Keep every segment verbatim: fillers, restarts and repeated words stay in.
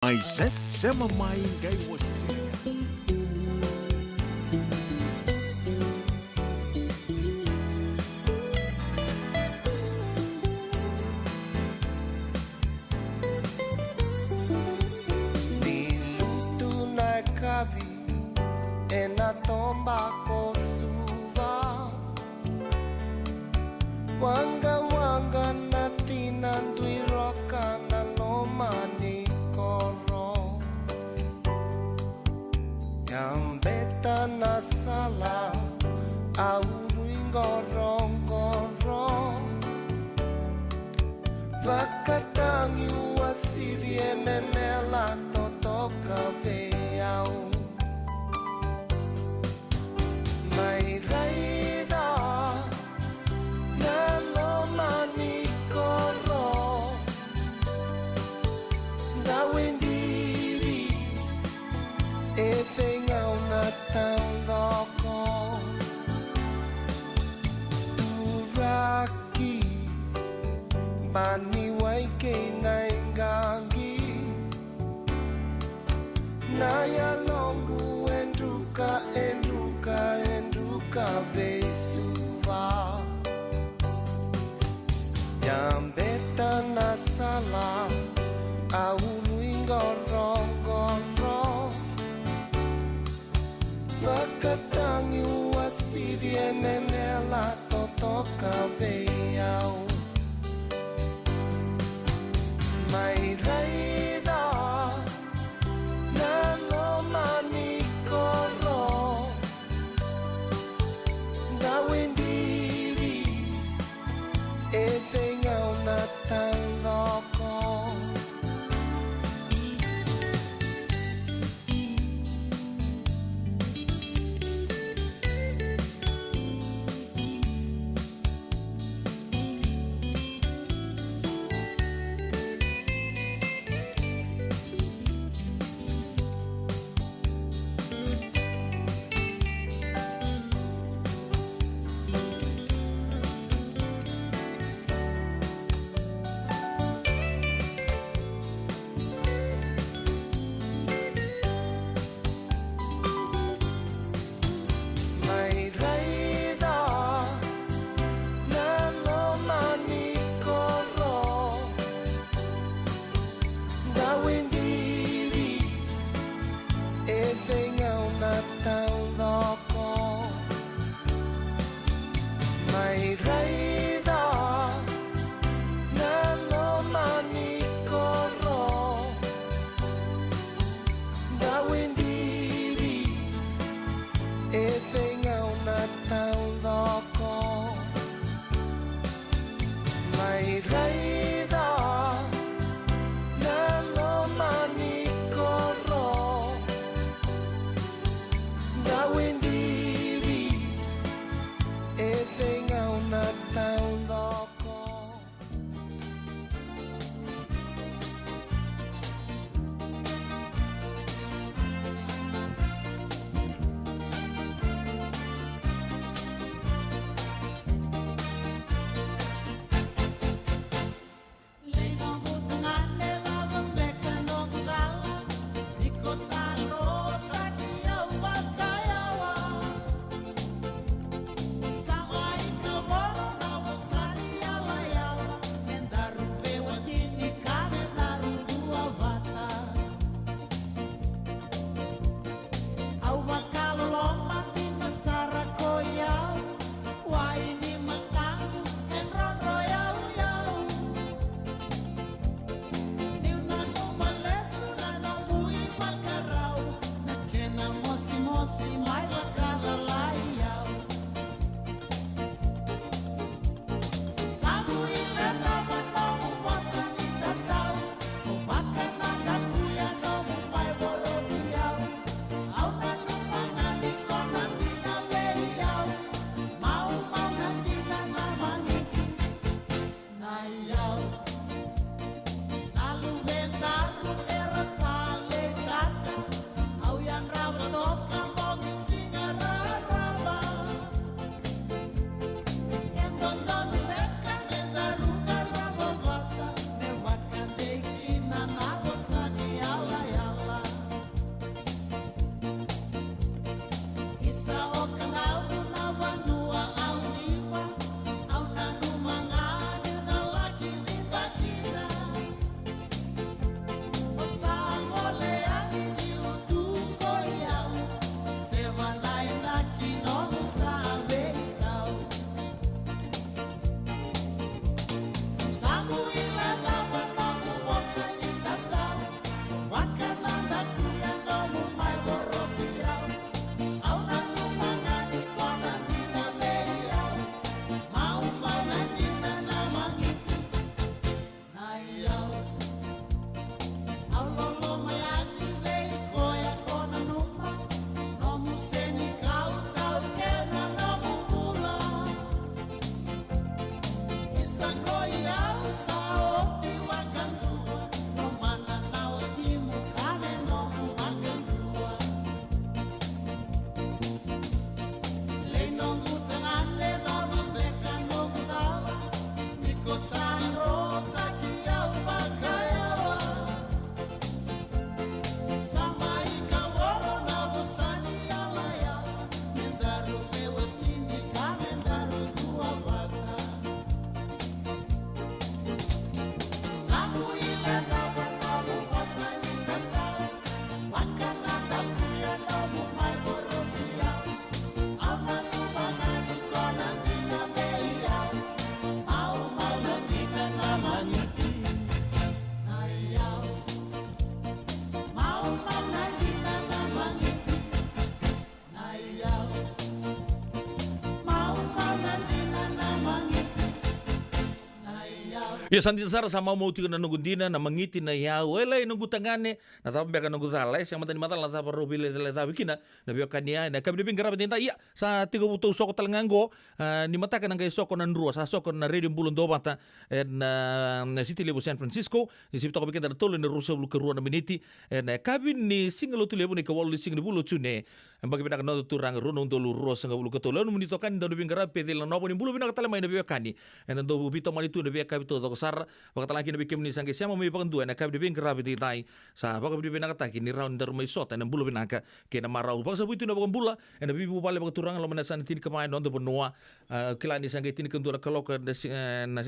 Mai se, sema mai qai wasea. Ni lutu na kavi ena toba ko Suva. Waqawaqa na tina dui roka na loma ni koro. Yabeta na sala a uru i qoroqoro. Vakatagi uasivi e memela totoka vei au. Mai raica na loma ni koro. Dau e diri e veigauna taucoko. Turaki, bani wai kei na iqaqi. Na yaloqu e druka, e druka, e druka vei Suva. Yabeta na sala a ulu i qoroqoro. Vakatagi uasivi e memela totoka vei au. Mai raica na loma ni koro. Dau e diri e veigauna taucoko. Ia sa dina sara, sa maumau tiko na noqu dina, na magiti, na iyau, e lai noqu tagane, na cava beka noqu cala, e sega mada ni macala na cava rau veilecalecavi kina na veiwekani ya ena yakavi ni veiqaravi edaidai. Ia sa tekivu tau soko tale ga oqo, a, ni mataka na qai soko na drua, sa soko na Radio Bula Duavata ena, a, City levu San Francisco, ni sivi toka vei keda na tolu ena ruasagavulu ka rua na miniti ena yakavi ni siga Lotulevu, na ikawalu ni siga ni vula o June. Yabaki vinaka na noda Turaga, rua na udolu ruasagavulu ka tolu. Au nomuni itokani, Dauniveiqaravi Peceli Nanova. Ni bula vinaka tale mai na veiwekani eda dau veitomani tu ena veiyakavi taucoko sara. Vakatalega kina vei kemuni sa qai sema mai vakadua ena yakavi ni veiqaravi edaidai. Sa vakavinavinakataki ni rawa ni daru mai sota ena bula vinaka kei na marau. Vakasavuti tu na vakabula ena veivuvale vakaturaga loma na yasana tinikava ena noda vanua. A, kila ni sa qai tinikadua na kaloko ena si-, ena,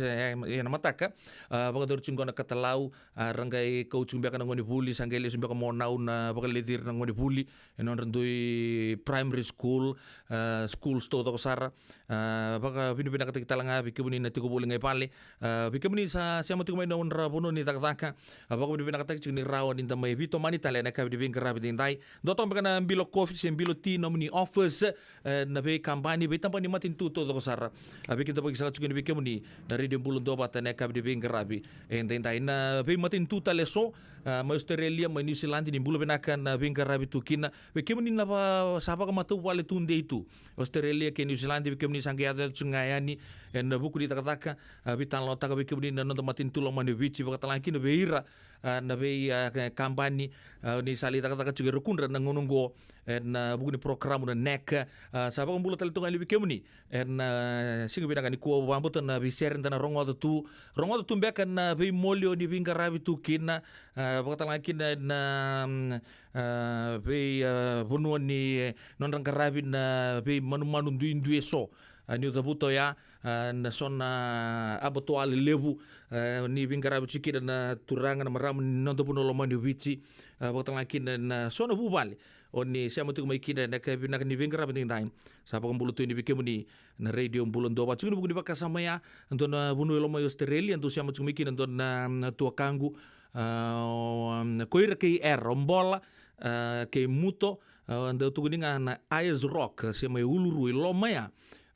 ena mataka. A, vakayacori tiko qo na katalau, a, ra qai kau tiko beka na gonevuli, sa qai lesu beka Monau na vakaleceri na gonevuli ena nodra dui primary school, a, schools taucoko sara. A, vakavinavinakataki tale ga vei kemuni na tiko voli ga i vale. A, vei kemuni sa sema tiko mai na nodra vanua ni cakacaka, a, vakavinavinakataki tiko ni rawa ni da mai veitomani tale ena yakavi ni veiqaravi edaidai. Dua toka beka na bilo kofi se bilo ti nomuni office, e, na veikabani, veitabana ni matanitu taucoko sara. A, veikidavaki saka tiko yani vei kemuni na Radio Bula Duavata ena yakavi ni veiqaravi edaidai. Na veimatanitu tale eso, a, mai Australia, mai New Zealand, ni bula vinaka na veiqaravi tu kina. Vei kemuni na va-, sa vakamatavuvale tudei tu Australia kei New Zealand, vei kemuni sa qai yaco tu ga yani ena vuku ni cakacaka, a, veitalanoataka vei kemuni na noda matanitu lomani o Viti, vakatalega kina vei ira, a, na vei, a, kabani, a, ni sa lai cakacaka tiko e Rukudra na gauna oqo, ena vuku ni porokaramu na NAC. A, sa vakabula tale tu ga yani vei kemuni ena, a, siga vinaka nikua. Au vakabauta na veisere eda na rogoca tu, rogoca tu beka na veimoli o ni veiqaravi tu kina, a, vakatalega kina na, mm, a, vei, a, vanua ni, e, nodra qaravi na veimanumanu duidui eso. A, niu cavuta oya, a, na so na abattoir lelevu, a, ni veiqaravi tiko kina na turaga, na marama ni noda vanua lomani o Viti, a, vakatalega kina na so na vuvale o ni sema tiko mai kina ena yakavi vinaka ni veiqaravi edaidai. Sa vakabula tu yani vei kemuni na Radio Bula Duavata. Tiko ena vuku ni vakasama ya, dua na vanua e loma i Australia dau sema tiko mai kina dua na, na tuakaqu, a, o, um, ko ira kei Era, o Bola, a, kei Muto, a, dau tukuni ga na Ayers Rock, se mai Uluru i loma ya.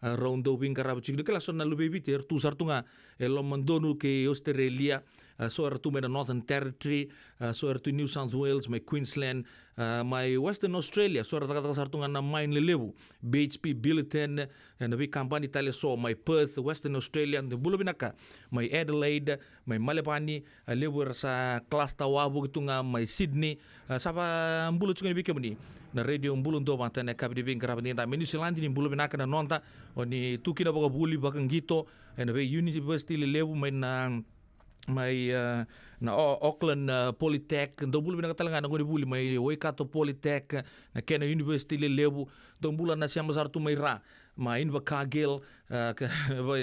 A, rau dau veiqaravi tiko kina, kila so na luve i Viti era tu sara tu ga e lomadonu kei Australia. A, so era tu mai na Northern Territory, a, so era tu New South Wales, mai Queensland, a, mai Western Australia, so era cakacaka sara tu ga na mine lelevu, B H P Billiton, e, na veikabani tale so mai Perth, Western Australia. Dou bula vinaka mai Adelaide, mai Melbourne, a, levu era sa cluster wavoki tu ga mai Sydney. A, sa vakabula tiko yani vei kemuni na Radio Bula Duavata ena yakavi ni veiqaravi edaidai. Mai New Zealand, ni bula vinaka na noda, o ni tu kina vakavuli, vakaqito ena vei university lelevu mai na, mai, a, na O-, Auckland, a, Polytech. Dou bula vinaka tale ga na gonevuli mai Waikato Polytech, na kena university lelevu. Dou bula na sema sara tu mai ra, mai Invercargill, a, ka-,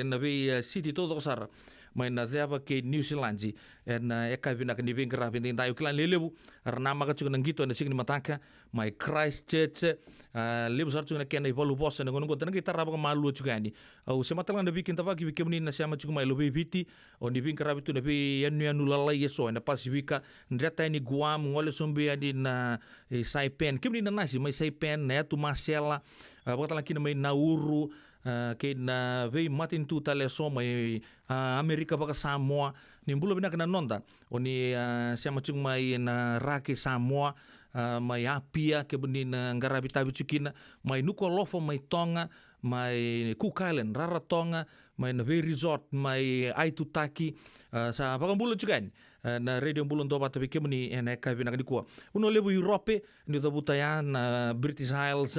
na vei, a, city taucoko sara mai na ceva kei New Zealand. Ena, e, yakavi vinaka ni veiqaravi edaidai. Au kila ni lelevu era namaka tiko na qito ena siga ni mataka mai Christchurch. A, levu sara tiko na kena ivaluvosa ena gauna oqo, da na qai tara vakamalua tiko yani. Au sema tale ga na veikidavaki vei kemuni na sema tiko mai Loveiviti, o ni veiqaravi tu na veiyanuyanu lalai eso ena Pasifika, dreta yani Guam, gole sobu yani na, e, Saipan. Kemuni na nasi mai Saipan, na yatu Masela, a, vakatalega kina mai Nauru, a, kei na veimatanitu tale eso mai, a, Amerika vakasamoa. Ni bula vinaka na noda o ni, a, sema tiko mai na ra kei Samoa, a, mai Apia, kemuni na qaravi tavi tiko kina, mai Nuku'alofa, mai Toga, mai Cook Island, Rarotonga, mai na vei resort mai Aitutaki. A, sa vakabula tiko yani, a, na Radio Bula Duavata vei kemuni ena yakavi vinaka nikua. Vanua levu i Europe, niu cavuta ya na British Isles,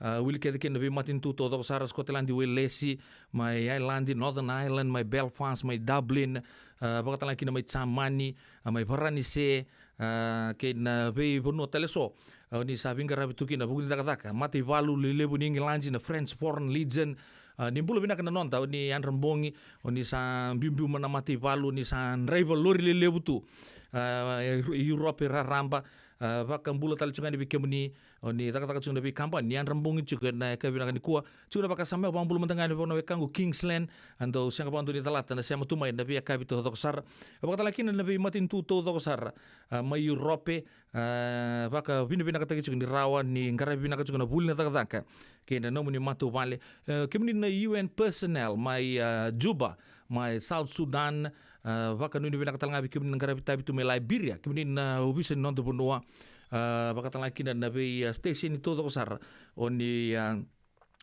a, wili kece kina na veimatanitu taucoko sara, Scotland, Welesi, mai Ireland, Northern Ireland, mai Belfast, mai Dublin, a, vakatalega kina mai Jamani, a, mai Varanise, a, kei na veivanua tale so, a, o ni sa veiqaravi tu kina vuku ni cakacaka. Mataivalu lelevu ni Igiladi, na French Foreign Legion. A, ni bula vinaka na noda, o ni yadra bogi, o ni sa biubiu mai na mataivalu, o ni sa draiva lori lelevu tu, a, e Ru-, Europe raraba. A, vakabula tale tiko yani vei kemuni o ni cakacaka tiko na veikabani, ni yadra bogi tiko ena yakavi vinaka nikua. Tiko na vakasama ya, au vakabula mada ga yani vua na wekaqu Kingsland, a, dou sega vakadua ni calata na sema tu mai na veiyakavi taucoko sara. Vakatalega kina na veimatanitu taucoko sara, a, mai Europe, a, vakavinavinakataki tiko ni rawa ni qaravi vinaka tiko na vuli, na cakacaka kei na nomuni matavuvale. A, kemuni na U N personnel mai, a, Juba, mai South Sudan, A, vakanuinui vinaka tale ga vei kemuni na qaravi tavi tu mai Liberia, kemuni na ovisa ni noda vanua. A, vaka tale ga kina na vei, a, station taucoko sara o ni, a,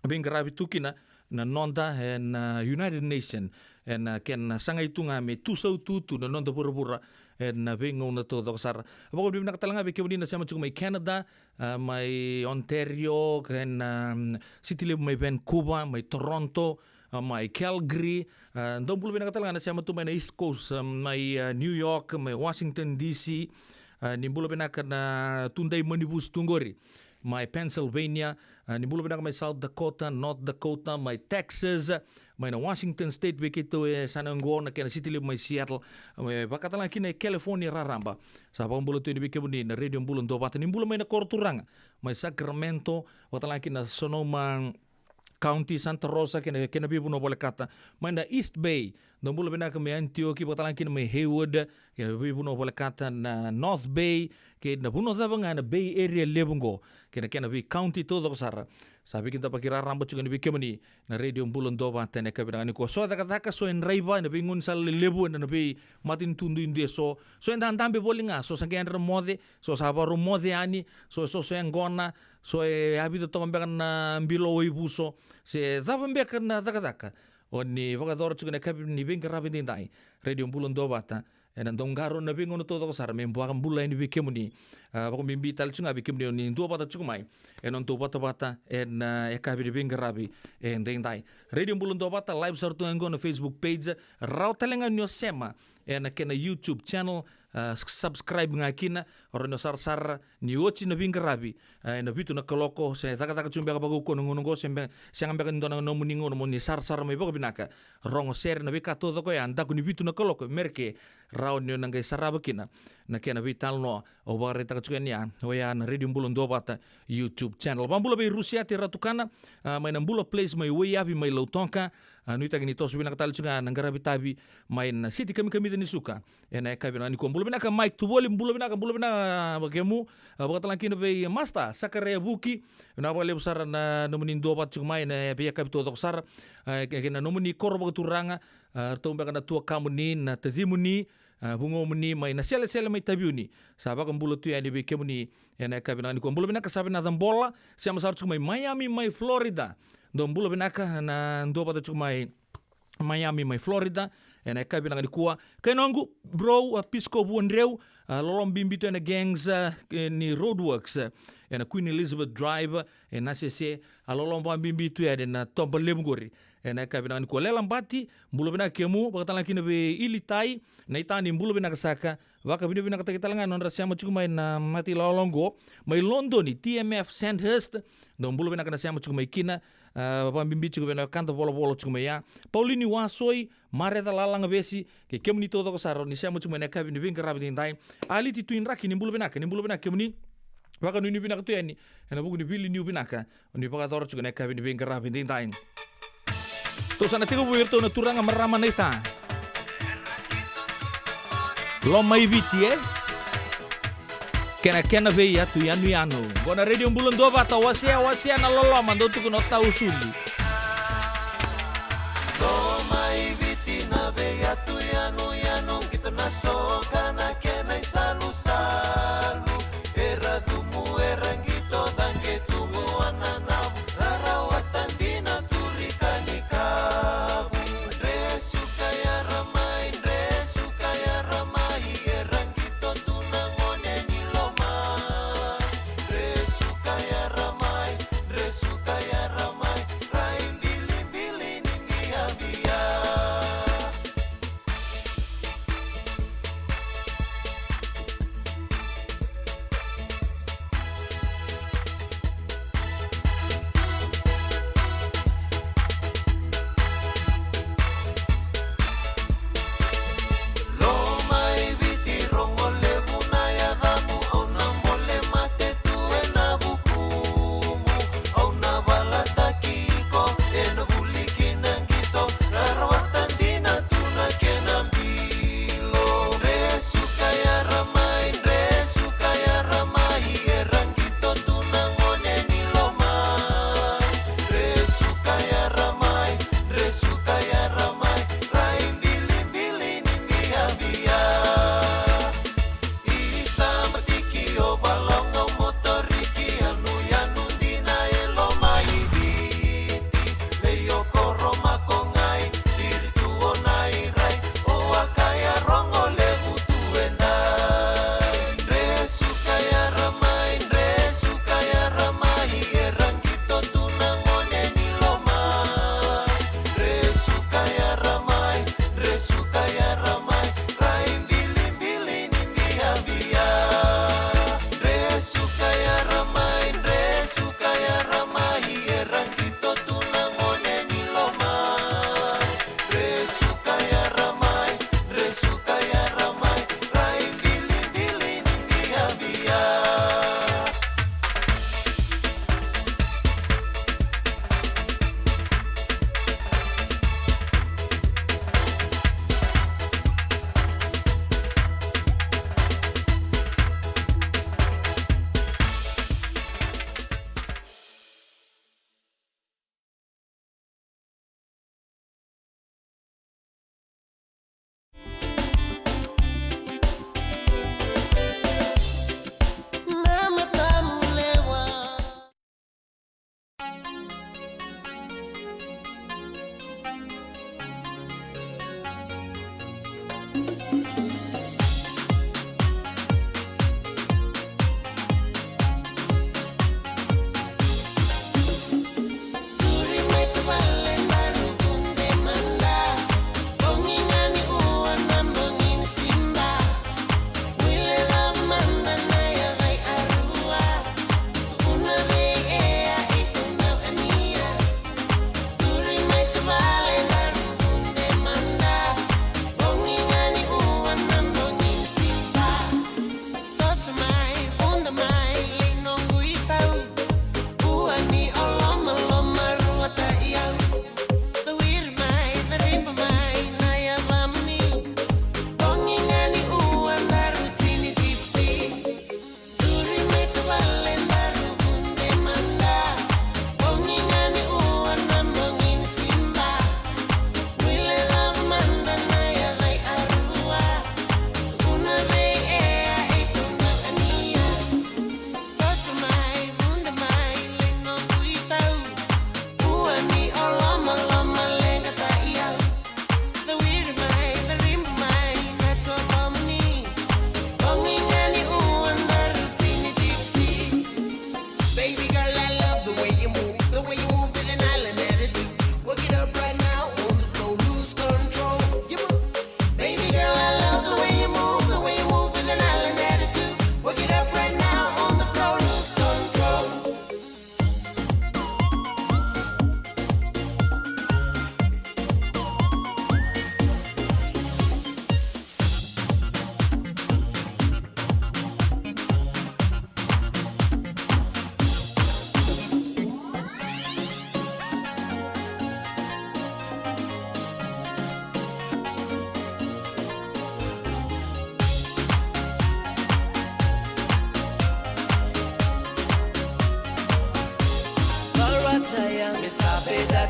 veiqaravi tu kina na noda ena United Nation, ena kena sagai tu ga me tu sautu tu na noda vuravura ena veigauna taucoko sara. Vakanuinui vinaka tale ga vei kemuni na sema tiko mai Canada, a, mai Ontario, kei na, mm, city levu mai Vancouver, mai Toronto, a, mai Calgary. A, dou bula vinaka tale ga na sema tu mai na East Coast, a, mai, a, New York, mai Washington D C. A, ni bula vinaka na tudei Manivusi tu qori mai Pennsylvania. A, ni bula vinaka mai South Dakota, North Dakota, mai Texas, mai na Washington State, vei keitou e sa na oqo, na kena city levu mai Seattle, e, vaka tale ga kina e California raraba. Sa vakabula tu yani vei kemuni na Radio Bula Duavata. Ni bula mai na koro turaga mai Sacramento, vaka tale ga kina Sonoma County, Santa Rosa kei na, kei na veivanua volekata, mai na East Bay. Dou bula vinaka mai Antioch, vaka tale ga kina mai Hayward kei na veivanua volekata, na North Bay, kei na vanua cava ga na Bay Area levu oqo kei na kena vei county taucoko sara. Sa veikidavaki raraba tiko yani vei kemuni na Radio Bula Duavata ena yakavi vinaka nikua. So e cakacaka, so e draiva ena veigaunisala lelevu ena, na veimatanitu duidui eso. So e dadabe voli ga, so sa qai yadra na moce, so sa vakarau moce yani, so e soso yaqona, so e yavica toka beka na bilo o ivuso, se cava beka na cakacaka o ni vakayacora tiko ena yakavi ni veiqaravi edaidai. Radio Bula Duavata ena dau qarauna na veigauna taucoko sara me vakabula yani vei kemuni. A, vakabibi tale tiko ga vei kemuni o ni duavata tiko mai ena nodatou vatavata ena, a, yakavi ni veiqaravi edaidai. Radio Bula Duavata live sara tu ga oqo na Facebook page. Rawa tale ga ni o sema ena kena YouTube channel, a, s-, subscribe ga kina, o rawa ni o sarasara ni oti na veiqaravi, a, ena vitu na kaloko, se cakacaka tiko beka vakaukauwa na gauna oqo, se be-, sega beka ni dua na nomuni gauna mo ni sarasara mai vakavinaka, rogo sere na veika taucoko ya, daku ni vitu na kaloko Mereke, rawa ni o na qai sarava kina na kena veitalanoa au vakaraitaka tiko yani ya, oya na Radio Bula Duavata YouTube channel. Vakabula vei Rusiate Ratukana, a, mai na Bula Place mai Waiyavi mai Lautoka. A, nuitaki ni toso vinaka tale tiko ga na qaravi tavi mai na siti kamikamica ni suka ena yakavi vinaka nikua. Bula vinaka Mike Tuvoli, bula vinaka, bula vinaka vakemu. A, vaka tale ga kina vei Master Sakaria Vuki, vinaka vakalevu sara na nomuni duavata tiko mai ena veiyakavi taucoko sara. A, kei, kei na nomuni koro vakaturaga, a, ratou beka na tuakamuni, na tacimuni, a, vugomuni mai Naselesele mai Taveuni. Sa vakabula tu yani vei kemuni ena yakavi vinaka nikua. Bula vinaka Savenaca Bola, sema sara tiko mai Miami mai Florida. Dou bula vinaka na duavata tiko mai Miami mai Florida ena yakavi vinaka nikua. Kei noqu bro, a, Pisco Vuadreu, a, loloma bibi tu ena gangs, a, e, ni Roadworks, e, ena Queen Elizabeth Drive, e Nasese, a, loloma vakabibi tu yani ena toba levu qori ena yakavi vinaka nikua. Lela Bati, bula vinaka kemu, vaka tale ga kina vei Ilitai, na itani bula vinaka saka, vakavinavinakataki tale ga na nodra sema tiko mai na mata ilawalawa oqo, mai Lodoni, T M F Sandhurst, dou bula vinaka na sema tiko mai kina, a, vakabibi tiko vei na wekada volavola tiko mai ya. Paulini Wasoi, Mareca Lalagavesi, kei kemuni taucoko sara o ni sema tiko mai na yakavi ni veiqaravi edaidai. Aliti Tuidraki, ni bula vinaka, ni bula vinaka kemuni. Vakanuinui vinaka tu yani ena vuku ni veiliutaki vinaka o ni vakayacora tiko ena yakavi ni veiqaravi edaidai. Tou sa na tekivu vei iratou na turaga, marama, naita. Lomaiviti, e? Kenakena vei Yatu Yanuyanu. Qo na Radio Bula Duavata, wasea, wasea na loloma, dou tukuna o Tau Suli. Lomaiviti na vei Yatu Yanuyanu, qito na soka na kena isalusalu. Era cumu, era qito, caqe tu qo ananavu, rarawata dina, turika ni kavu. Dresuka yara mai, dresuka yara mai, era qito tu na gone ni loma. Dresuka yara mai, dresuka yara mai, rai bilibili ni biabia.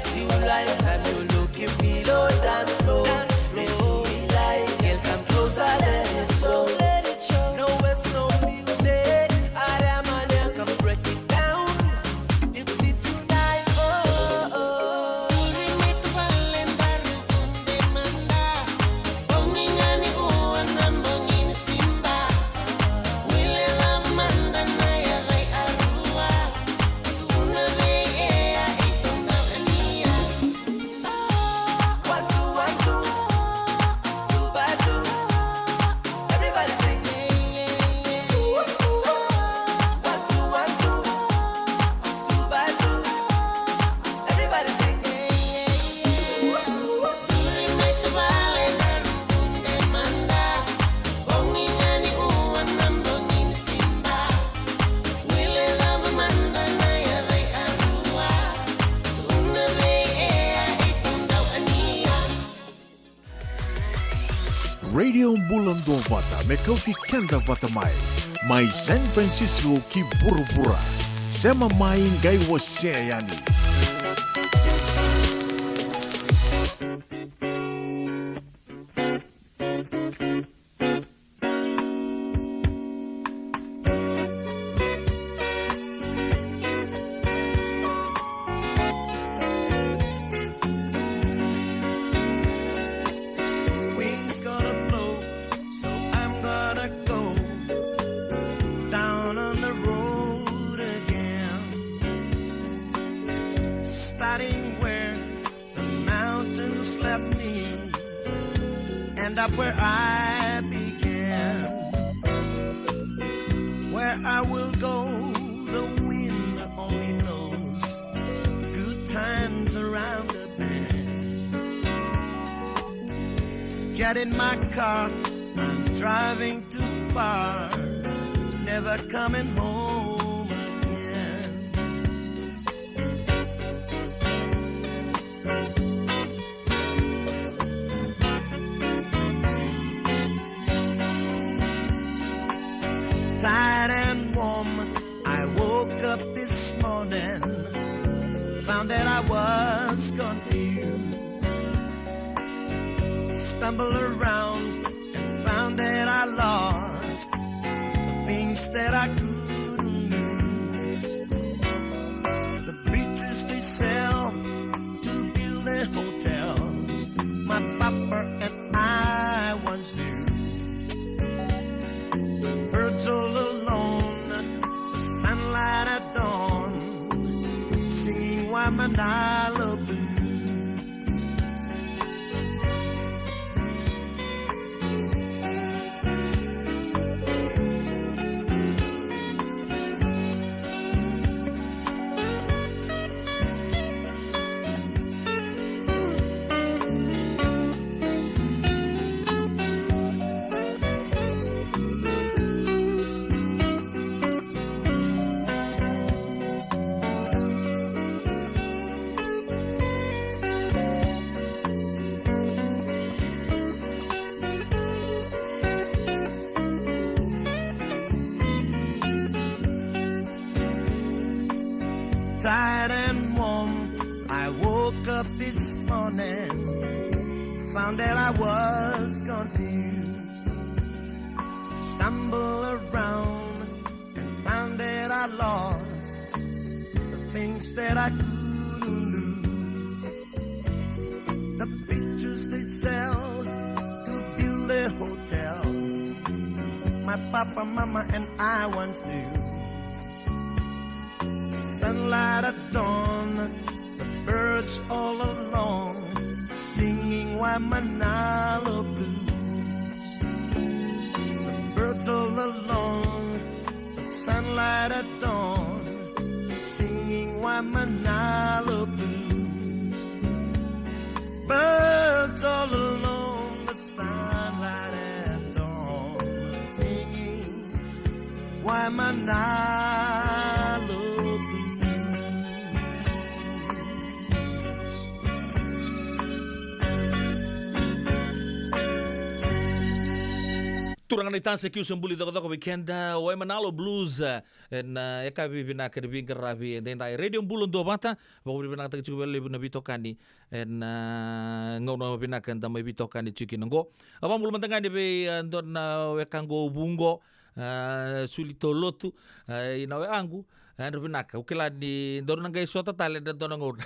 Dance floor, dance floor. Let it be light, girl, come closer, let it show. Let it show. No waste, no music. Are man, come break it down. Tipsy tonight, oh, oh, oh. One, two, one, two. Two by two. Everybody sing. One, two, one, two. Two by two. Everybody sing. Radio Bula Duavata, me kauti keda vata mai. Mai San Francisco ki vuravura. Sema mai, qai wasea yani. Wind's gonna blow, so I'm gonna go down on the road again. Starting where the mountains left me, end up where I began. Where I will go, the wind only knows. Good times around the bend. Get in my car, I'm driving too far. Never coming home again. Tired and warm, I woke up this morning, found that I was confused. Stumbled around and found that I lost the things that I couldn't lose. The beaches they sell to build their hotels. My papa and I once knew. Birds all alone, the sunlight at dawn, singing Waimānalo blues. Tired and warm, I woke up this morning, found that I was confused. Stumble around and found that I lost the things that I couldn't lose. The pictures they sell to build their hotels. My papa, mama, and I once knew. Sunlight at dawn, the birds all along, singing Waimānalo blues. The birds all along, the sunlight at dawn, singing Waimānalo blues. Birds all along, the sunlight at dawn, singing Waimānalo blues. Turaga na itasa, keu se buli cokocoko vei keda, o Emanalo Blues, e, na, e, yakavi vinaka ni veiqaravi edaidai. Radio Bula Duavata, vakavinavinakataki tiko vakalevu na veitokani, e, na, e, gauna vinaka eda mai veitokani tiko kina oqo. A vakabula mada ga yani vei, e, dua na wekaqu o Vuqo, e, Suli Tolotu, e, i na wekaqu, e, yadra vinaka. Au kila ni daru na qai sota tale ena dua na gauna.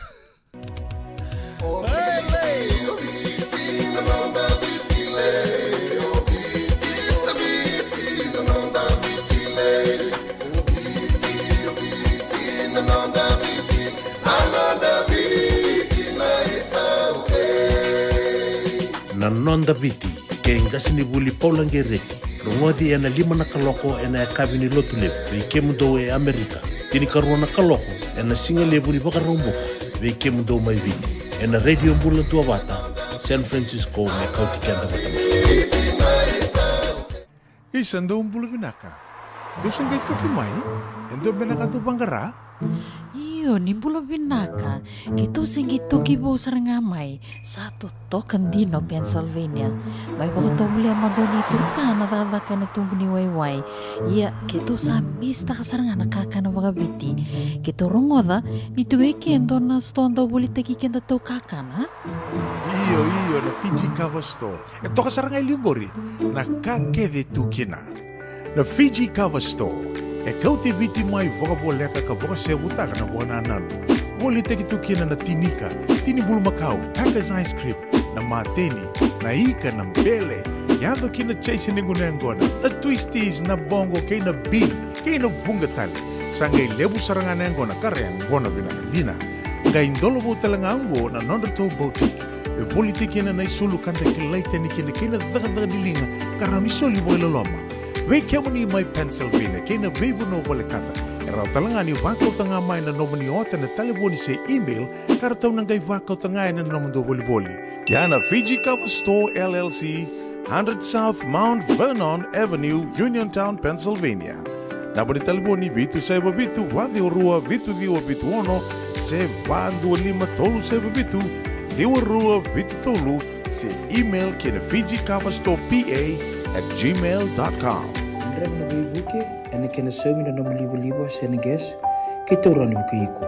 Na Noda Viti, kei qasenivuli Paula Qereti. Rogoci ena lima na kaloko ena yakavi ni Lotulevu vei kemudou e Amerika. Tinikarua na kaloko ena sigalevu ni Vakaraubuka vei kemudou mai Viti, ena Radio Bula Duavata, San Francisco, me kauti keda vata mai. Isa, dou bula vinaka. Dou se qai toki mai? E dua beka na ka dou vaqara? Io, ni bula vinaka. Keitou se qai toki vou sara ga mai. Sa totoka dina o Pennsylvania. Mai vakatovolea mada o Nei Turka na cakacaka ena tubu ni waiwai. Ia, keitou sa misitaka sara ga na kakana vakaviti. Keitou rogoca ni tiko e ke e dua na sitoa dau volitaki kedatou kakana. Io, io, na Fiji Cover Store. E toka sara ga e liu qori na ka kece tu kina. Na Fiji Cover Store e kauti Viti mai vakavoleka ka vakasevutaka na vakanananu. Volitaki tu kina na tinika, tini bulumakau, Taka's ice cream, na mateni, na ika, na bele, yaco ki na chaise ni gunu yaqona, na twisties, na boqo kei na bean, kei na vuqa tale. Sa qai levu sara ga na yaqona ka ra yaqona vinaka dina. Qai dola vou tale ga oqo na nodratou boutique. E volitaki kina na isulu ka da kilai tani kina kei na cakacaka ni liga ka rawa ni soli vakailoloma. Vei kemuni mai Pennsylvania kei na veivanua volekata, e rawa tale ga ni vakauta ga mai na nomuni ota ena talevoni se email ka ratou na qai vakauta ga ena nomudou volivoli. Ia na Fiji Cover Store L L C, hundred South Mount Vernon Avenue, Uniontown, Pennsylvania. Naba ni talevoni vitu saiva vitu, va ciwa rua, vitu ciwa vitu ono, se va dua lima tolu saiva vitu, ciwa rua vitu tolu, se email ki na Fiji Cover Store P A at gmail dot com. Draiva na veivuke, ena kena saumi na nomu livaliva se na gas, keitou rawa ni vukei iko.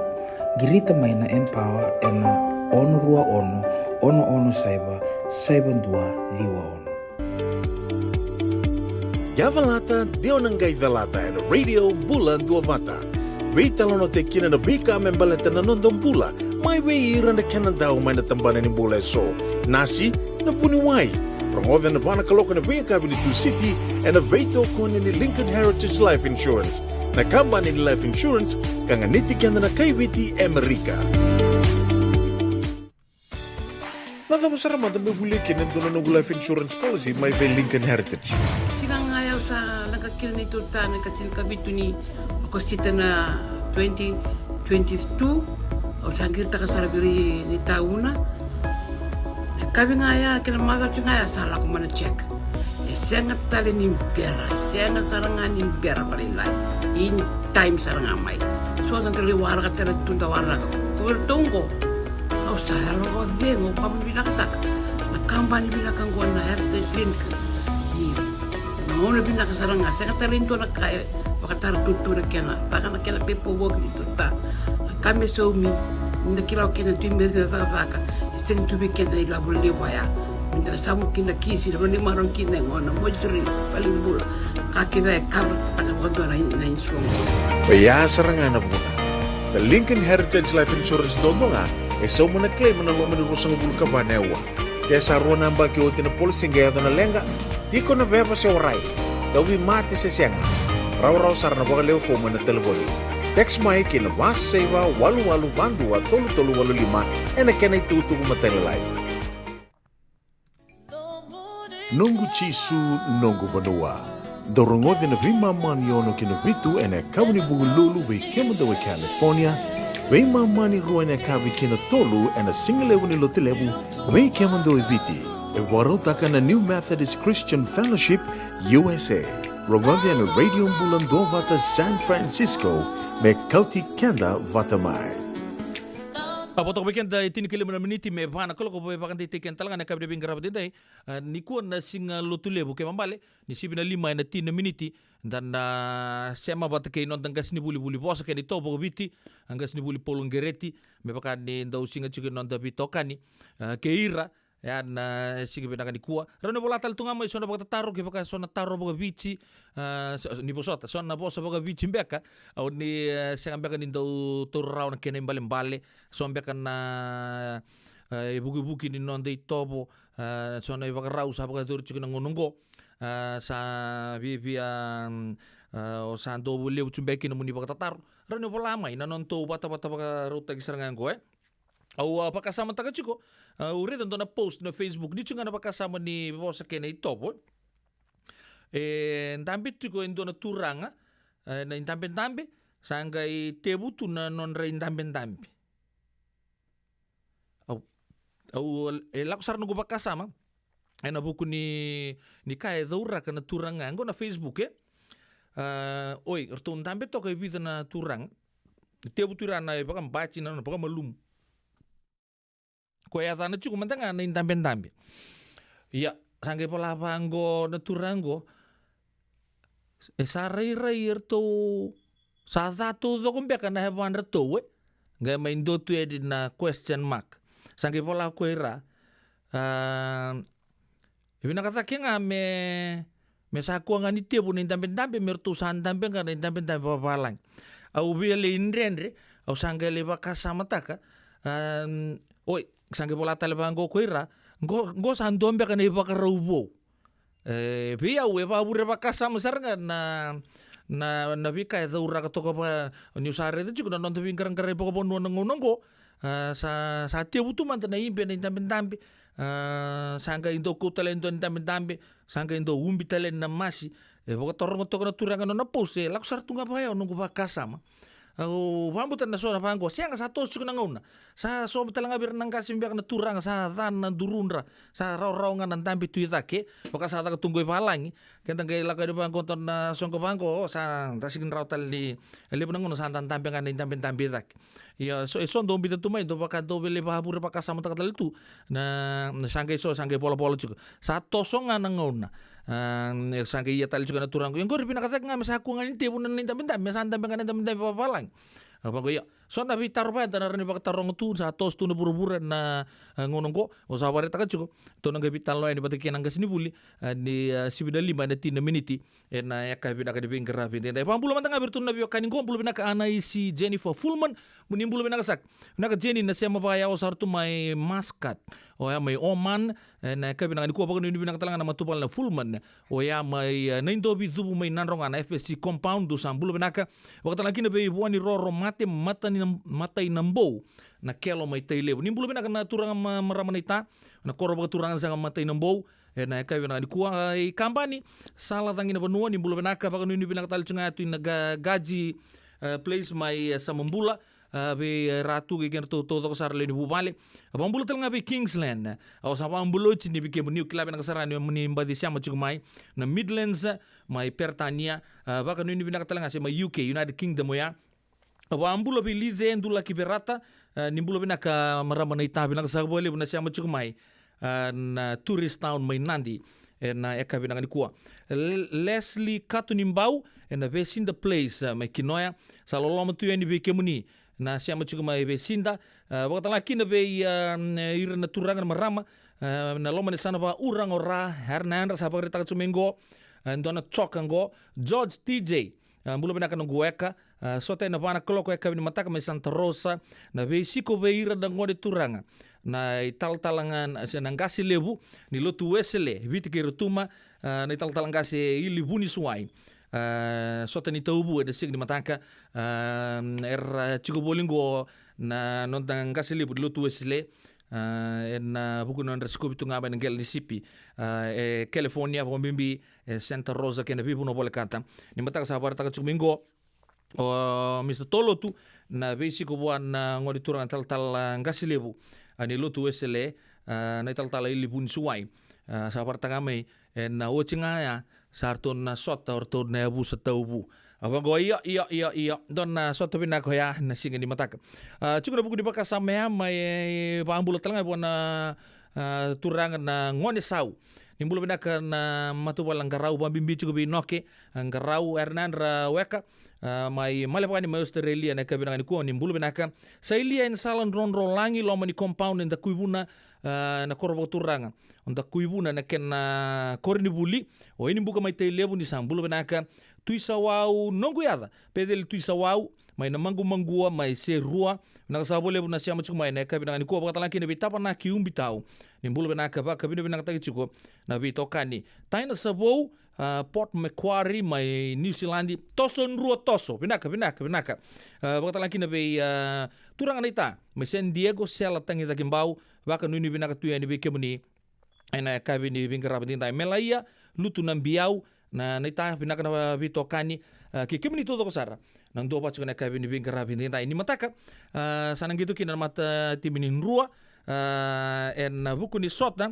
Qirita mai na Empower ena ono rua ono, ono ono saiva, saiva dua ciwa ono. Yavalata, de o na qai calata ena Radio Bula Duavata. Veitalanoataki kina na veika me baleta na noda bula, mai vei ira na kena dau mai na tabana ni bula eso. Nasi, na vuniwai. Rogoca ena va na kaloko ena veiyakavi ni Tusiti, ena veitokoni ni Lincoln Heritage Life Insurance, na kabani ni life insurance ka ganiti keda na kai Viti e Amerika. Na cava sara mada me volia kina e dua na noqu life insurance policy mai vei Lincoln Heritage? Siga ga ya au sa leqa kina na neitou ta na ikatinikavitu ni Okosita na twenty twenty-two. Au sa qiritaka sara vei ira na itauna. Na yakavi ga ya kei na macawa ga ya sa lako mai na check. E sega tale ni bera, e sega sara ga ni bera vakalailai. In time sara ga mai. So da lai waraka tale tu, da waraka. Ko vei ratou oqo, au sa yalo vakacegu, au vakavinavinakataka na kabani vinaka oqo na Heritage Link. Ni na gauna vinaka sara ga, sega tale ni dua na ka e vakatara tutu na kena, vaka na kena paperwork ni tuta. Na ka me saumi, ni da kila o keda tu i Merika na cakacaka, e sega tu vei keda na ilavo levu ya. Ni da na samu kina kisi, na vanua ni marau kina e gona, mortuary, valenibula. Ka kece e cover taka vakadua na, na insurance. Oya sara ga na vuna. Na Lincoln Heritage Life Insurance duadua ga e sauma na claim ena loma ni ruasagavulu ka va na aua. Ke sa rua na yabaki oti na policy qai yaco na leqa, tiko na veva se warai, tauvimate se sega, rawarawa sara na vakalewe fomu ena talevoni. Text mai ki na va saiva walu walu va dua tolu tolu walu lima ena kena itukutuku matailalai. Noqu Jisu, noqu vanua. Dou rogoci na veimama ni ono ki na vitu ena yakavi ni Vukelulu vei kemudou e California, veimama ni rua ena yakavi ki na tolu ena sigalevu ni Lotulevu vei kemudou e Viti. E vakarautaka na New Methodist Christian Fellowship U S A. Rogoci ena Radio Bula Duavata San Francisco, me kauti keda vata mai. A vo toka vei keda e tini ka lima na miniti me va na kaloko, vo e vakadeitaki keda tale ga na yakavi ni veiqaravi edaidai. A, nikua na Siga Lotulevu, kena ibalebale ni sivi na lima ena tini na miniti, da na sema vata kei noda qasenivuli, vuli vosa kei na itovo vakaviti, a qasenivuli Paul Gereti, me vaka ni dau siga tiko e noda veitokani, a, kei ira, e a na siga vinaka nikua. Rawa ni vola tale tu ga mai so na vakatataro, kevaka so na taro vakaviti, a, so, ni vosota, so na vosa vakaviti beka, au ni, e, sega beka ni dau taura rawa na kena ibalebale, so beka na, e, ivukivuki ni noda itovo, e, so na ivakarau sa vakayacori tiko na gauna oqo, e, sa viavia, mm, e, o sa dau levu tu beka kina mo ni vakatataro. Rawa ni vola mai na nodatou vatavata vakarautaki sara ga oqo, e. Au, a, vakasamataka tiko, a, au raica dua na post na Facebook, ni tiko ga na vakasama ni vosa kei na itovo. E dabe tiko e dua na turaga, e, na idabedabe, sa qai tevu tu na nodra idabedabe. Au, au, e lako sara noqu vakasama ena vuku ni, ni ka e cauraka na turaga oqo na Facebook, e. A, oi, ratou dabe toka e vica na turaga. Tevu tu ira na ivakabati, na, na vakamalumu. Ko e yacana tiko mada ga na idabedabe. Ia, sa qai vola vaqo na turaga oqo. E sa rairai eratou, sa ca taucoko beka na yavadratou, e. Qai mai dua tu yani na question mark. Sa qai vola ko ira. A, e vinaka cake ga me, me sa kua ga ni tevu na idabedabe, me ratou sa dabe ga na idabedabe vakavalagi. Au via lai dredre, au sa qai lai vakasamataka. A, oi, sa qai vola tale vaqo ko ira. Qo, qo sa dua beka na ivakarau vou. E, vei au e vakavure vakasama sara ga na, na, na veika e cauraka toka va, niu sa raica tiko na noda veiqaraqarai vakavanua na gauna oqo. A, sa, sa tevu tu mada na ibe na idabedabe. A, sa qai dau kau tale e dua na idabedabe, sa qai dau ubi tale na masi. E vakataroga toka na turaga na nona post, e lako sara tu ga vaya o noqu vakasama. Au vakabauta na so na vaqo, sega, sa toso tiko na gauna. Sa sobu tale ga vei ira na qase beka na turaga, sa ca na durudra, sa rawarawa ga na dabe tu i cake. Vaka sa caka tu qo i valagi. Keda qai lako yani vaqo, dua na soqo vaqo, sa da sega ni rawa tale ni, e levu na gauna sa da dabe ga na idabedabe i cake. Ia, so, e so dau biuta tu mai, dau vaka dau via lai vakavure vakasamataka tale tu. Na, na sa qai so, sa qai volavola tiko. Sa toso ga na gauna. A, e sa qai ia tale tiko na turaga. Ia qori vinaka cake ga me sa kua ga ni tevu na, na idabedabe, me sa dabe ga na idabedabe vakavalagi. A, vaqo ia. So na veitaro vaya da na rawa ni vakataroga tu, sa toso tu na vuravura na, a, gauna oqo. O sa vakaraitaka tiko. Tou na qai veitalanoa yani vata kei na qasenivuli, a, ni, a, sivi na lima ena tini na miniti. Ena yakavi vinaka ni veiqaravi edaidai. Vakabula mada ga vei iratou na veiwekani qo, bula vinaka Anaisi Jennifer Fullman, mo ni bula vinaka saka. Vinaka Jenny, na sema vakayawa sara tu mai Muscat, oya mai Oman. Ena yakavi vinaka nikua, vakanuinui vinaka tale ga na matavuvale na Fullman, oya mai, e, Naidovicuvu mai Nadroga na F S C compound, dou sa bula vinaka. Vakatalega kina vei Vuaniroro Mate, Matai na, Matai na Bou, na Kelo mai Tailevu. Ni bula vinaka na turaga ma, marama naita, na koro vakaturaga saka Matai na Bou. Ena yakavi vinaka nikua, a, i Kabani, Sala Caginavanua, ni bula vinaka, vakanuinui vinaka tale tu ga tu ina Ga-, Gaji, e, Place mai, e, Samabula, a, vei, e, Ratu kei kedratou taucoko sara lewe ni vuvale. A, vakabula tale ga vei Kingsland. A, au sa vakabula oti ni vei kemuni, au kila vinaka sara ni, ni baci sema tiko mai na Midlands, mai Peritania, a, vakanuinui vinaka tale ga se mai U K, United Kingdom oya. A, vakabula vei Lice Dulaki Verata, a, ni bula vinaka marama naita, vinaka saka vakalevu na sema tiko mai, a, na Tourist Town mai Nadi, ena yakavi vinaka nikua. Le-, Leslie Katunibau, ena Vesida Place, a, mai Kinoya, sa loloma tu yani vei kemuni na sema tiko mai Vesida, a, vakatalega kina vei, a, ira na turaga na marama, a, na loma ni sana vakauraga o Ra, era na yadra sa vakaraitaka tiko mai qo, a, dua na toka qo, George T J, a, bula vinaka noqu weka, a, sota ena va na kaloko yakavi ni mataka mai Santa Rosa, na veisiko vei ira na gone turaga, na italatala ga, na, se na qase levu ni lotu Wesele, Viti kei Rotuma, a, na italatala qase Ili Vunisuwai, a, sota ni tauvu ena siga ni mataka, a, era tiko voli qo na noda qase levu ni lotu Wesele, a, ena vuku ni nodra sikovi tu ga mai na qele ni sipi, a, e California, vakabibi e Santa Rosa kei na veivanua volekata. Ni mataka sa vakaraitaka tiko mai qo o Mr Tolotu, na veisiko vua na gone turaga talatala qase levu, a, ni lotu Wesele, a, na italatala Ili Vunisuwai. A, sa vakaraitaka mai, ena oti ga ya, sa ratou na sota o ratou na yavusa tauvu. A vaqo, ia, ia, ia, ia. Dua na sota vinaka oya na siga ni mataka. A, tiko na vuku ni vakasama ya, mai, e, vakabula tale ga vua na, a, turaga na Gone Sau. Ni bula vinaka na matavuvale na Qarau, vakabibi tiko vei Noke, a, Qarau, era na yadra weka, a, mai Malevani, mai Australia, na yakavi vinaka nikua, ni bula vinaka. Sa Ilia e na sala Drodrolagi, loma ni compound e Dakuivuna, a, na koro vakaturaga o Dakuivuna, na kena koronivuli. O Inibuka mai Tailevu, ni sa bula vinaka. Tui Sawau, noqu yaca, Peceli Tui Sawau, mai Namaqumaqua, mai Serua. Vinaka saka vakalevu na sema tiko mai na yakavi vinaka nikua. Vakatalega kina vei Tavanaki Ubitau, ni bula vinaka, vakavinavinakataki tiko na veitokani. Taina Savou, a, Port Macquarie, mai Niusiladi. Toso Drua, toso. Vinaka, vinaka, vinaka. A, vakatalega kina vei, a, turaga naita mai San Diego, Sela Tagicakibau. Vakanuinui vinaka tu yani vei kemuni ena yakavi ni veiqaravi edaidai. Melaia Lutu Nabiau, na, naita, vinaka na veitokani, a, kei kemuni taucoko sara na dua vata tiko ena yakavi ni veiqaravi edaidai. Ni mataka, a, sa na qito kina na matatimi ni Drua, a, ena vuku ni sota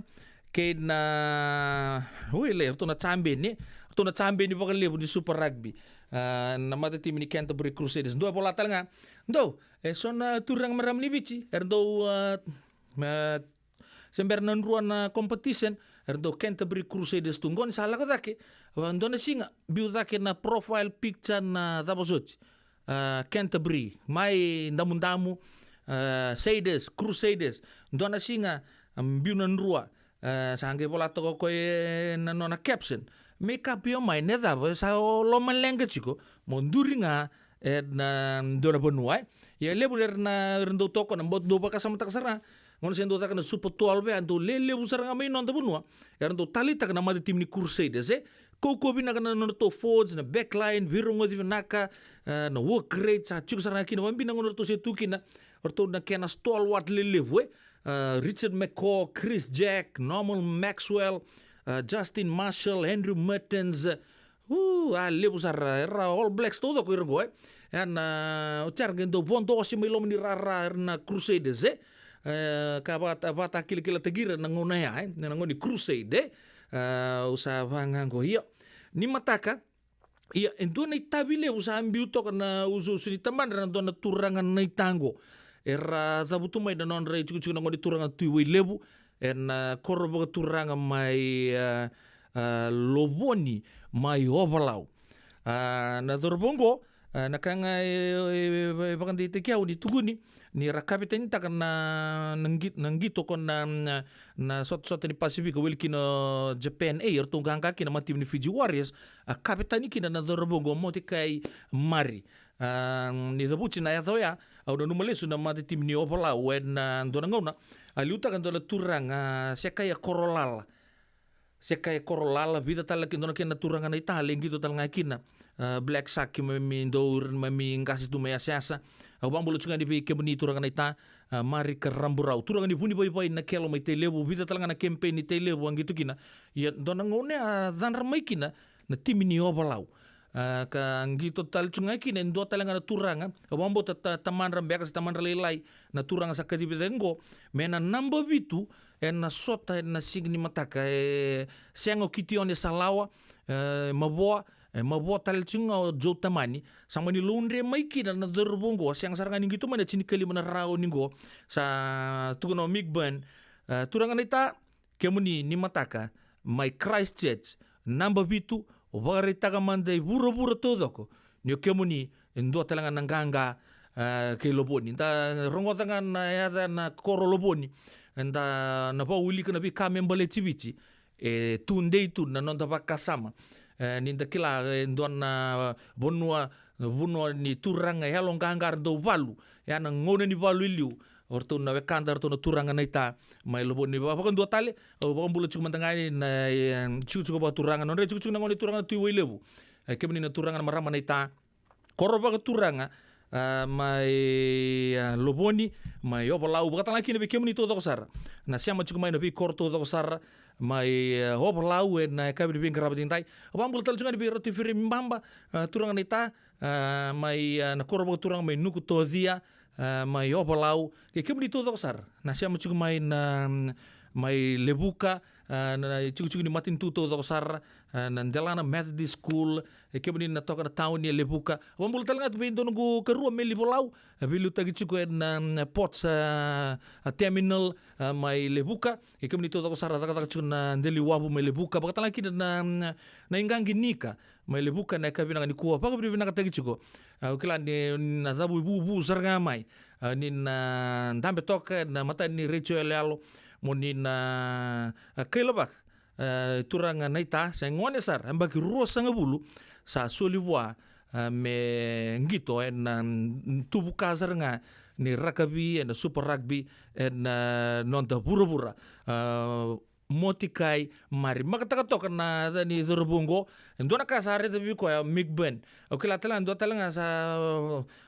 kei na, ui, le, ratou na jabeni, ratou na jabeni vakalevu ni Super Rugby, a, na matatimi ni Canterbury Crusaders. Dua e vola tale ga, dou, e so na turaga marama ni Viti era dau, a, a, se bera na Drua na competition, era dau Canterbury Crusaders tu. Qo ni sa lako cake, va, dua na siga biu cake na profile picture na cava soti, a, Canterbury mai Damudamu, a, Saders, Crusaders. Dua na siga, a, biu na Drua, a, sa qai vola toka o koya ena nona caption, make up your mind, e cava, sa o lomaleqa tiko, mo duri ga ena dua na vanua, e. Ia levu era na, era dau tokona, bau dau vakasamataka sara ga. Gauna se dau caka na Super twelve, e a dau lelevu sara ga mai noda vanua era dau taleitaka na matatimi ni Crusaders, e. Kaukauwa vinaka na nodratou forwards, na backline, veirogoci vinaka, e, na work rate sa tiko sara ga kina, vakabibi na gauna ratou se tu kina o ratou na kena stalwart lelevu, e. E, Richard McCaw, Chris Jack, Norman Maxwell, e, Justin Marshall, Andrew Mehrtens, e, u, a levu sara, era All Blacks taucoko ira qo, e. Ia na, o tera qai dau vodo ose mai loma ni rara, era na Crusaders, e. E, ka vata, vata kilakilataki ira na gauna ya, e, na gauna ni Crusade, e. E, au sa vaga qo, ia. Ni mataka, ia, e dua na itavi levu sa biu toka na usuusu ni tabadra na dua na turaga naita qo. Era cavutu mai na nodra itikotiko na gone turaga Tui Wailevu, ena koro vakaturaga mai, a, a, Lovoni, mai Ovalau. A, na cauravou qo, a, na ka ga e, e, e, e vakadeitaki au ni tukuni, ni ra kavetanitaka na, na qi-, na qito ko na, na, na sotasota ni Pasifika, wili kina o Japan A, eratou qaqa kina na matatimi ni Fiji Warriors, a kavetani kina na cauravou qo Motekai Mari. A, ni cavuti na yaca oya, au nanuma lesu na matatimi ni Ovalau ena dua na gauna a liutaka e dua na turaga, a, Sekaia Korolala. Sekaia Korolala, vica tale kina, dua na kena turaga naita, lai qito tale ga kina, a, Black Shark, keimami dau, keimami qase tu mai Yasayasa. Au vakabula tiko ga yani vei kemuni turaga naita, a, Marika Raburau, turaga ni Vunivaivai, Nakelo, mai Tailevu, vica tale ga na campaign ni Tailevu a qito kina. Ia dua na gauna a cadra mai kina na timi ni Ovalau. A, ka qito tale tu ga kina e dua tale ga na turaga, au vakabauta ta-, tamadra beka se tamadra lailai na turaga sa kacivi cake qo me na naba vitu ena sota ena siga ni mataka, e sega o Kitione Salawa, e mavoa, e mavoa tale tu ga o Joe Tamani. Sa mani laudre mai kina na cauravou qo, sega sara ga ni qito mai na tinikalima na raoni qo. Sa tukuna o Mick Byrne, e, turaga naita, kemuni ni mataka mai Christchurch, naba vitu, vakaraitaka mada i vuravura taucoko ni o kemuni e dua tale ga na qaqa, e, kei Lovoni. Da rogoca ga na yaca na koro Lovoni, eda na vakawilika na veika me baleti Viti, e tudei tu na noda vakasama. E, ni da kila e dua na vanua, vanua ni turaga yaloqaqa, era dau valu, e a na gauna ni valu i liu, o ratou na wekada, o ratou na turaga naita mai Lovoni. Va-, vakadua tale, au vakabula tiko mada ga yani na, e, tikotiko vakaturaga, nodra itikotiko na gone turaga na Tui Wailevu. E, kemuni na turaga na marama naita, koro vakaturaga, a, mai, a, Lovoni, mai Ovalau, vakatalega kina vei kemuni taucoko sara na sema tiko mai na veikoro taucoko sara mai, a, Ovalau ena yakavi ni veiqaravi edaidai. Au vakabula tale tiko ga yani vei Ratu Ifereimi Baba, a, turaga naita, a, mai, a, na koro vakaturaga mai Nukutocia, a, mai Ovalau. Kei kemuni taucoko sara na sema tiko mai na, mai Levuka, a, na, na itikotiko ni matanitu taucoko sara, e, na Delana Methodist School, e kemuni na toka na tauni e Levuka. Vakabula tale ga tu vei dua noqu karua Meli Volau, e veiliutaki tiko ena, mm, ports, a, a terminal, a, mai Levuka. E kemuni taucoko sara cakacaka tiko na deli wavu mai Levuka. Vakatalega kina na, mm, na iqaqi nika mai Levuka na yakavi vinaka nikua. Vakavinavinakataki tiko. A, au kila ni na cavu ivuvu sara ga mai. A, ni na dabe toka ena mata ni retio yaloyalo. Mo ni na, a, kailavaka. E, turaga naita, sa gone sara, yabaki ruasagavulu, sa soli vua, e, me qito ena, mm, tuvuka sara ga ni rakavi, ena Super Rugby, ena, e, noda vuravura. E, Motikai Mari. Makataka toka na yaca ni cauravou oqo. E dua na ka sa raica vei koya o Mick Byrne. Au kila tale ga, dua tale ga sa,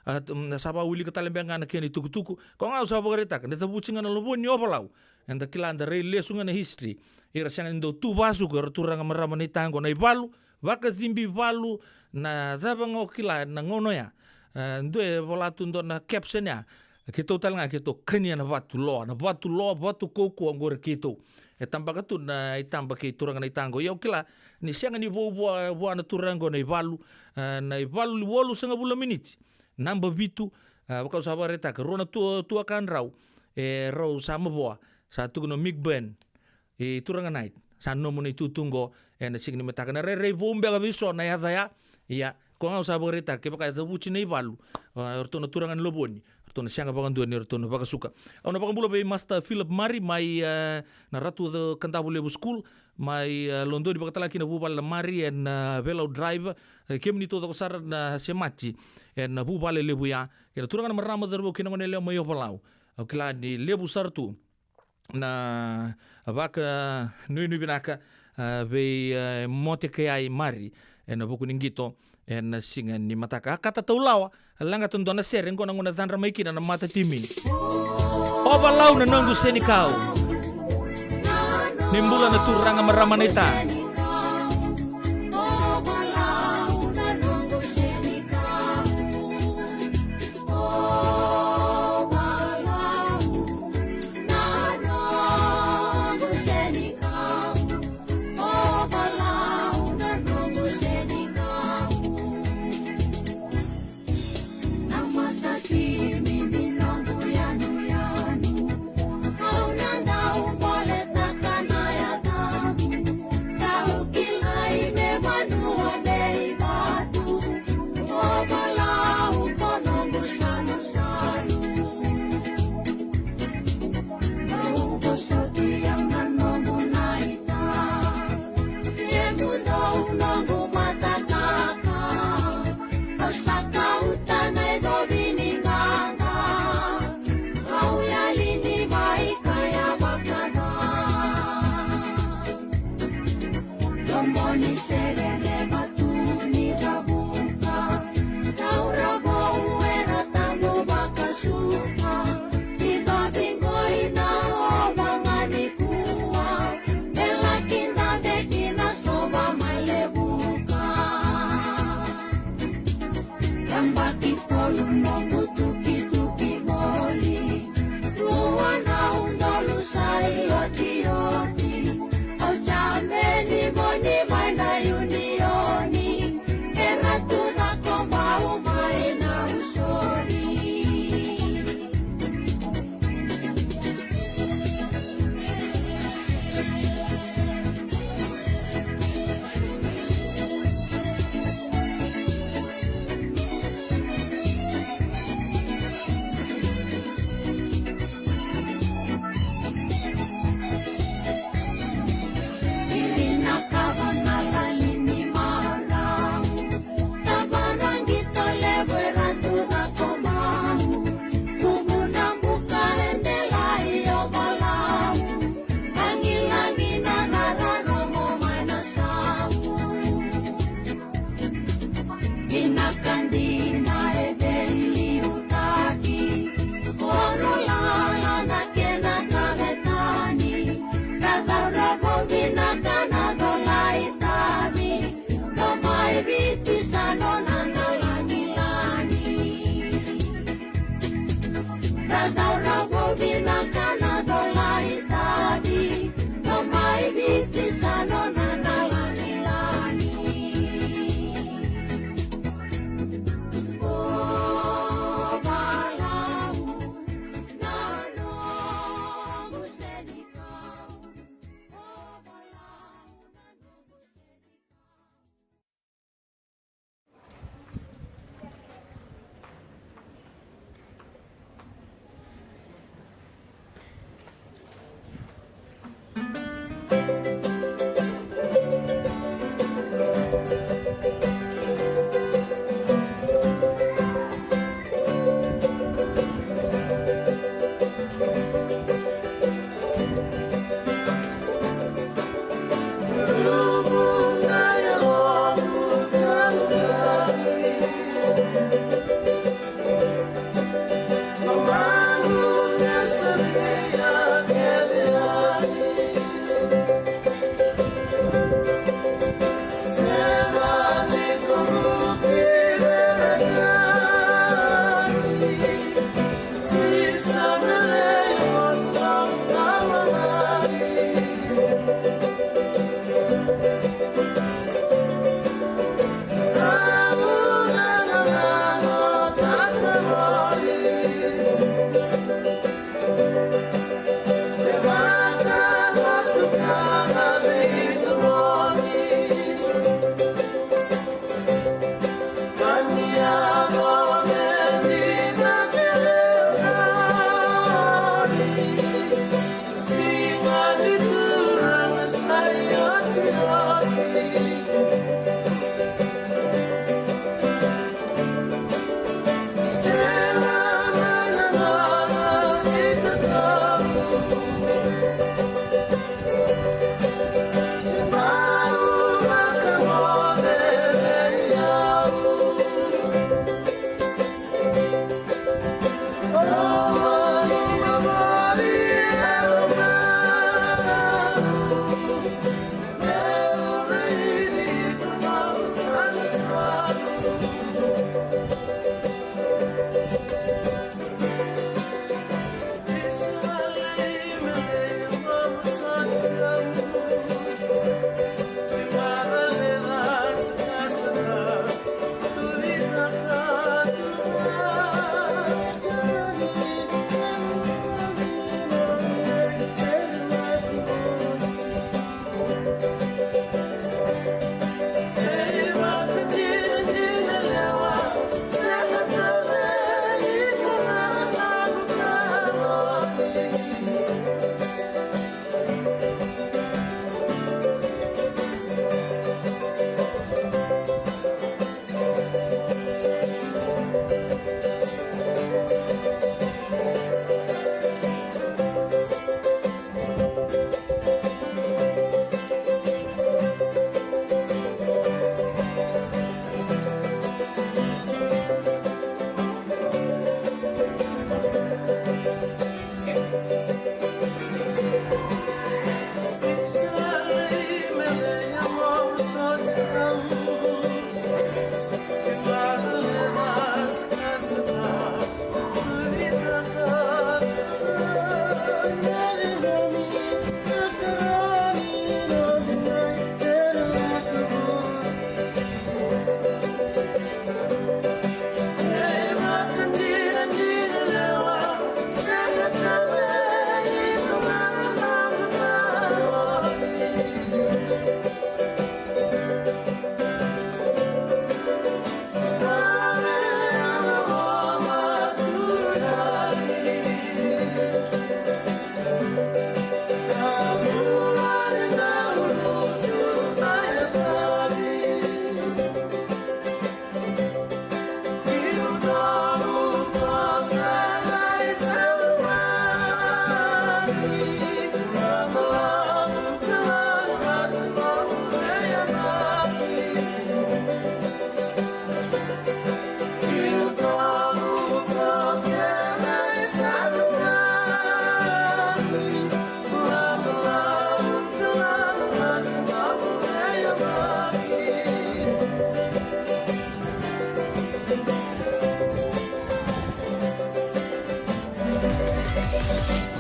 a, mm, sa vakawilika tale beka ga na kena itukutuku. Koya ga au sa vakaraitaka, na cavuti ga na lavo ni Ovalau. Eda kila, da rai lesu ga na history. Ira sega ni dau tu vasuka, era turaga marama naita oqo, na ivalu, vakacibi valu, na cava ga o kila, na gauna oya. E, dua e vola tu dua na caption ya. Keitou tale ga, keitou kania na vatu loa, na vatu loa, vatu kaukauwa oqori keitou. E tabaka tu na itaba kei turaga naita oqo. Ia au kila, ni sega ni vou vua, vua na turaga oqo na ivalu, e, na ivalu walusagavulu na miniti. Naba vitu, e, vaka au sa vakaraitaka, rua na tu, tuaka drau, e, rau sa mavoa, sa tukuna o Mick Byrne. I turaga naita, sa nomu na itutu oqo, ena siga ni mataka. Na rairai vou beka vei so na yaca ya, ia, koya ga au sa vakaraitaka, kevaka e cavuti na ivalu, a, o ratou na turaga ni Lovoni, o ratou na sega vakadua ni o ratou na vakasuka. Au na vakabula vei Master Philip Mari mai, e, na Ratu Kadavulevu School, mai, e, Lodoni, vakatalega kina vuvale na Mari, ena, e, Velau Drive, e, kemuni taucoko sara na semati, ena, e, vuvale levu ya, kei na turaga na marama, cauravou kei na goneyalewa mai Ovalau. Au kila ni levu sara tu na vakanuinui vinaka, a, vei, a, Motekai Mari, ena vuku ni qito, ena siga ni mataka. A kata taulawa, lagata dua na sere, qo na gauna cadra mai kina na mata timi. Ovalau na noqu senikau. Ni bula na turaga marama naita.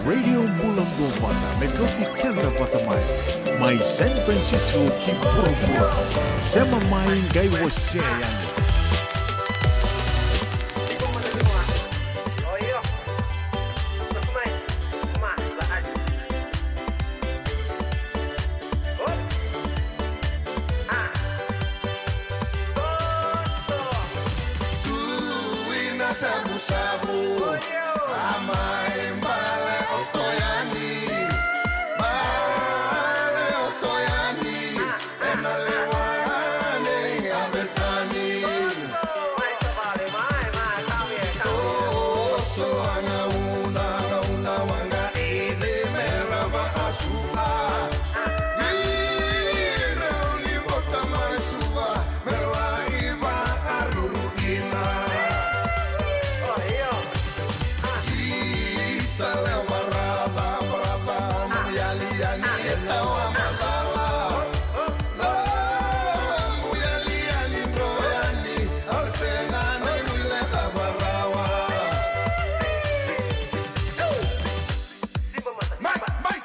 Radio Bula Govana, me kauti keda vata mai. Mai San Francisco ki Burabura. Sema mai qai wasea yani. Ina shabu shabu. Amai bale o toyani. Bale o toyani. Ena lewa nei a vetani. So, so a gauna, gauna waqa ivi me lava a suka. Ira ni bota mai suva. Mera lai vakaruru kina. Isa lewa marama, marama, mo yali yani e tawa macala. Lo, mo yali yani dro yani, au sega ni guileca varawa. Mai, mai.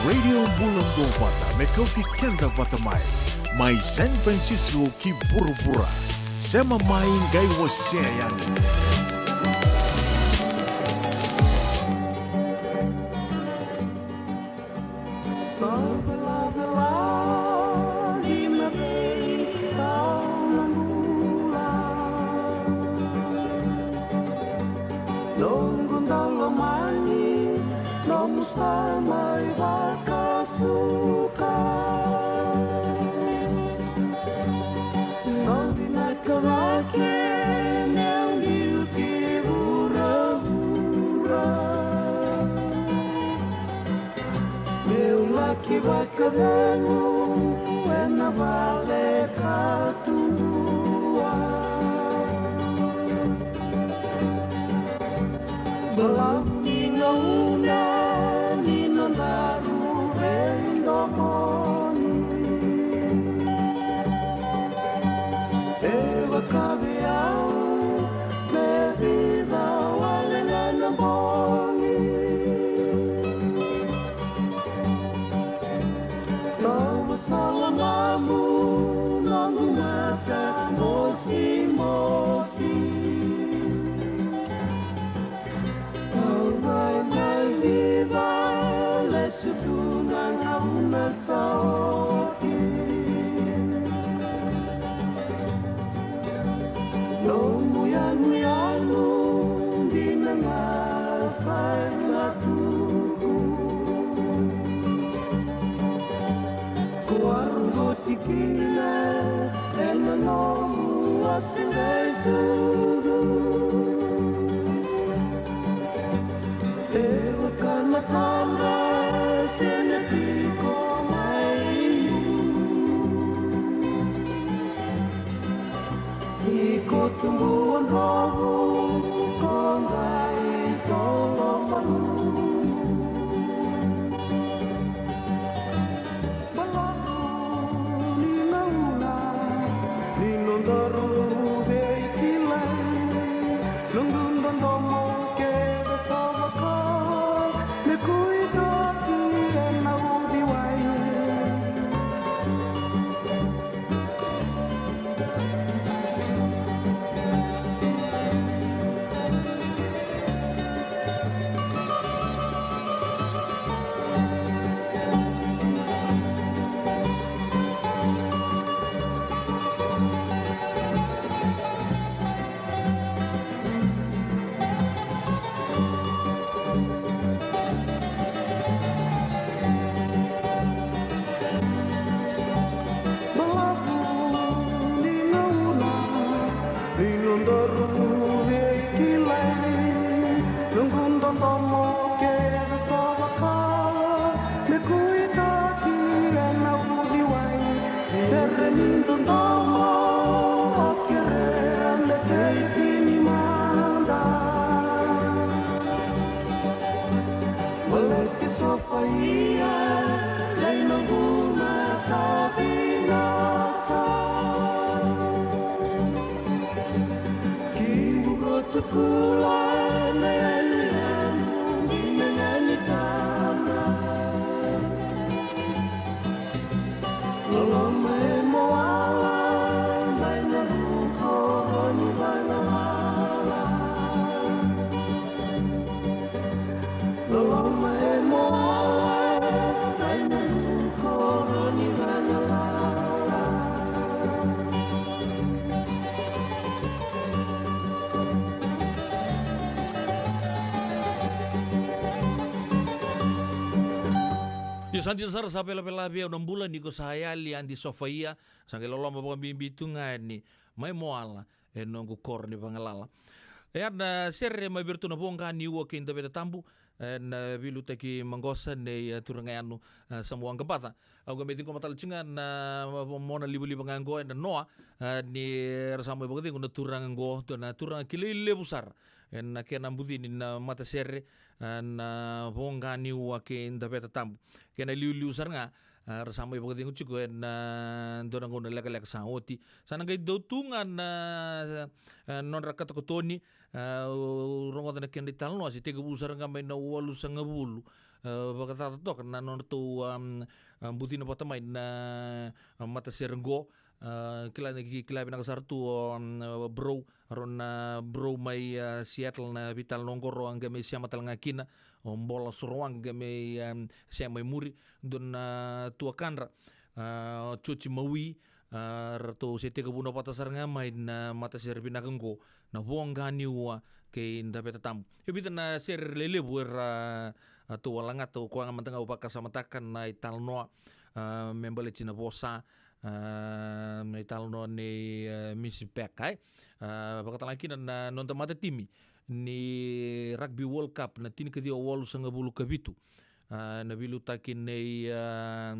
Radio Bula Duavata, me kauti keda vata mai. Mai San Francisco ki Burabura. Sema mai qai wasea yani. Sa velavela ni na veikau na bula. Noqu dau lomani, nomu sa mai vakasuka. Sa vinaka cake meu biuti vuravura. Meu laki vakacegu ena vale ka tubu. Balavu ni gauna ni nodaru veidomoni. E vaka vei au me vica wale ga na bogi. Ka Sa oti nomu yanuyanu, dina ga sa na tuku. Ko a rogo tikina ena nomu a se qai sucu. E vaka na tadra se na tiko mai. Iko tubu o drovu, ko qai tolo malu. Balavu ni gauna ni nodaru veikilai. Noqu dodomo kece sa vaka me kuitaki ena uciwai. Balavu ni gauna ni nodaru veikilai. Noqu dodomo kece sa vaka me kuitaki ena uciwai. Sere ni dodomo o kerea me teitini mada. Baleti Sofaia, lai noqu mata vinaka. Ki burotukula na yanuyanu, dina ga ni tadra. Loloma e Moala, mai na ruko ni vagalala. Loloma e Moala, mai na ruko ni vagalala. Io, sa dina sara, sa velavela vei au na bula ni ko sa yali Adi Sofaia, sa qai loloma vakabibi tu ga yani mai Moala, e noqu koro ni vagalala. E a na sere mai vei iratou na Voqa ni Ua kei Daveta Tabu, e na veiliutaki maqosa nei, e, turaga yanu, e, Samoa Qabatha. Au qai mai ciqoma tale tiko ga na mo-, mona livaliva ga qo e na noa, e, ni ra sa mai vakacegu na turaga qo, tu na turaga kilai levu sara e na kena bucini na matasere, e, na Voqa ni Ua kei Daveta Tabu. Kena liuliu sara ga, e, ra sa mai vakacegu tiko e na dua na gauna lekaleka sa oti. Sa na qai dau tu ga na, e, nodra katokatoni, e, au rogoca na kena italanoa se tekivu sara ga mai na walusagavulu, e, vakacaca toka na nodratou, am, a, bucina vata mai na, a, matasere qo. A, kila, ki-, kila vinaka sara tu o, am, o Bro, rau na Bro mai, a, Seattle na veitalanoa qo, rau a qai mai sema tale ga kina, o Bola Sorowaqa qai mai, am, sema i muri, dua na tuakadra, a, o Joji Maui, a, ratou se tekivuna vata sara ga mai na matasere vinaka qo, na Voqa ni Ua kei Daveta Tabu. E vica na sere lelevu era, a, tou a lagata, o koya ga mada ga au vakasamataka na italanoa, a, me baleti na vosa, a, na italanoa nei, a, Misi Pek, ai. A, vakatale ga kina na noda matatimi ni Rugby World Cup na tinikaciwa walusagavulu ka vitu. A, na veiliutaki nei, a,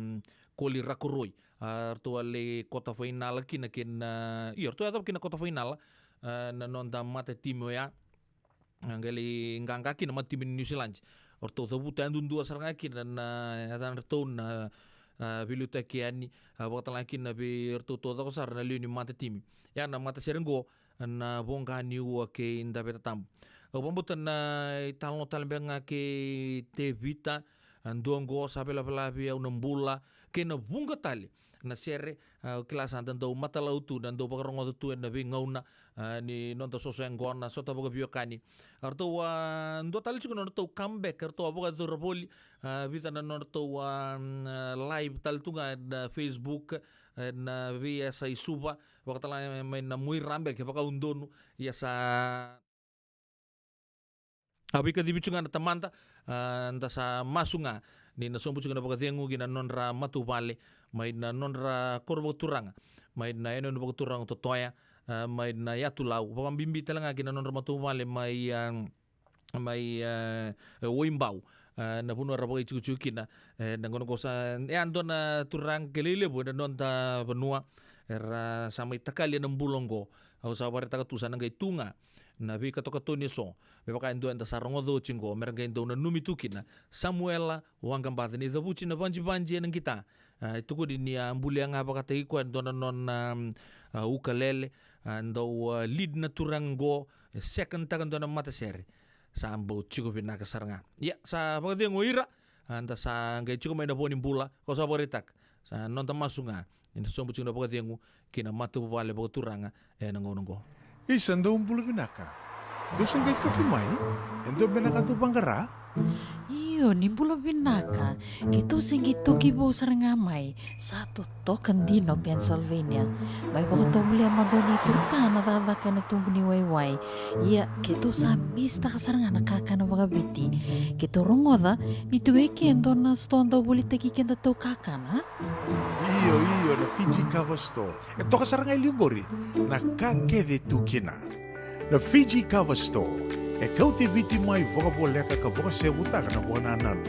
Koli Rakoroi. A, ratou a lai kota fainala kina kei na, io, ratou yacova kina kota fainala, a, na noda matatimi oya. A, qai lai qaqa kina matatimi ni New Zealand. O ratou cavuta yadudua sara ga kina na yacadratou na, a, veiliutaki yani, a, vakatale ga kina vei iratou taucoko sara na lewe ni matatimi. Ia na matasere qo, na Voqa ni Ua kei Daveta Tabu. Au vakabauta na italanoa tale beka ga kei Tevita, A, dua oqo sa veilavelavi au na bula, kei na vuqa tale na sere, a, au kila sa da dau matalau tu, da dau vakarogoca tu ena veigauna, a, ni noda soso yaqona, sota vakaveiwekani. A ratou, a, dua tale tiko na nodratou comeback, a ratou a vakayacora voli, a, vica na nodratou, a, mm, a, live tale tu ga ena Facebook, ena veiyasa i Suva, vakatala mai na Muirabe, ke vakaudonu, ia sa a veikacivi tiko ga na tamada, a, da sa masu ga ni na sobu tiko na vakacegu ki na nodra matavuvale, mai na nodra koro vakaturaga, mai na yanuyanu vakaturaga o Totoya, a, mai na yatu Lau, vakabibi tale ga ki na nodra matavuvale mai, a, mai, a, Waibau, a, na vanua era vakaitikotiko kina, e, na gauna qo sa, e, a dua na turaga kilai levu ena noda vanua, era sa mai takali ena bula oqo, au sa vakaraitaka tu sa na qai tu ga na veikatokatoni eso, me vaka e dua eda sa rogoca oti oqo, me ra qai dau nanumi tu kina, Samuela Waqabaca, ni cavuti na vajivadi ena qita. A, e tukuni ni a bulia ga vakataki koya e dua na nona, a, ukulele, a, dau, a, lead na turaga oqo, e second taka dua na matasere. Sa bau tiko vinaka sara ga. Ia, sa vakacegu o ira, a, da sa qai tiko mai na vo ni bula, ko sa vakaraitaka. Sa noda masu ga ni na sobu tiko na vakacegu ki na matavuvale vakaturaga ena gauna oqo. Isa, dou bula vinaka. Dou se qai toki mai? E dua beka na ka dou vaqara? Io, ni bula vinaka. Keitou se qai toki vou sara ga mai. Sa totoka dina o Pennsylvania. Mai vakatovolea mada o ni turutana cakacaka ena tubu ni waiwai. Ia, keitou sa misitaka sara ga na kakana vakaviti. Keitou rogoca ni tiko e ke dua na sitoa dau volitaki kedatou kakana. Io, io, na Fiji Kava Store. E toka sara ga e liu qori na ka kece e tu kina. Na Fiji Kava Store e kauti Viti mai vakavoleka ka vakasevutaka na vakanananu.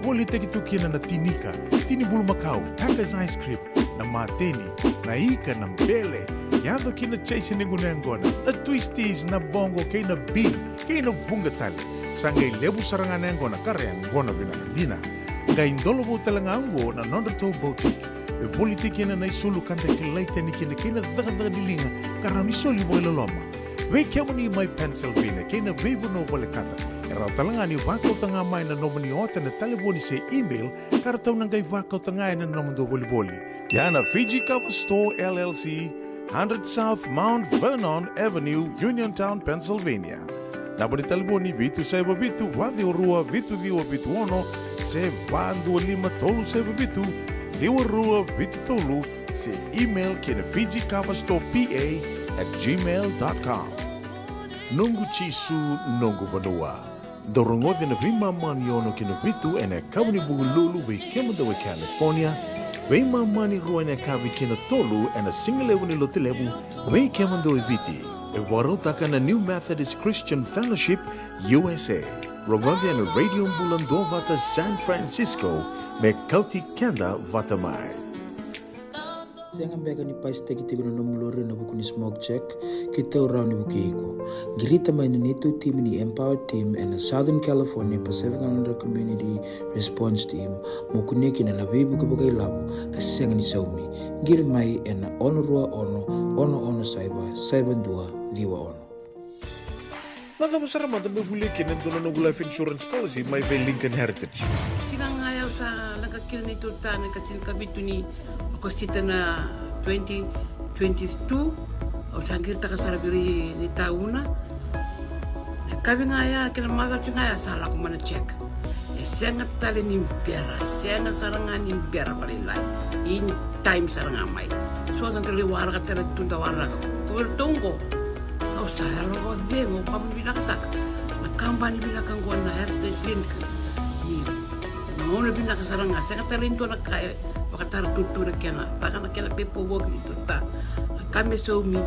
Volitaki tu kina na tinika, tini bulumakau, Tucker's ice cream, na mateni, na ika, na bele, yaco ki na chaise ni gunu yaqona, na twisties, na boqo kei na bean, kei na vuqa tale. Sa qai levu sara ga na yaqona ka ra yaqona vinaka dina. Qai dola vou tale ga oqo na nodratou boutique. E volitaki kina na isulu ka da kilai tani kina kei na cakacaka ni liga ka rawa ni soli vakailoloma. Vei kemuni mai Pennsylvania kei na veivanua volekata, e rawa tale ga ni vakauta ga mai na nomuni ota ena talevoni se email ka ratou na qai vakauta ga ena nomudou volivoli. Ia na Fiji Kava Store L L C, hundred South Mount Vernon Avenue, Uniontown, Pennsylvania. Naba ni talevoni vitu saiva vitu, va ciwa rua, vitu ciwa vitu ono, se va dua lima tolu saiva vitu, ciwa rua vitu tolu, se email ki na Fiji Kava Store P A at gmail dot com. Noqu Jisu, noqu vanua. Dou rogoci na veimama ni ono ki na vitu ena yakavi ni Vukelulu vei kemudou e California, veimama ni rua ena yakavi ki na tolu ena sigalevu ni Lotulevu vei kemudou e Viti. E vakarautaka na New Methodist Christian Fellowship U S A. Rogoci ena Radio Bula Duavata San Francisco, me kauti keda vata mai. Sega beka ni pasitaki tiko na nomu lori ena vuku ni smoke check? Keitou rawa ni vukei iko. Qirita mai na neitou timi ni Empower Team ena Southern California Pacific Islander Community Response Team mo kunea kina na veivuke vakailavo ka sega ni saumi. Qiri mai ena ono rua ono, ono ono saiva, saiva dua ciwa ono. Na cava sara mada meu volia kina e dua na noqu life insurance policy mai vei Lincoln Heritage? Siga ga ya au sa leqa kina neitou ritaya na ika tinikavitu ni Okosita na twenty twenty-two. Au sa qiritaka sara vei ira na itauna. Na yakavi ga ya kei na macawa ga ya sa lako mai na check. E sega tale ni bera, e sega sara ga ni bera vakalailai. In time sara ga mai. So da qai waraka tale tu da waraka. Ko vei iratou oqo, au sa yalo vakacegu, au vakavinavinakataka na kabani vinaka oqo na Heritage Link. Ni na gauna vinaka sara ga, sega tale ni dua na ka e vakatara tutu na kena, vaka na kena paperwork ni tuta. Na ka me saumi,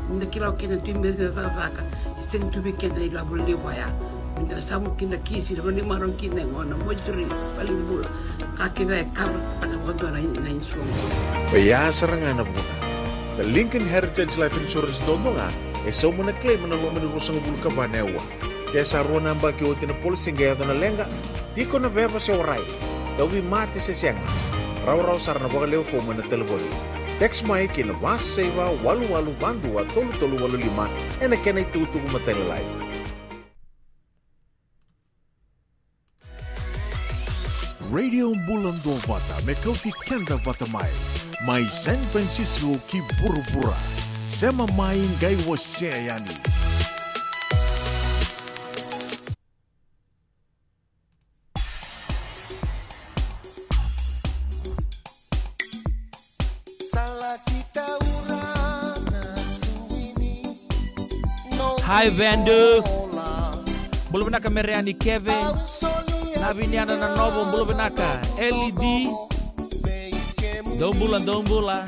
ni da kila o keda tu i Merika na cakacaka, e sega tu vei keda na ilavo levu ya. Ni da na samu kina kisi, na vanua ni marau kina e gona, mortuary, valenibula. Ka kece e cover taka vakadua na, na insurance. Oya sara ga na vuna. Na Lincoln Heritage Life Insurance duadua ga e sauma na claim ena loma ni ruasagavulu ka va na aua. Ke sa rua na yabaki oti na policy qai yaco na leqa, tiko na veva se warai, tauvimate se sega, rawarawa sara na vakalewe fomu ena talevoni. Text mai ki na va saiva walu walu va dua tolu tolu walu lima ena kena itukutuku matailalai. Radio Bula Duavata me kauti keda vata mai, mai San Francisco ki vuravura. Sema mai, qai wasea yani. Hi Vandu. Bula vinaka Mereani Keve. Na Viniana na Novo, bula vinaka. L E D. Dou bula, dou bula.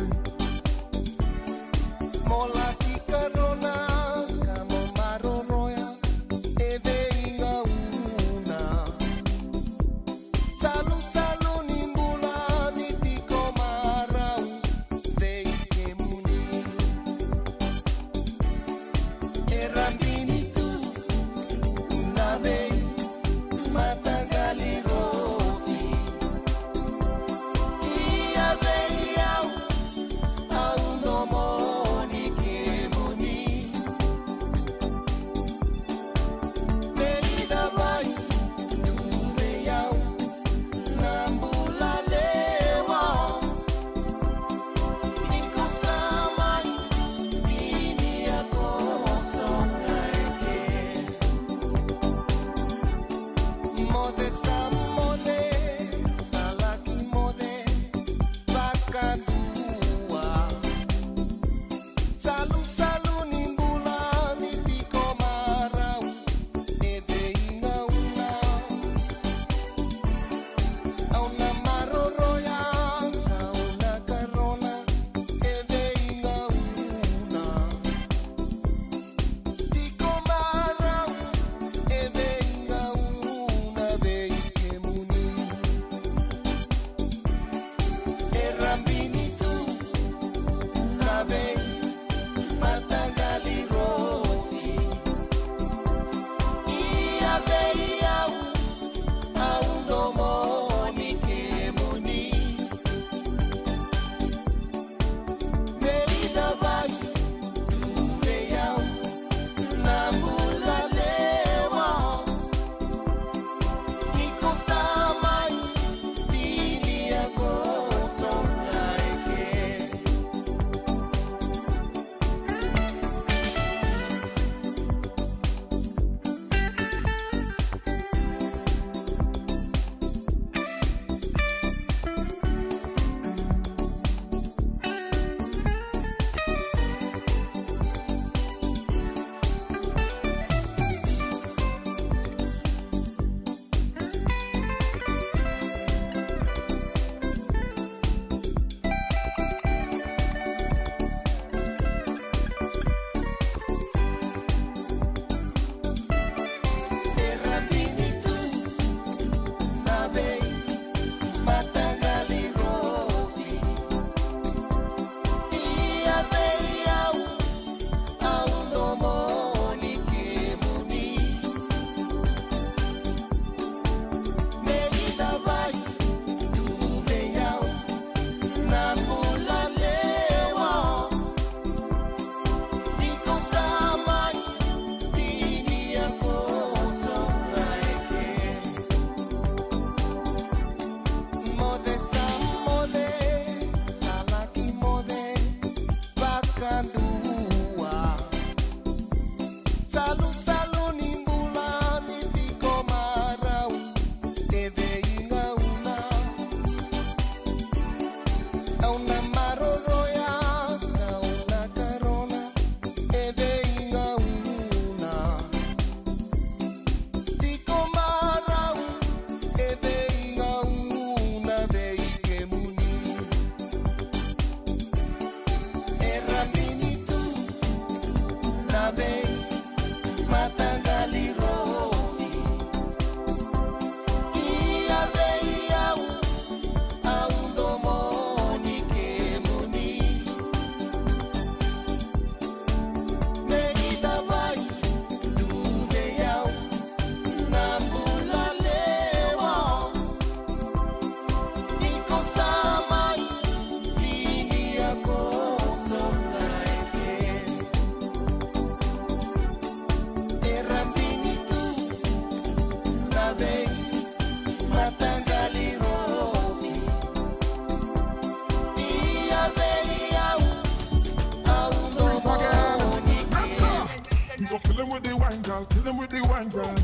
Kill them with the wine, girl.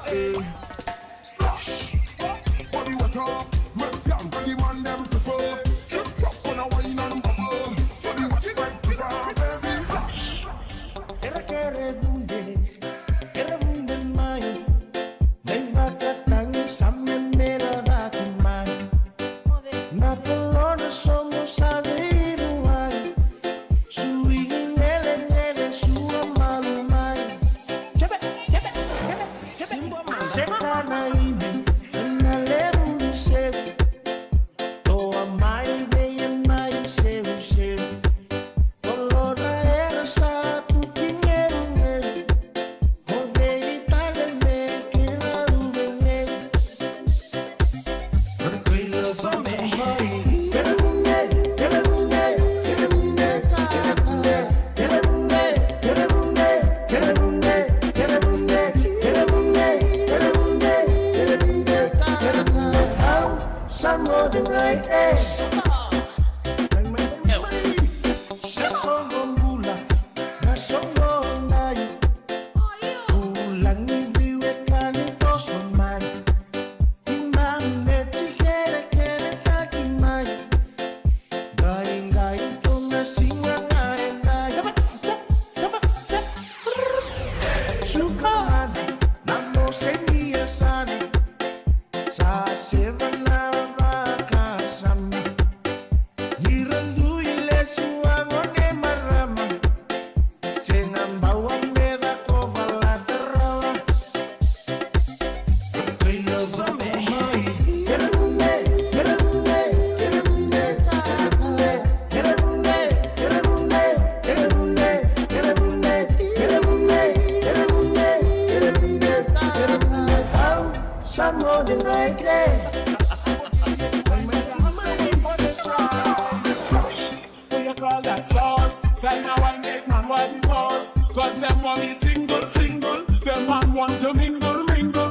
Hey. Splash. Body wet up. Red girl, body man, dem prefer. Drip drop on a wine and bubble. Body wet like prefer, baby. Splash. Kere kere bunde, kere bunde mai. Mai vakatagi sa me mera vaki mai. Na kolona sogo sa veiruai. Sui gelengele sua malu mai. Jebe, jebe, jebe, jebe. Seka na imi, na levu ni sevu. Toa mai vei e mai sevu sevu. Kolona era sa tuki ngeru ngeru. Mo vei tale me kena ruve ngeru. Cause dem want me single, single. Dem man want to mingle, mingle.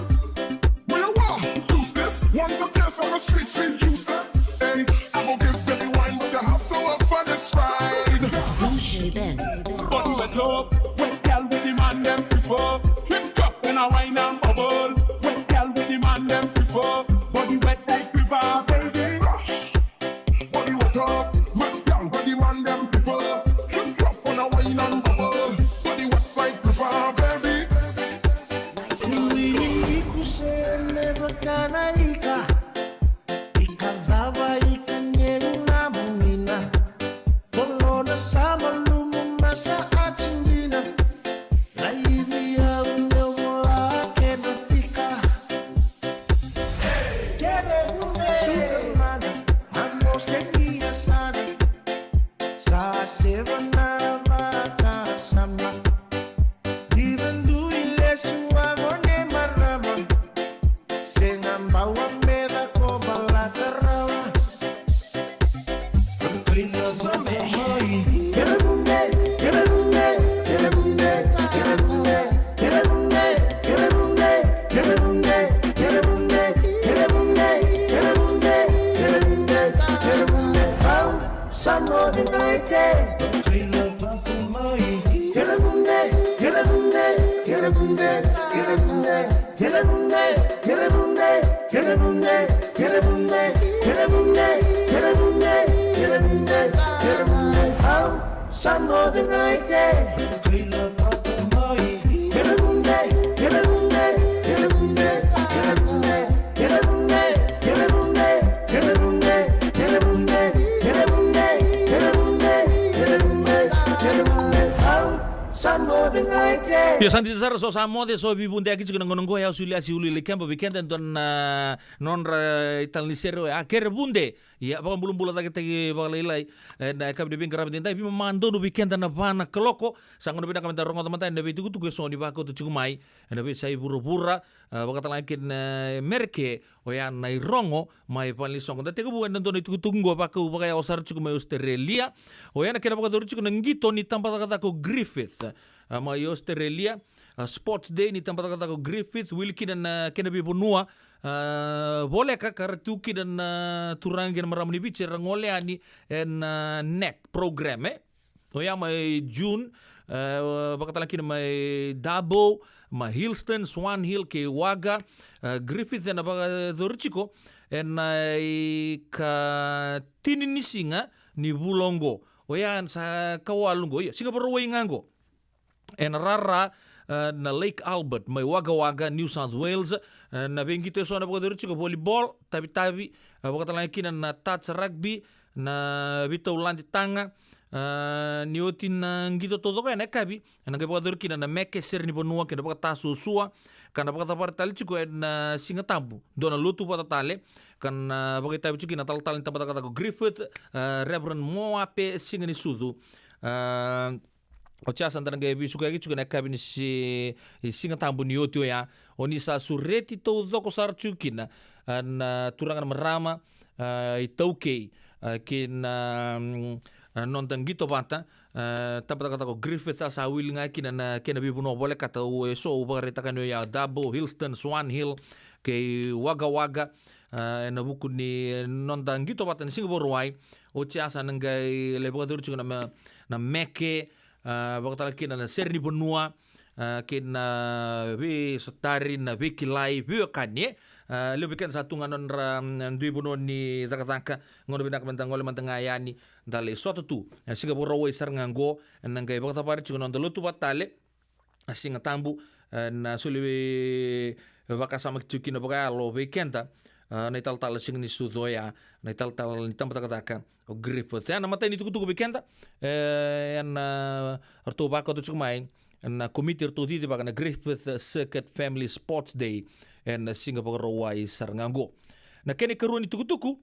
Where you want? Who's this? Want to taste on the sweet, sweet juice, eh? Hey, I go give every wine, but you have to work for this ride. D J Ben. Body wet up, wet girl with the man dem prefer. Hip hop and a wine and bubble. Wet girl with the man dem prefer. Body wet like river, baby. Body wet up, wet girl, body man dem prefer. Hip hop on a wine and bubble. Body wet like prefer, baby. Ui, kusene vakana ika. Ika dava ika ngeru na munina. Kolona sa malumu masa atingina. Io, sa dina sara, so sa moce, so veivudeyaki tiko na gauna oqo. Au Suliasi Uluilekeba, vei keda e dua na nodra italanisere oya, Kerevude. Ia, vakabulabula cake tiko vakalailai ena yakavi ni veiqaravi edaidai, veimama donu vei keda na va na kaloko. Sa gauna vinaka meda rogoca mada na veitukutuku eso ni vakauta tiko mai ena veiyasai vuravura, a, vakatalega kina e Mereke, oya na irogo mai valenisoqo. Da tekivu ena dua na itukutuku oqo, vakau vakayawa sara tiko mai Australia. Oya na kena vakayacori tiko na qito ni tabacakacaka o Griffith, a, mai Australia. A, Sports Day ni tabacakacaka o Griffith, wili kina na kena veivanua, a, voleka ka ra tu kina na turaga kei na marama ni Viti era gole yani ena, a, NEC program, e? Oya mai June, e, vakatale kina mai Dubbo, mai Hillston, Swan Hill kei Wagga, e, Griffith ena vakayacori tiko ena ikatini ni siga ni vula oqo. Oya sa ikawalu oqo, ia, siga Vakarauwai ga oqo. Ena rara, e, na Lake Albert mai Wagga Wagga, New South Wales. E, na veiqito eso na vakayacori tiko volleyball, tavitavi, e, vakatale ga kina na touch rugby, na veitauladi taga, e, ni oti na qito taucoko ena yakavi, ena qai vakayacori kina na meke, sere ni vanua kei na vakatasuasua, ka na vakacavari tale tiko ena Siga Tabu dua na lotu vata tale, ka na vakaitavi tiko kina na talatala ni tabacakacaka o Griffith, e, Reverend Moape Siganisucu. E, Oti ya sa da na qai veisukayaki tiko ena yakavi ni si-, Siga Tabu ni oti oya. O ni sa sureti taucoko sara tiko kina, e, na turaga na marama, e, iTaukei, e, kei na, mm, e, noda qito vata, e, tabacakacaka o Griffith, a sa wili ga kina na kena veivanua volekata, au eso au vakaraitaka ni oya Dubbo, Hillston, Swan Hill kei Wagga Wagga, e, ena vuku ni noda qito vata ni siga Vakarauwai. Oti ya sa na qai lai vakayacori tiko na me-, na meke, a, vakatale kina na sere ni vanua, a, kei na veisotari, na veikilai, veiwekani, e. A, levu vei keda sa tu ga nodra, mm, dui vanua ni cakacaka, gauna vinaka meda gole mada ga yani, da lai sota tu. A, siga Vakarauwai sara ga oqo, ena qai vakacavari tiko na noda lotu vata tale, a, Siga Tabu, e, na soli vei, e, vakasama tiko kina vakayalo vei keda, e, na italatala Siganisucu oya, na italatala ni tabacakacaka o Griffith. Ena imatai ni tukutuku vei keda, e, ena, e, ratou vakauta tiko mai na komiti ratou cicivaka na Griffith Circuit Family Sports Day, ena siga Vakarauwai sara ga oqo. Na kena ikarua ni tukutuku,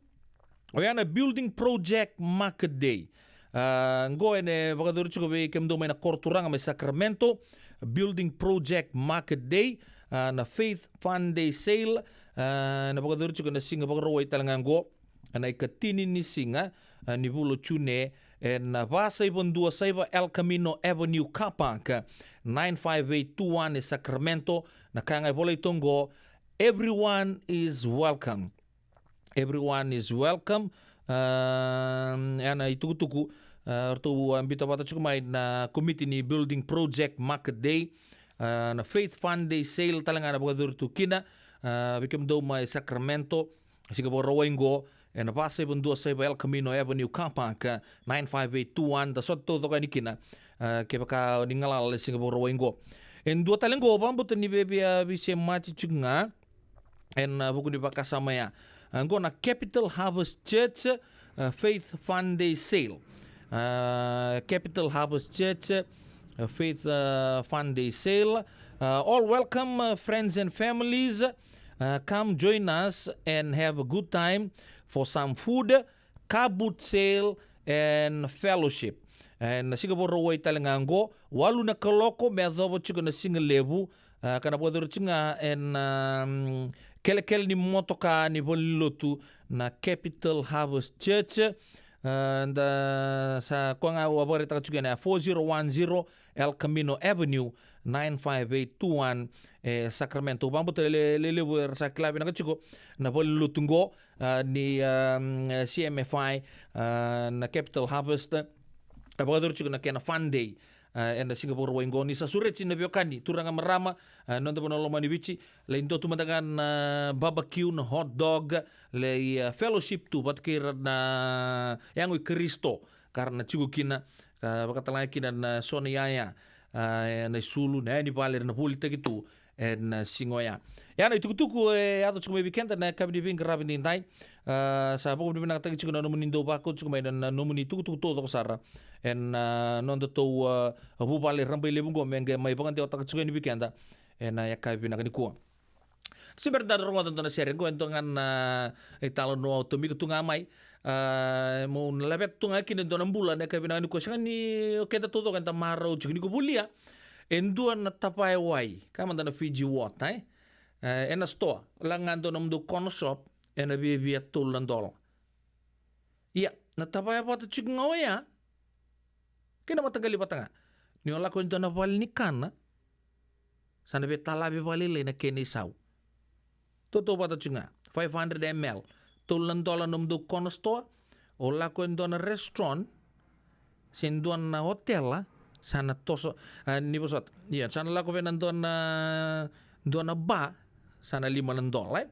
oya na Building Project Market Day. A, oqo ena vakayacori tiko vei kemudou mai na koro turaga mai Sacramento, Building Project Market Day, a, na Faith Fun Day Sale, a, ena vakayacori tiko na siga Vakarauwai tale ga oqo, ena ikatini ni siga, a, ni vula o June, ena va saiva dua saiva El Camino Avenue Car Park, nine five eight two one e Sacramento. Na ka ga e volai tu oqo, everyone is welcome. Everyone is welcome. A, ena itukutuku, a, ratou a biuta vata tiko mai na komiti ni Building Project Market Day, a, na Faith Fun Day Sale tale ga na vakayacori tu kina, a, vei kemudou mai Sacramento, siga Vakarauwai oqo, ena va saiva dua saiva El Camino Avenue Car Park, a, nine five eight two one, da sota taucoko yani kina, a, kevaka ni galala ena siga Vakarauwai oqo. E dua tale oqo, vakabauta ni via, via veisemati tiko ga, ena, a, vuku ni vakasama ya. A, oqo na Capital Harvest Church, a, Faith Fun Day Sale. A, Capital Harvest Church, a, Faith, a, Fun Day Sale. A, all welcome, a, friends and families. A, come join us and have a good time for some food, car boot sale and fellowship. Ena siga Vakarauwai tale ga oqo, walu na kaloko me yacova tiko na siga levu, a, ka na vakayacori tiko ga ena, mm, kelekele ni motoka ni valenilotu na Capital Harvest Church. A, da sa koya ga au a vakaraitaka tiko ena four zero one zero El Camino Avenue, nine five eight two one, e Sacramento. Au vakabauta le, le levu era sa kila vinaka tiko na valenilotu oqo, a, ni, a, mm, C M F I, a, na Capital Harvest, a, vakayacori tiko na kena fun day, a, ena siga Vakarauwai oqo. Ni sa sureti na veiwekani, turaga, marama, a, noda vanua lomani Viti, lai dua tu mada ga na barbecue, na hot dog, lai, a, fellowship tu vata kei ira na yago i Karisito ka ra na tiko kina, ka vakatalega kina na so na iyaya, a, ena isulu, na yawa ni vale era na volitaki tu ena siga oya. Ia na itukutuku e yaco tiko mai vei keda ena yakavi ni veiqaravi edaidai. A, sa vakavinavinakataki tiko na nomuni dau vakau tiko mai na, na nomuni tukutuku taucoko sara ena, a, nodatou, a, vuvale rabailevu oqo me qai mai vakadewataka tiko yani vei keda ena yakavi vinaka nikua. Se bera ni da rogoca e dua na sere qo, e dua ga na italanoa au tomika tu ga mai. A, meu na laveta tu ga kina e dua na bula ena yakavi vinaka nikua. Sega ni o keda taucoko eda marau tiko ni ko volia e dua na tavaya wai, kaya mada na Fiji water, e? E, ena sitoa, lako ga e dua na nomudou corner shop, ena viavia tolu na dola. Ia, na tavaya vata tiko ga oya kei na mataqali vata ga. Ni o lako e dua na vale ni kana, sa na veitalavi vakalailai na kena isau. Tautauvata tiko ga, five hundred M L, tolu na dola na nomudou corner store. O lako e dua na restaurant, se dua na otela, sa na toso, a, ni vosota. Ia, sa na lako vei na dua na, dua na ba, sa na lima na dola, e?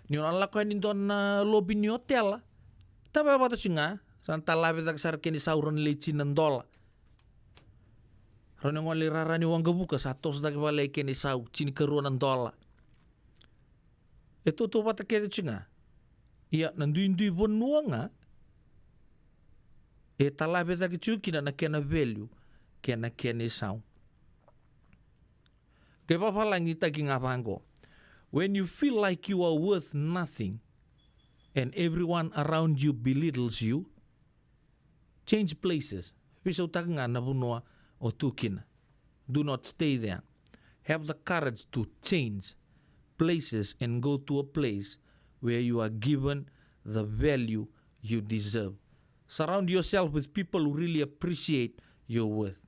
Ni o na lako yani dua na lobi ni otela, tavaya vata tiko ga, sa na talave cake sara kena isau rau ni lai tini na dola. Rau ni gole rara ni waqavuka, sa toso cake vale kena isau tinikarua na dola. E tautauvata kece tiko ga. Ia, na duidui vanua ga, e talave cake tiko kina na kena value, kei na kena isau. Ke vavalagitaki ga vaqo. When you feel like you are worth nothing and everyone around you belittles you, change places. Veisautaka ga na vanua o tu kina. Do not stay there. Have the courage to change places and go to a place where you are given the value you deserve. Surround yourself with people who really appreciate your worth.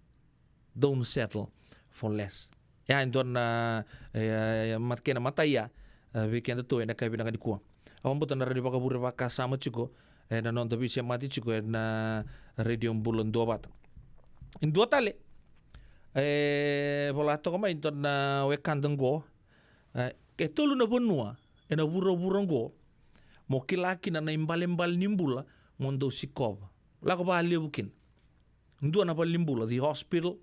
Don't settle for less. Ya e dua na, e, e, mat-, kena imatai ya, e, vei kedatou ena yakavi vinaka nikua. Au vakabauta na rawa ni vakavure vakasama tiko, e, na noda veisemati tiko ena Radio Bula Duavata. E dua tale, e, vola toka mai e dua na wekada qo, e, e tolu na vanua ena vuravura qo mo kila kina na ibalebale ni bula mo dou sikova. Lako vakalevu kina. Dua na valenibula, the hospital,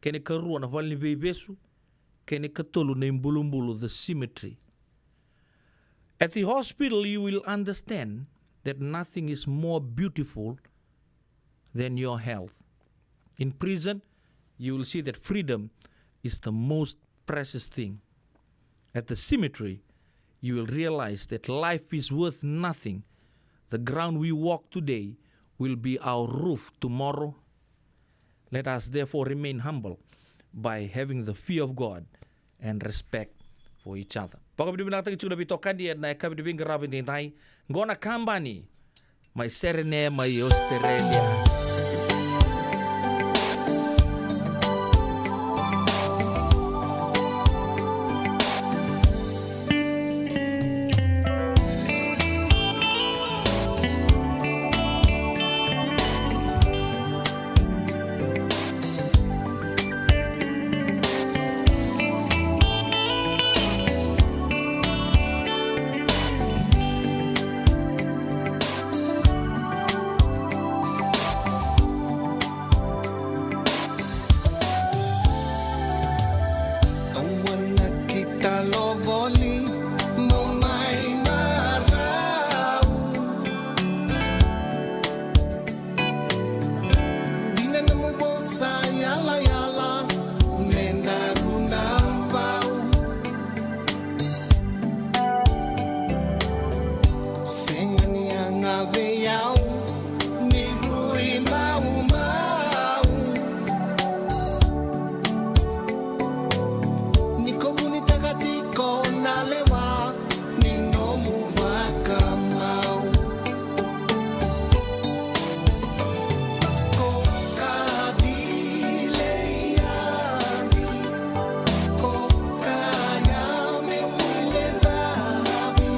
kena ikarua na valeniveivesu, kena ikatolu na ibulubulu, the cemetery. At the hospital, you will understand that nothing is more beautiful than your health. In prison, you will see that freedom is the most precious thing. At the cemetery, you will realize that life is worth nothing. The ground we walk today will be our roof tomorrow. Let us therefore remain humble by having the fear of God and respect for each other. Vakavinavinakataki tiko na veitokani ena yakavi ni veiqaravi edaidai. Qo na kabani mai Serene, mai Australia. Au a nakita lo voli mo mai marau. Dina nomu vosa yalayala me daru na vau. Sega ni yaga vei au ni rui maumau. Ni ko vunitaka tiko na lewa ni nomu vakamau. Ko ka vileani, ko ka ya meu mile davi.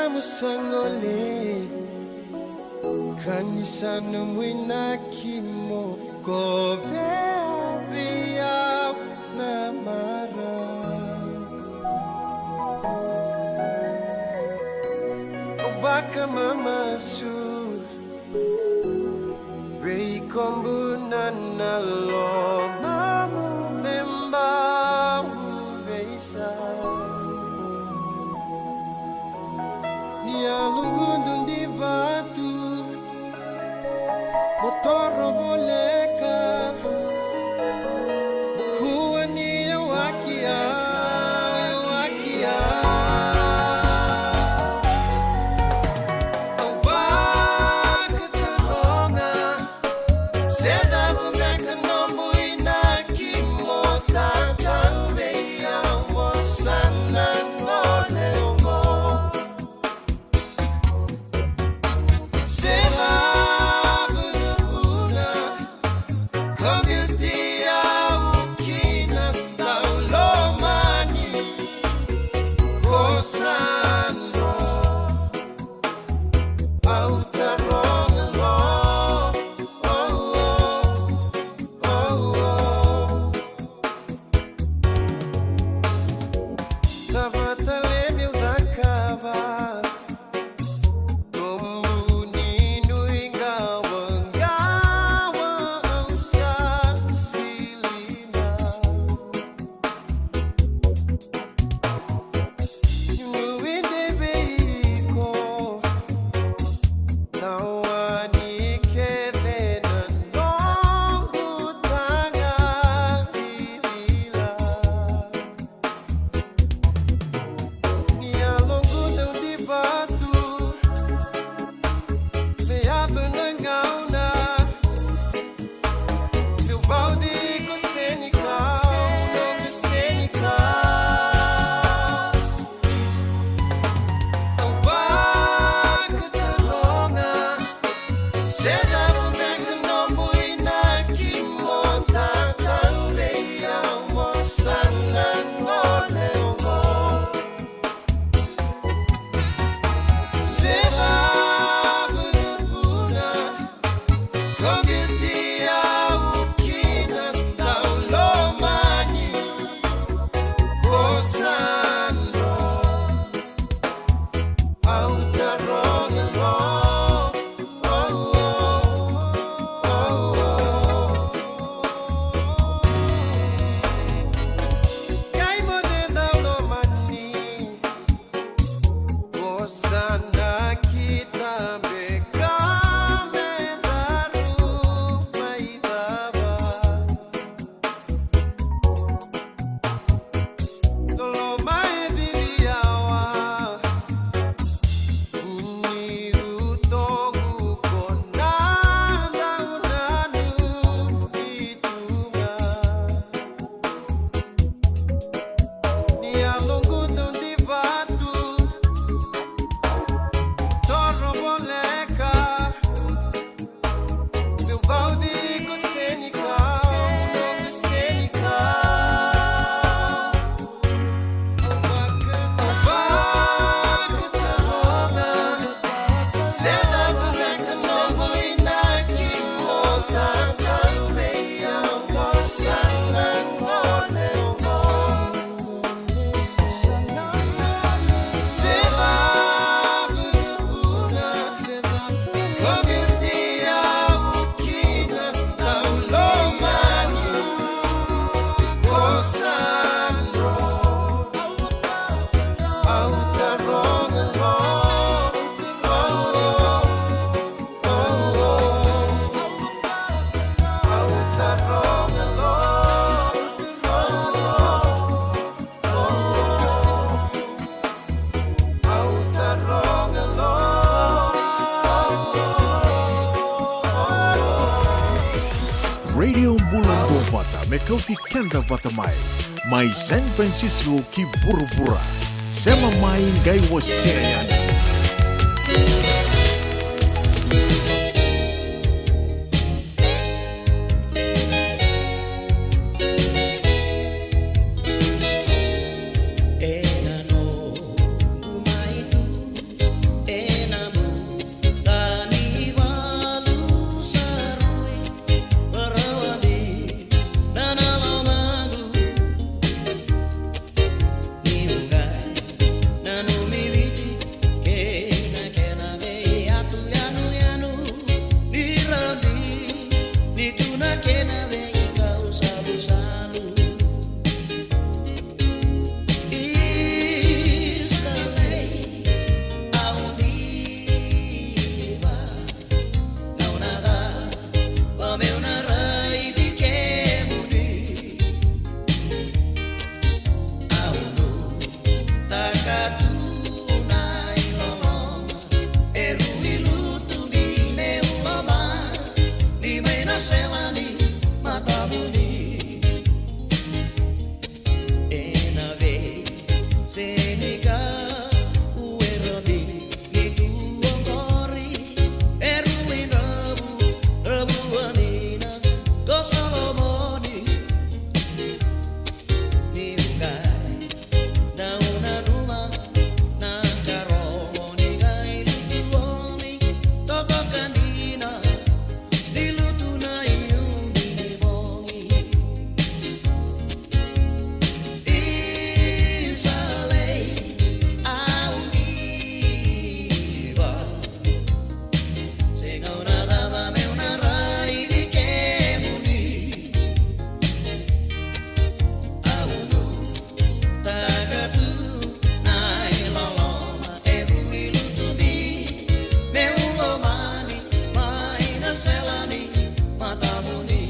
Mo sa gole ka ni sa nomu inaki mo kovea vei au na marau. Au vakamamasu vei iko buna na lomamu me bau veisau. Ni yaloqu dau divatu mo toro voleka. Mo kua ni yawaki au, yawaki au. Au vakataroga se cava beka nomu inaki mo tatau vei au mo sa na gole oqo. Se cava na vuna ka biuti au kina dau lomani ko Sandro. Au taroga lo, oh, oh, oh, oh. Cava tale meu cakava? Nomu ni nuiqawaqawa au sa sili mai. Niu nuidei vei iko, na wani kece na noqu taga vivila. Ni yaloqu dau divatu, me yaco na gauna meu vauci iko senikau, noqu senikau. Au vakataroga se cava beka nomu inaki mo tatau vei au mo sa na gole oqo. Se cava na vuna ka biuti au kina dau lomani ko Sandro. Au taroga lo, oh, oh, oh, oh. Qai moce dau lomani. Ko sa na kita beka me daru mai cava? Loloma e ciri yawa, vuni utoqu ko na dau nanumi tu ga. Ni yaloqu dau divatu, toro voleka, meu vauci iko senikau, noqu senikau. Au vakataroga se cava beka nomu inaki mo tatau vei au mo sa na gole oqo. Se cava na vuna ka biuti au kina dau lomani ko Sandro. Au taroga lo, oh, oh, oh, oh. Au taroga lo, oh, oh, oh, oh. Au taroga lo, oh, oh, oh, oh. Radio Bula Duavata, me kauti keda vata mai. Mai San Francisco ki vuravura. Sema mai qai wasea yani. Na kena veikau salusalu. Isa lei, au diva. Gauna cava meu na raici kemuni? Au nuitaka tu na iloloma e rui lutu ni meu lomani mai na sela ni matamuni. Ena vei senika uerabi ni tu oqori e rui dravu, dravu anina ko Solomoni. Niu qai dau nanuma na karoma ni qai lutu omi, totoka dina ni lutu na iubi ni bogi. Isa lei, au diva. Se gauna cava meu na raici kemuni? Au nuitaka tu na iloloma e rui lutu ni meu lomani mai na sela ni matamuni.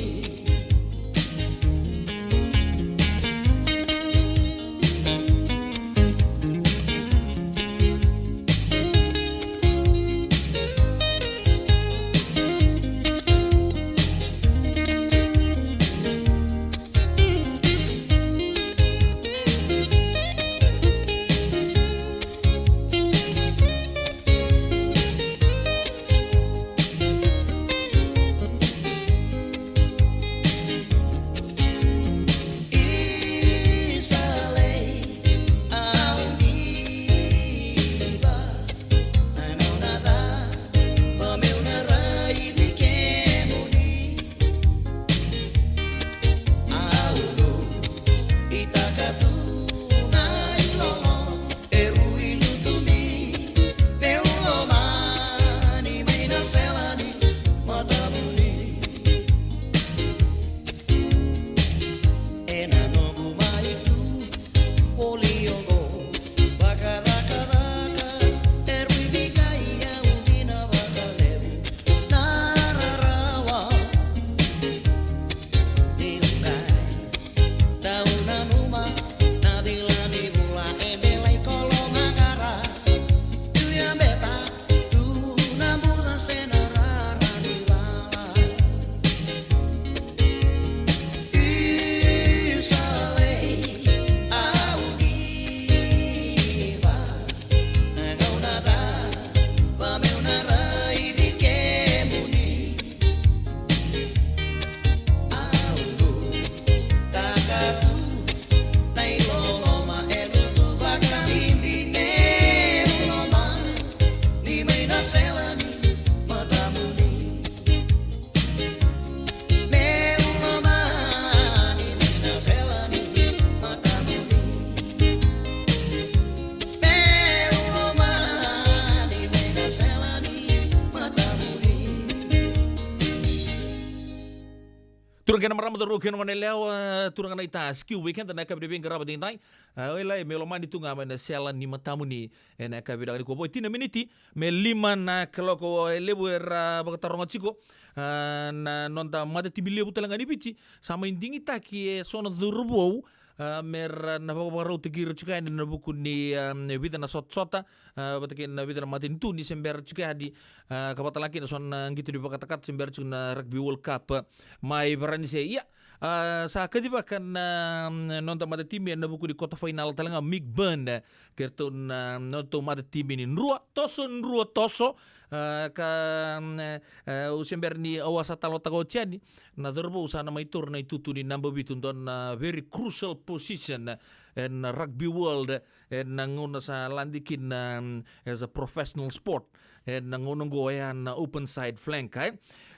Turaga kei na marama, cauravou kei na goneyalewa, turaga naita, sikiu vei keda na yakavi ni veiqaravi edaidai. A, o Elai, meu lomani tu ga mai na sela ni matamuni ena yakavi vinaka nikua. Vo e tini na miniti me lima na kaloko. E levu era vakataroga tiko, a, na noda matatimi levu tale ga ni Viti, sa mai digitaki e so na cauravou, a, me ra na vakavakarautaki ira tiko yani ena vuku ni, a, vica na sotasota, a, vata kei na vica na matanitu ni se bera tiko yani, a, ka vaka tale ga kina so na qito ni vakatakata se bera tiko na Rugby World Cup, a, mai Varanise. Ia, a, sa kacivaka na, mm, noda matatimi ena vuku ni quarter final tale ga, Mick Byrne, kei ratou na nodatou matatimi ni Drua Toso, Drua Toso, a, ka, mm, e, au se bera ni au a sa talanoataka oti yani, na cauravou sa na mai taura na itutu ni naba vitu, dua na very crucial position ena rugby world, ena gauna sa lade kina, mm, as a professional sport. Ena gauna oqo e a na open side flank, e.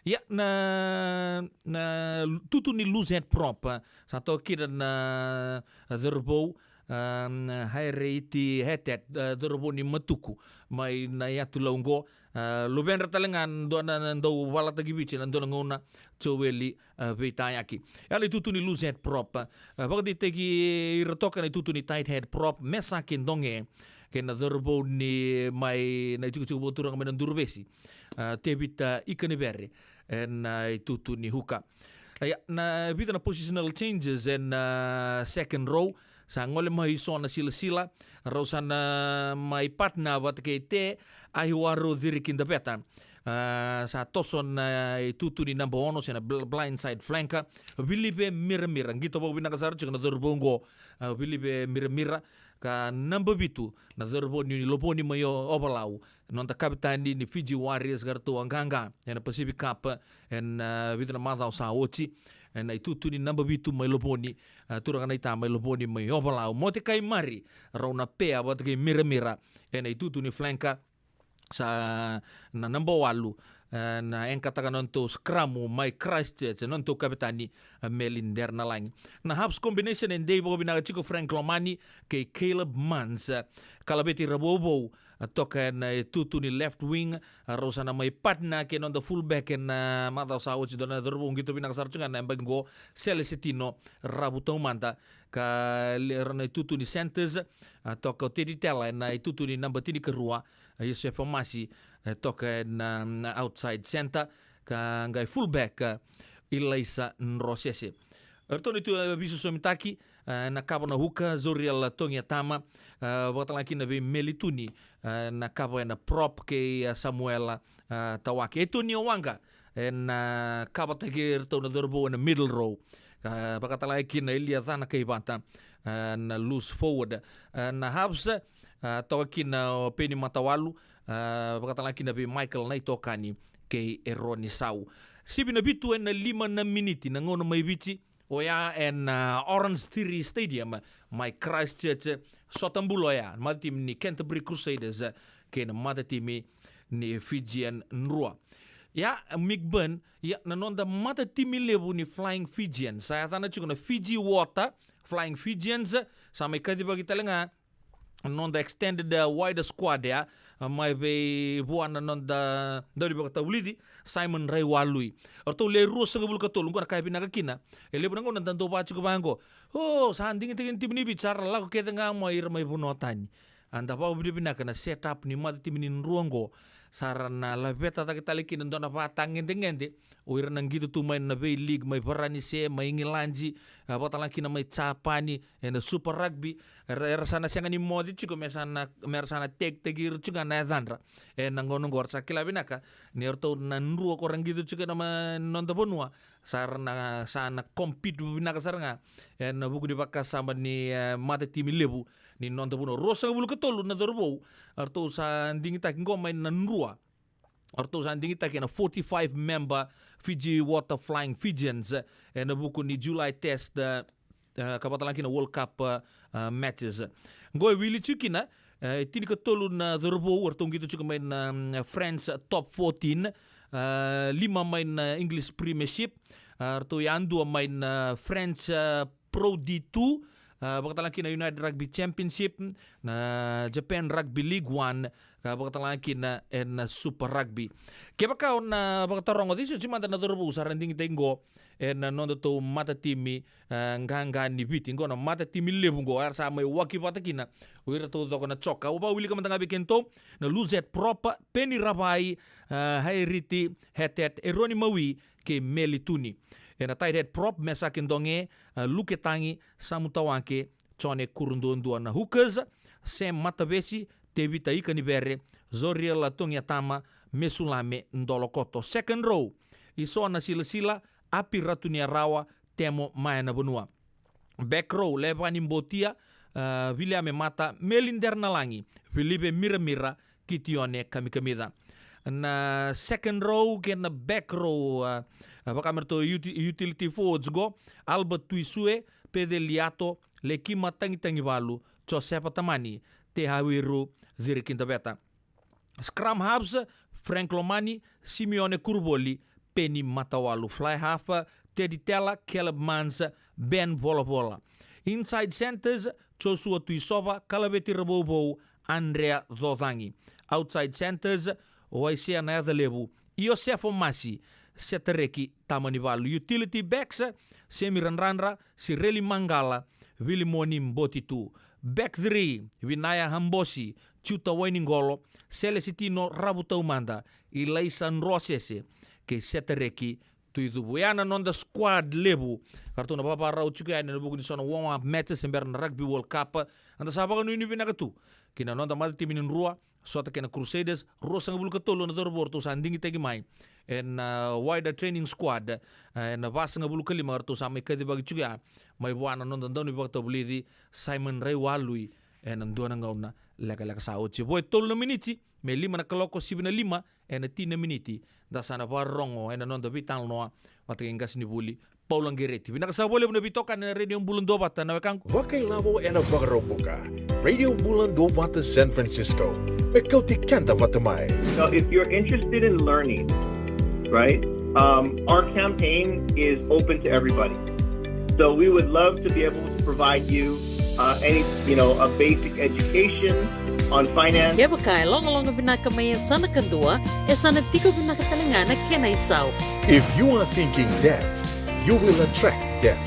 Ia, na, na tutu ni luzerne prop, a, sa toka kina na cauravou, a, na Hareiti Hetet, a, cauravou ni Matuku, mai na yatu Lau oqo, A, luvedra tale ga dua na, na dau valataki Viti na dua na gauna, Joeli, a, Veitayaki. Ia na itutu ni Luzette Prop, a, vakadeitaki ira toka na itutu ni Tight Head Prop, Mesake Doge, kei na cauravou ni mai na itikotiko vakaturaga mai na Duruvesi, a, Tevita Ikanivere, ena itutu ni huka. Ia, na vica na positional changes ena second row, sa gole mai Sona Silasila, rau sa na mai partner vata kei Te Aiwaru Cirikidaveta. A, sa toso na itutu ni naba ono se na bl-, blindside flanker, Vilive Miramira. Qito vakavinaka sara tiko na cauravou oqo, a, Vilive Miramira, ka naba vitu na cauravou ni Lovoni mai O-, Ovalau, noda kavetani ni Fiji Warriors ka ratou a qaqa ena Pacific Cup ena, a, vica na macawa sa oti. Ena itutu ni naba vitu mai Lovoni, a, turaga naita mai Lovoni mai Ovalau, Motekai Mari, rau na pea vata kei Miramira ena itutu ni flanker. Sa na naba walu, e, na enkataka na nodatou scrum mai Christchurch, na nodatou kavetani, e, Meli Dernalagi. Na halves combination e dei vakavinaka tiko, Frank Lomani kei Caleb Munns, e, kalaveti ra vouvou, e, toka ena itutu ni left wing, e, rau sa na mai partner kei na noda fullback ena, e, macawa sa oti, dua na cauravou qito vinaka sara tiko ga na yabaki qo, Sele Setino Ravu Taumada, ka li-, ra na itutu ni centres, e, toka o Teddy Tela ena itutu ni naba tinikarua, e, Iosefa Masi, e, toka ena, na outside centre, ka qai fullback, e, Ilaisa Drosese. Eratou na itu, e, veisosomitaki, e, na kava na huka, Zoriel Togiatama, e, vakatalega kina vei Meli Tuni, e, na kava ena prop kei, e, Samuela, e, Tawake. Etonia Waqa, ena, e, kavataki iratou na cauravou ena middle row. E, vakatalega kina Elia Cana Kaivata, e, na loose forward. E, na halves, e, toka kina o Peni Matawalu, e, vakatalega kina vei Michael Naitokani kei Eroni Sau. Sivi na vitu ena lima na miniti na gauna mai Viti, oya ena, e, Orange Theory Stadium mai Christchurch, sota bula oya na matatimi ni Canterbury Crusaders, e, kei na matatimi ni Fijian Drua. Ia, Mick Byrne, ia na noda matatimi levu ni Flying Fijians, sa yacana tiko na Fiji Water Flying Fijians, sa mai kacivaki tale ga na noda extended, e, wider squad ya, e, mai vei vua na noda daunivakatavulici, Simon Raiwalui. Eratou le ruasagavulu ka tolu, oqo na ka e vinaka kina. E levu na gauna da dau vaka tiko vaqo, o, sa digitaki na timi ni Viti, sa ra lako kece ga mai ira mai vanua tani. A da vakavinavinaka na set up ni matatimi ni Drua oqo, sa ra na laveta cake tale kina dua na vatagedegede o ira na qito tu mai na vei league mai Varanise, mai Igiladi, e, vakatalega kina mai Japani, ena Super Rugby. Era, era sa na sega ni moce tiko me sa na, me ra sa na tekiteki ira tiko ga na yacadra ena gauna oqo. Era sa kila vinaka ni eratou na Drua ko ra qito tiko ena ma-, noda vanua, sa ra na, sa na compete vinaka sara ga ena vuku ni vakasama ni, e, matatimi levu ni noda vanua. Ruasagavulu ka tolu na cauravou eratou sa digitaki oqo mai na Drua. Eratou sa digitaki ena forty-five member Fiji Water Flying Fijians, e, ena vuku ni July test, e, e, ka vakatalega kina World Cup, e, e, matches. Oqo e wili tiko kina, e, tinikatolu na cauravou eratou qito tiko mai na, mm, French Top fourteen, e, lima mai na English Premiership, e, eratou yadua mai na French, e, Pro D two, e, vakatalega kina United Rugby Championship, na Japan Rugby League One, ka vakatalega kina ena Super Rugby. Kevaka o na vakataroga, o cei soti mada na cauravou sa ra digitaki oqo ena nodatou matatimi, e, qaqa ni Viti. Oqo na matatimi levu oqo era sa mai waki vata kina o iratou coko na joker. Au vakawilika mada ga vei kedatou, na Luzette Prop, Peni Ravai, e, Hairiti Hetet, Eroni Mawi, kei Meli Tuni. Ena tight head prop, Mesake Doge, e, Luke Tagi, Samu Tawake, Jone Kuruduadua. Na hookers, Sam Matavesi, Tevita Ikanivere, Zoriel Togiatama, Mesulame Dolokoto. Second row, Isona Silasila, Api Ratuniarawa, Temo Maena Vanua. Back row, Levani Botia, e, Viliame Mata, Meli Dernalagi, Vilive Miramira, Kitione Kamikamica. Na second row kei na back row, a, a, vaka me ratou uti-, utility forwards qo, Albert Tuisue, Pece Liato, Lekima Tagitagivalu, Josefa Tamani, Te Hawiru Cirikidaveta. Scrum halves, Frank Lomani, Simeone Kuruvoli, Peni Matawalu. Fly half, Teddy Tela, Caleb Mans, Ben Volavola. Inside centres, Joshua Tuisova, Kalaveti Ravouvou, Andrea Cocagi. Outside centres, o Aisea Nayacalevu, Iosefo Masi, Setareki Tamanivalu, Utility Backs, Semi Radradra, Sireli Maqala, Vilimoni Botitu, Back Three, Vinaya Hambosi, Juta Wainiqolo, Selesitino Ravu Taumada, Ilaisa Drosese, kei Setareki Tuicuvu. Ya na noda squad levu ka ratou na vavarau tiko yani ena vuku ni so na warm up matches se bera na Rugby World Cup. Eda sa vakanuinui vinaka tu ki na noda matatimi ni Drua, sota kei na Crusaders, ruasagavulu ka tolu na cauravou ratou sa digitaki mai ena, ah, wider training squad, ah, ena vasagavulu ka lima ratou sa mai kacivaki tiko ya mai vua na noda daunivakatavulici Simon Raiwalui ena dua na gauna lekaleka sa oti. Vo e tolu na miniti me lima na kaloko, sivi na lima ena tini na miniti, da sa na vakarorogo ena noda veitalanoa vata kei qasenivuli Paula Qereti. Vinaka saka vakalevu na veitokani ena Radio Bula Duavata na wekaqu. Vakailavo ena Vakaraubuka, Radio Bula Duavata San Francisco, me kauti keda vata mai. Now, if you're interested in learning, right, um, our campaign is open to everybody. So we would love to be able to provide you, uh, any, you know, a basic education on finance. Kevaka e logaloga vinaka mai e sa na kadua, e sa na tiko vinaka tale ga na kena isau. If you are thinking debt, you will attract debt.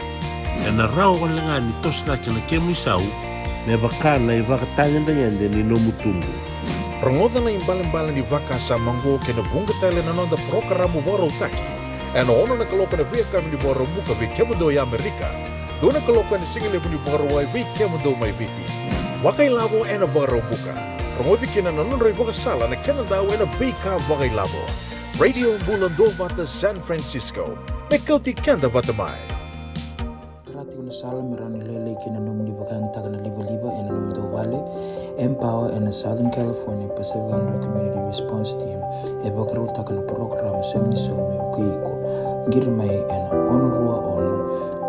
Ena rawa wale ga ni toso cake na kemu isau me vaka na ivakatagedegede ni nomu tubu. Rogoca na ibalebale ni vakasama oqo kei na vuqa tale na noda parokaramu vakarautaki ena ono na kaloko ena veiyakavi ni Vakaraubuka vei kemudou e Amerika, dua na kaloko ena sigalevu ni Vakarauwai vei kemudou mai Viti. Vakailavo ena Vakaraubuka. Rogoci kina na nodra ivakasala na kenadau ena veika vakailavo. Radio Bula Duavata San Francisco, me kauti keda vata mai. Tara tiko na sala me rawa ni lailai kina na nomuni vakayagataka na livaliva ena nomudou vale. Empower ena Southern California Pacific Islander Community Response Team e vakarautaka na parokaramu Semi ni Sou me vukei iko. Qiri mai ena ono rua ono,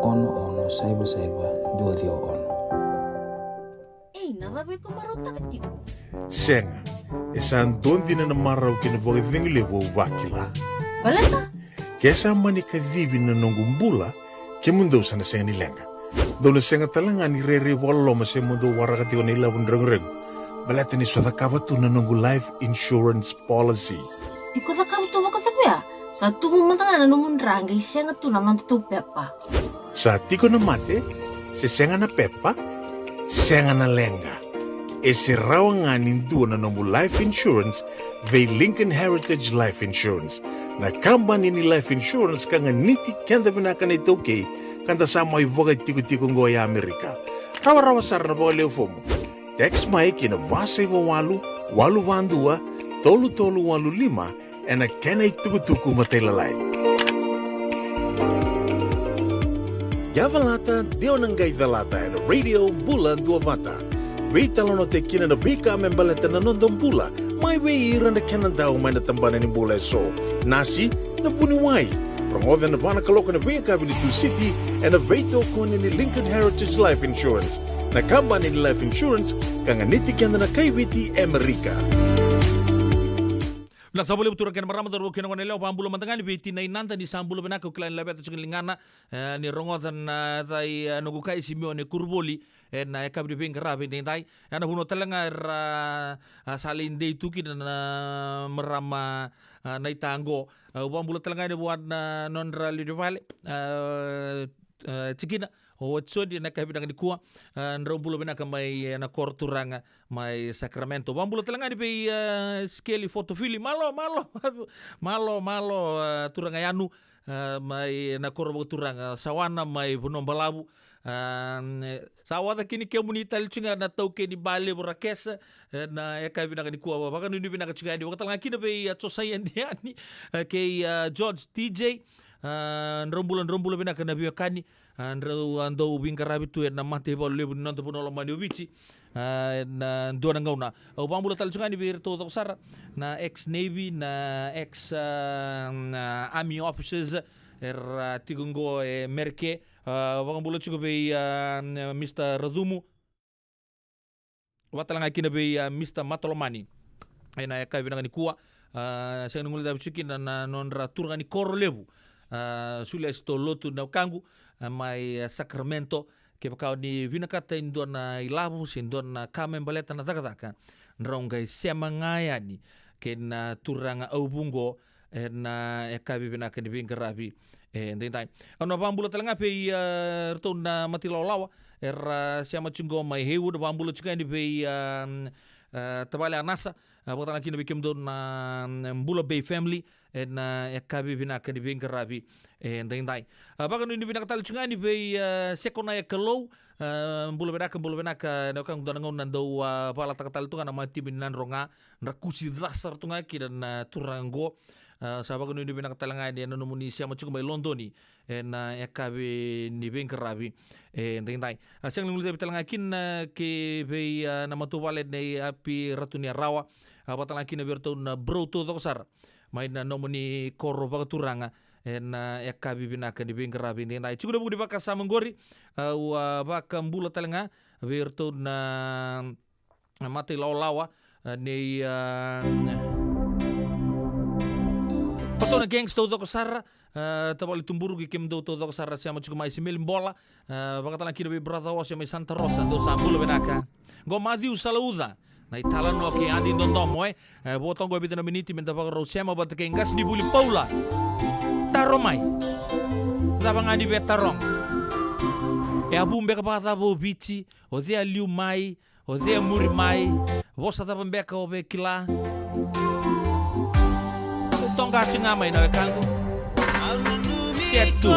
ono ono saiva saiva, dua ciwa ono. Ei, na cava iko marautaka tiko? Sega, e sa dua dina na marau kei na vakacegu levu au vakila. Baleta? Ke sa mani kacivi na noqu bula, kemudou sa na sega ni leqa. Dou na sega tale ga ni rairai vakaloloma se mo dou waraka tiko na ilavo ni reguregu. Baleta niu sa cakava tu na noqu life insurance policy. Iko cakava tu vakacava ya? Sa tubu mada ga na nomu dra qai sega tu na nodatou pepa. Sa tiko na mate, se sega na pepa, sega na leqa. E se rawa ga ni dua na nomu life insurance vei Lincoln Heritage Life Insurance, na kabani ni life insurance ka ganiti keda vinaka na iTaukei, ka da sa mai vakatikotiko oqo e Amerika. Rawarawa sara na vakalewe fomu. Text mai ki na va saiva walu, walu va dua, tolu tolu walu lima, ena kena itukutuku matailalai. Yavalata, dewa na qai calata ena Radio Bula Duavata. Veitalanoataki kina na veika me baleta na noda bula, mai vei ira na kenadau mai na tabana ni bula eso. Nasi, na vuniwai. Rogoca ena va na kaloko ena veiyakavi ni Tusiti, ena veitokoni ni Lincoln Heritage Life Insurance, na kabani ni life insurance ka ganiti keda na kai Viti e Amerika. Na sa voli vutura kena marama, cauravou kei na goneyalewa, vakabula mada ga yani vei tinai Nada, ni sa bula vinaka, au kila ni laveta tiko na ligana, e, ni rogoca na cai, e, noqu kai Simione Kuruvoli, e, na yakavi ni veiqaravi edaidai. E, na vanua tale ga era, a, sa lai dei tu kina na marama, a, na itaqa oqo. A, au vakabula tale ga yani vua na nodra lewe ni vale, a, a, tikina o Watisoni, na yakavi vinaka nikua, a, drau bula vinaka mai, e, na koro turaga mai Sacramento. Vakabula tale ga yani vei, a, Sikeli Fotofili, malo, malo, malo, malo, a, turaga yanu, a, mai na koro vakaturaga Sawana mai Vanua Balavu. A, e, sa waca kina kemuni tale tiko ga na taukei ni Balevu Rakesa, e, na yakavi vinaka nikua, vakanuinui vinaka tiko yani. Vakatalega kina vei, a, Josaia Diani, a, kei, a, George T J, a, drau bula, drau bula vinaka na veiwekani, a, drau, a, dau veiqaravi tu ena mataivalu levu ni noda vanua lomani o Viti, a, ena dua na gauna. Au vakabula tale tiko ga yani vei iratou coko sara na ex Navy, na ex, a, na Army officers, era tiko oqo e Merike. A, vakabula tiko vei, a, Mister Racumu. Vakatalega kina vei, a, Mister Matalomani. Ena yakavi vinaka nikua, a, sega ni guilecavi tiko kina na, na nodra turaga ni koro levu, a, Suliasi Tolotu, na wekaqu, a, mai, a, Sacramento. Kevaka o ni vinakata e dua na ilavo se dua na ka me baleta na cakacaka, drau qai sema ga yani kei na turaga au vuqo, ena, e, yakavi vinaka ni veiqaravi, e, daidai. Au na vakabula tale ga vei, a, ratou na matailawalawa era sema tiko qo mai Heywood, vakabula tiko yani vei, a, a, tavale Anasa, a, vakatale ga kina vei kemudou na, mm, Bula Bay family, ena, e, yakavi vinaka ni veiqaravi, e, daidai. A, vakanuinui vinaka tale tiko ga yani vei, a, Sekonaia Kalou, a, bula vinaka, bula vinaka, na wekaqu, dua na gauna dau, a, valataka tale tu ga na matimi ni Nadroga, Drakusi Casa tu ga kina na turaga qo. A, sa vakanuinui vinaka tale ga yani ena nomuni sema tiko mai Lodoni, ena, a, yakavi ni veiqaravi, e, daidai. A, sega ni guilecavi tale ga kina, a, ki vei, a, na matavuvale nei Api Ratu ni Arawa, a, vakatale ga kina vei iratou na bro taucoko sara mai na nomuni koro vakaturaga, ena, a, yakavi vinaka ni veiqaravi daidai. Tiko ena vuku ni vakasama qori, a, au, a, vakabula tale ga vei iratou na, a, matailawalawa, a, nei, a, iratou na gangs taucoko sara, a, tavale Tuburu, kei kemudou taucoko sara sema tiko mai Simeli Bola, a, vakatale ga kina vei brother Ose mai Santa Rosa, dou sa bula vinaka. Qo Maciu Salauca, na italanoa kei Adi Dodomo, e. E, vo toka qo e vica na miniti meda vakarau sema vata kei qasenivuli Paula. Taro mai. Cava ga ni veitaroga? E a vu beka vakacava o Viti, o cei a liu mai, o cei a muri mai, vosa cava beka o via kila? Toqa tiko ga mai na wekaqu. Setu.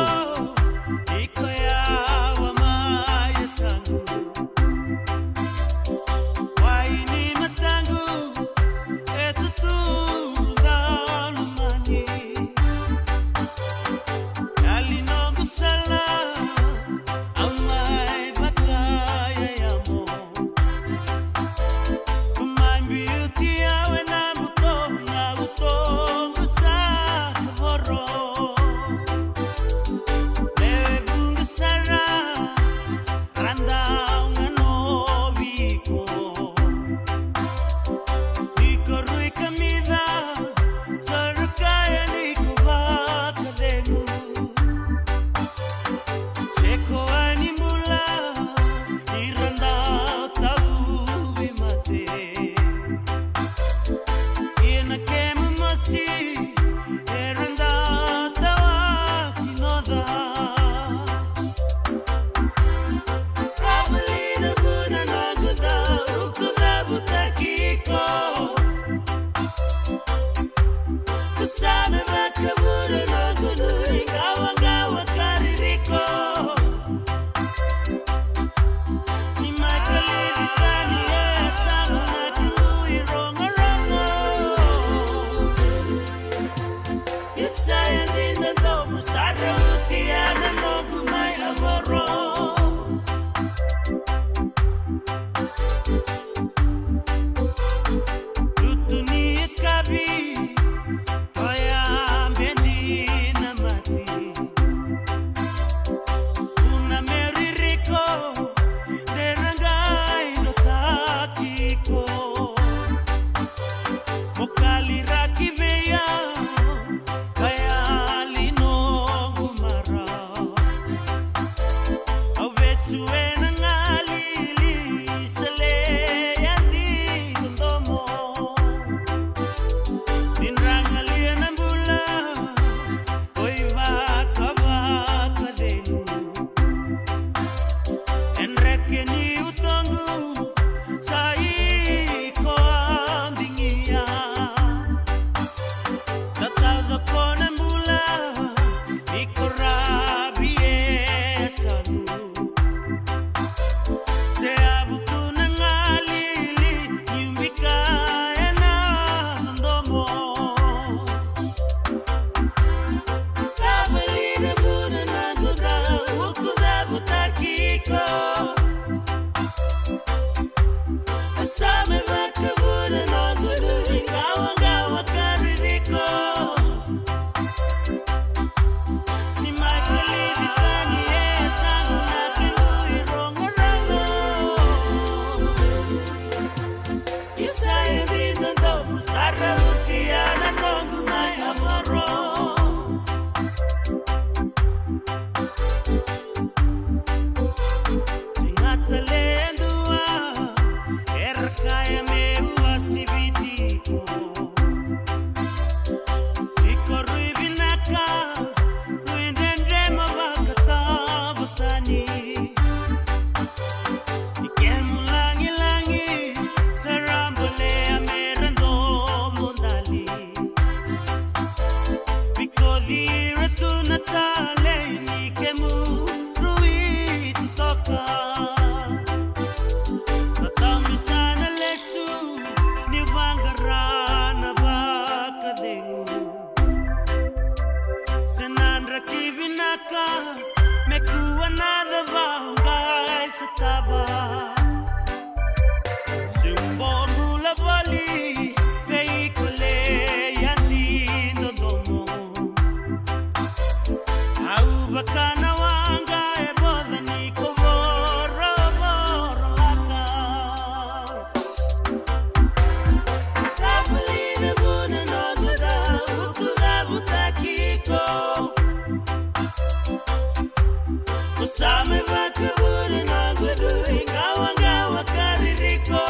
Anga e boca ni ko vorovoro laka. Ravali na vuna noqu dau turavutaki iko. Ko sa mai vakavuna noqu dui qawaqawa ka ririko.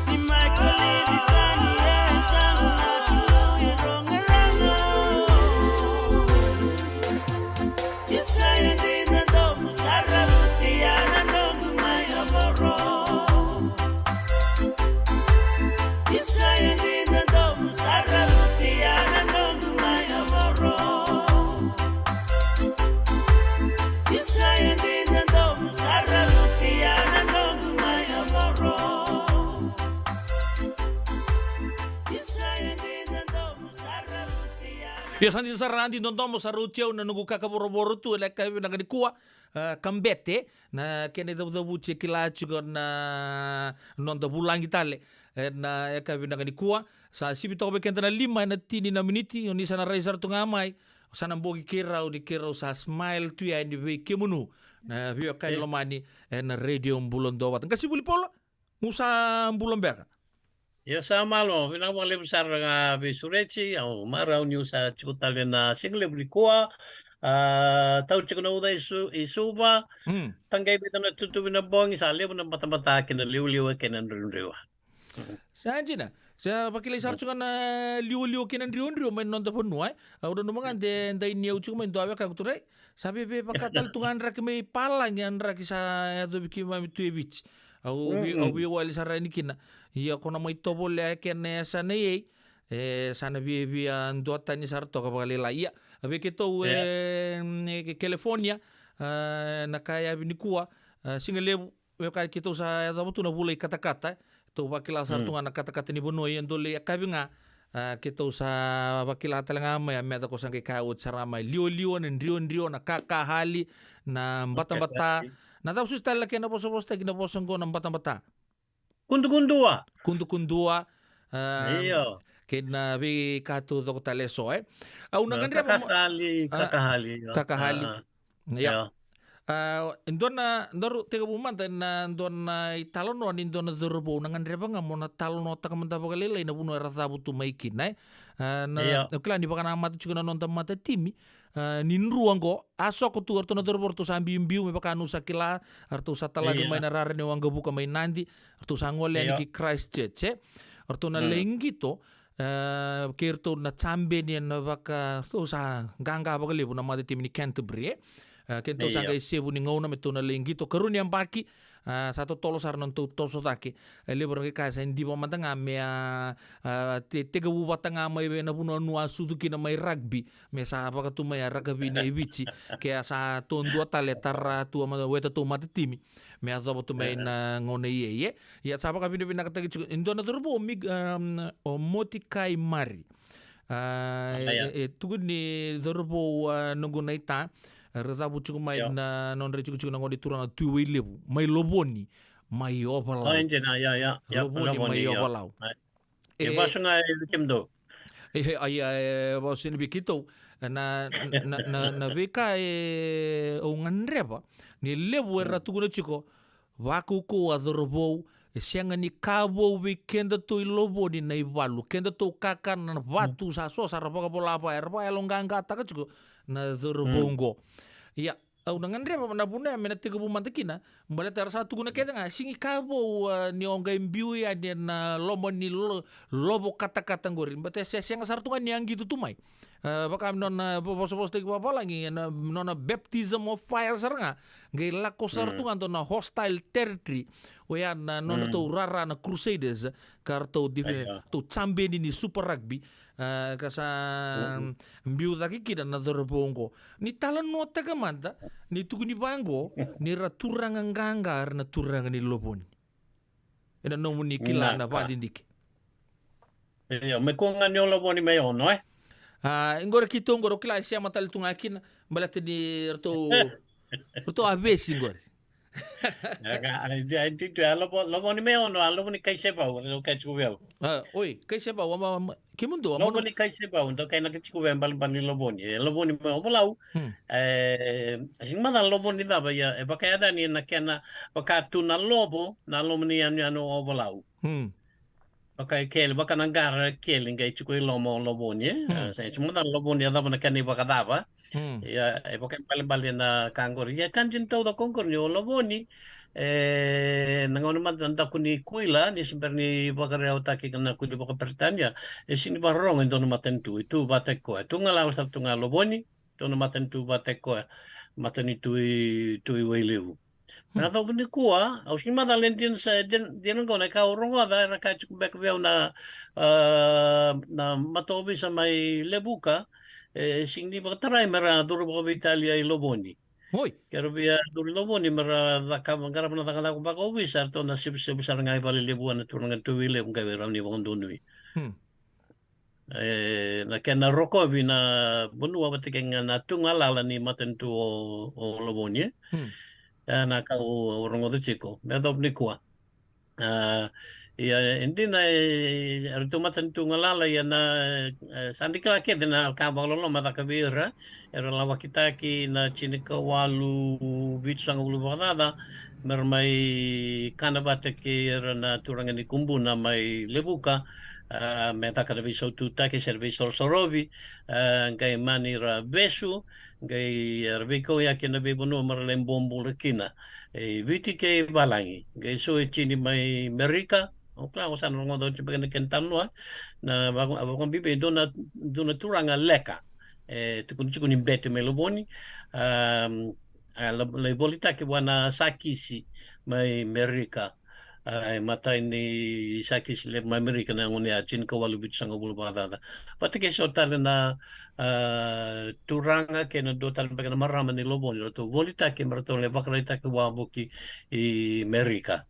Ni mai kolivi tani e yasamu na kilou e rogarago. Isa e dina domu sa ravuti ya na noqu mai yavoro. Isa e dina domu sa ravuti ya na noqu mai yavoro. Isa e dina domu sa ravuti ya na noqu mai yavoro. Isa e dina domu sa ravuti ya na Ia sa dina sara, Adi Dodomo, sa rauti au na noqu kaka vorovoro tu ena yakavi vinaka nikua. A, kabete na kena icavucavuti e kila tiko na noda vulagi tale ena yakavi vinaka nikua. Sa sivi toka vei keda na lima ena tini na miniti, o ni sa na rai sara tu ga mai. Sa na bogi keirau ni keirau sa smile tu yani vei kemunu na veiwekani lomani ena Radio Bula Dua Vata. Qase Vuli Paula, mo sa bula beka? Ia sa malo, vinaka vakalevu sara ga vei Sureti, au marau niu sa tiko tale na sigalevu nikua. A, tau tiko na uca i Su-, i Suva. Mm. Taqai vei na tutuvi na bogi, sa levu na batabata kei na liuliu kei na driudriu. Sa dina. Sa vakilai sara tu ga na liuliu kei na driudriu mai na noda vanua, e. Au nanuma ga de dai ni au tiko mai dua wekaqu tu rai. Sa veve vaka tale tu ga draki mai palagi, a draki sa yacovi keimami tu e Viti. Au vi-, au via wali sara yani kina. Ia ko na mai tovolea e kena yasana ei. E sa na viavia duatani sara toka vakalailai. Ia, a vei keitou e, e California, a, na ka yavi nikua, a, sigalevu, me vaka keitou sa yacova tu na vula i katakata, e. Tou vakila sara tu ga na katakata ni vanua, ia dou lai yakavi ga, a, keitou sa vakila tale ga mai, a, me da ko sa qai kaya oti sara mai, liuliu, na driudriu, na kakahali, na batabata. Na cava soti tale na kena vosavosataki na vosa qo na batabata? Kudukudua. Kudukudua. A, io. Kei na veika taucoko tale eso, e. Au na gadreva mo-, kakahali, a, kakahali, io. Kakahali. A, io. Io. A, e dua na, daru tekivu mada na dua na italanoa ni dua na cauravou, na gadreva ga mo na talanoataka mada vakalailai na vanua era cavu tu mai kina, e. A, na, io, au kila ni vakanamata tiko na noda matatimi, a, ni drua oqo, a soko tu, eratou na cauravou, ratou sa biubiu, me vaka niu sa kila, eratou sa talaki mai na rara ni waqavuka mai Nadi, eratou sa gole yani ki Christchurch, e. Eratou na lai qito, e, kei ratou na jabeni ena vaka, ratou sa qaqa vakalevu na matatimi ni Canterbury, e. E, keitou sa qai sevu ni gauna me tou na lai qito, karua ni yabaki, a, sa totolo sara na nodatou toso cake. E levu era qai kaya sa diva mada ga me a, a, te-, tekivu vata ga mai vei na vanua niu a sucu kina mai rugby, me sa vaka tu mai a rakavi nei Viti, ke a sa tou dua tale tara tu a ma-, weta tou matatimi me yacova tu mai na gauna i ei, e. Ia sa vakavinavinakataki tiko e dua na cauravou, o Mig-, a, o Motikai Mari. A, e, e tukuni cauravou, a, noqu naita, era cavu tiko mai na nodra itikotiko na gone turaga Tui Wailevu, mai Lovoni, mai Ovalau. Lovoni mai Ovalau. E vasu ga e vei kemudou. E, a, ia, e vasu ni vei keitou. Na, na, na, na veika e au gadreva ni levu era tukuna tiko, vakaukauwa, cauravou, e sega ni ka vou vei kedatou i Lovoni na ivalu. Kedatou kakana na vatu sa so, sa ra vakavola vaya, era vakayaloqaqataka tiko na cauravou oqo. Ia, au na gadreva na vuna ya me na tekivu mada kina, baleta era sa tukuna kece ga, sega ni ka vou, a, ni o qai biu yani ena loma ni lo-, lovo katakata qori. Baleta se-, sega sara tu ga ni a qito tu mai. A, vaka me nona vo-, vosavosataki vavalagi, ena nona baptism of fire sara ga. Qai lako sara tu ga dua na hostile territory. Oya na nodratou rara na Crusaders, ka ratou dife-, tou jabeni ni Super Rugby. A, ka sa biu cake kina na cauravou oqo. Ni talanoataka mada, ni tukuni vaqo, ni ra turaga qaqa era na turaga ni Lovoni. Ena nomuni kila na vakadidike. Io, me kua ga ni o Lovoni mai Ono, e? A, qori keitou qori, o kila e sema tale tu ga kina, baleta ni ratou, ratou a vesi qori. Ia ka, a, a, a, a, a, lovo, lovo ni me ono, a lovo ni kai sevau, o kai tiko veu. A, oi, kai sevau, ama, ama, kemudou, ama Lovo no ni kai sevau, dou kai na kai tiko veu balebale ni lovo ni. E lovo ni me ovolau. Hmm. E, a sigi macala lovo ni cava ia, e vakayacani na kena, vaka tu na lovo, na lovo ni yanuyanu ovolau. Hmm. Vaka e keli, vaka na qara e keli, qai tiko i loma o lovo ni, e? Hmm. A, sa, e sigi macala lovo ni, a cava na kena i vakacava. Hmm. Ia, e vaka e balebale na ka qori. Ia, ka dina taucoko qori ni o lovo ni, e, na gauna mada na daku ni kuila, ni se bera ni vakarautaki na kuila vakaperitania, e sini vakarorogo e dua na matanitu, e tu vata koya. Tu galala sara tu ga lovo ni, dua na matanitu vata koya, matanitu i, tu i Wailevu. Na Hmm. cauva ni kua, au sini macala e dina sa, dina, dina qo na ka au rogoca, era ka tiko beka veu na, a, na mataovisa mai Levuka, e sini vakatarai me ra curu vakaveitalia i lovo ni. Oi. Ke ra via curu i lovo ni me ra cakava, qarava na cakacaka vakaovisa, eratou na sevusevu sara ga i vale levu na turaga tu i Levu qai vei rau ni vakadonui. Hmm. E, na kena rokovi na vanua vata kei ga na tu galala ni matanitu o, o lovo ni, e? Hmm. E, na ka au, au rogoca tiko. Me cauva ni kua. A, ia, e dina, e, eratou matanitu galala, ia na, e, sa dikila kece na ka vakaloloma caka vei ira, era lawakitaki na tinikawalu vitusagavulu vakacaca, me ra mai kana vata kei ira na turaga ni Kubuna mai Levuka, a, me caka na veisaututaki, se na veisorosorovi, a, qai mani ra vesu, qai, a, ra veikauyaki na veivanua me ra lai bobula kina. E Viti kei valagi, qai so e tini mai Merika, o kila o sa na rogoca oti beka na kena talanoa, na vaka, vakabibi, dua na, dua na turaga leka. E, tukuni tiko ni bete mai lovo ni, a, a, la, lai volitaki vua na sakisi mai Merika. A, e matai ni sakisi levu mai Merika na gauna ya, tinikawalu vitusagavulu vakacaca. Vata kei so tale na, a, turaga kei na dua tale beka na marama ni lovo ni ratou volitaki, me ratou lai vakaraitaki wavoki i Merika.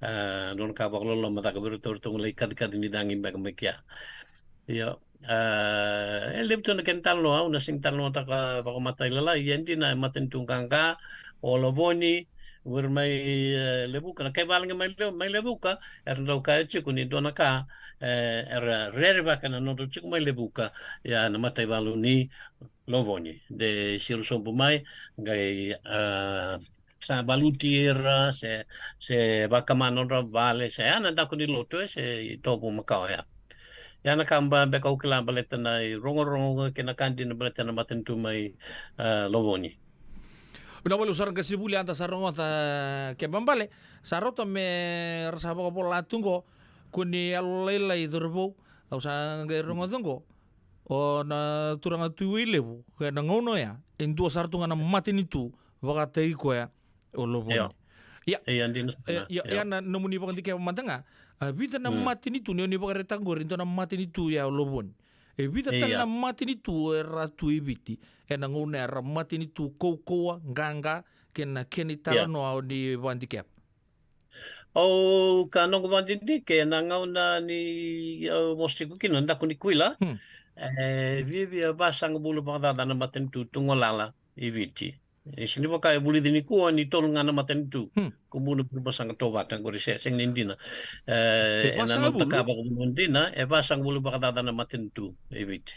A, nona ka vakaloloma caka vei ratou, ratou lai kacikaci ni cagi beka mai kea. Ia, a, e levu tu na kena talanoa, au na sega ni talanoataka vakamatailalai, ia e dina e matanitu qaqa o lovo ni, o ira mai, e, Levuka, na kai valagi mai Le-, mai Levuka, era dau kaya tiko ni dua na ka, e, era rerevaka na nodrau tiko mai Levuka, ia na mataivalu ni lovo ni. De siro sobu mai, qai, a, sa valuti ira, se, se vakama nodra vale, se a na daku ni lotu, e, se itovo makawa ya. Ia na ka ba, beka au kila baleta na irogorogo kei na ka dina baleta na matanitu mai, a, lovo ni. Vinaka vakalevu sara qasenivuli, eda sa rogoca, e, kena ibalebale, sa rauta me ra sa vakavola tu qo, kua ni yalolailai cauravou, au sa qai rogoca qo, o na turaga tu i Wailevu, ena gauna oya, e dua sara tu ga na matanitu, vakataki koya o lovo ni. Io. Ia. Ia, dina sara. E, ia, ia. Ia na nomuni vakadikeva mada ga. A, vica na Mm. matanitu, ni o ni vakaraitaka qori, e dua na matanitu ya o lovo ni. E vica tale Ia. na matanitu era tu i Viti, ena gauna era matanitu kaukauwa, qaqa, kei na kena Ia. italanoa o ni vakadikeva. Au ka noqu vakadidike, na gauna ni, au vosa tiko kina, na daku ni kuila. Hmm. E, viavia vasagavulu vakacaca na matanitu tu galala i Viti. E sega ni vaka e vulici nikua ni tolu ga na matanitu. Hmm. Kubuna, Burebasaga, Tovata, qori se, sega ni dina. E, E ena noda vasagavulu? ka vakavuna dina, e vasagavulu vakacaca na matanitu i Viti.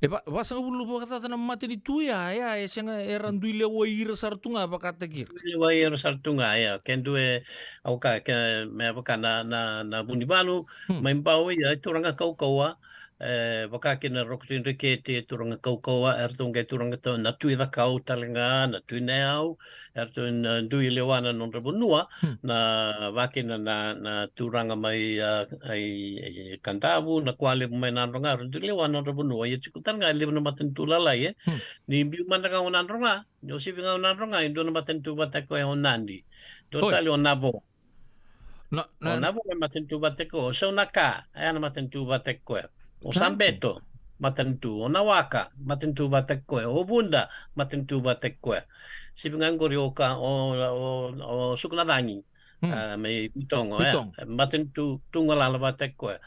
E va, vasagavulu vakacaca na matanitu ya, ya, e sega, era dui lewai ira sara tu ga vakataki ira. Dui lewai ira sara tu ga, ya. Ke dua e, au ka, ke, me vaka na, na, na Vunivalu, Hmm. mai Bau, ya, e turaga kaukauwa, e, vaka kina Roko Tui Dreketi, e turaga kaukauwa, eratou qai turaga tau, na Tui Cakau tale ga, na Tui Nayau, eratou na dui lewa na nodra vanua, Hmm. na vaka kina na, na turaga mai, a, i, i Kadavu, na Kualevu mai Nadroga, eratou dui lewa na nodra vanua, ia tiko tale ga e levu na matanitu lalai, e. Hmm. Ni biu mada ga o Nadroga, ni o sivi ga o Nadroga, e dua na matanitu vata koya o Nadi. Dua Oi. tale o Navo. Na, O na, Navo e matanitu vata koya, o Saunaka, e na matanitu vata koya. O Sa- Sabeto, matanitu, o Nawaka, matanitu vata koya, o Vuda, matanitu vata koya. Sivi ga qori o ka, o, o, o Sukanacagi, Hmm. a, mai Vitogo, e, Vitogo. matanitu, tu galala vata koya.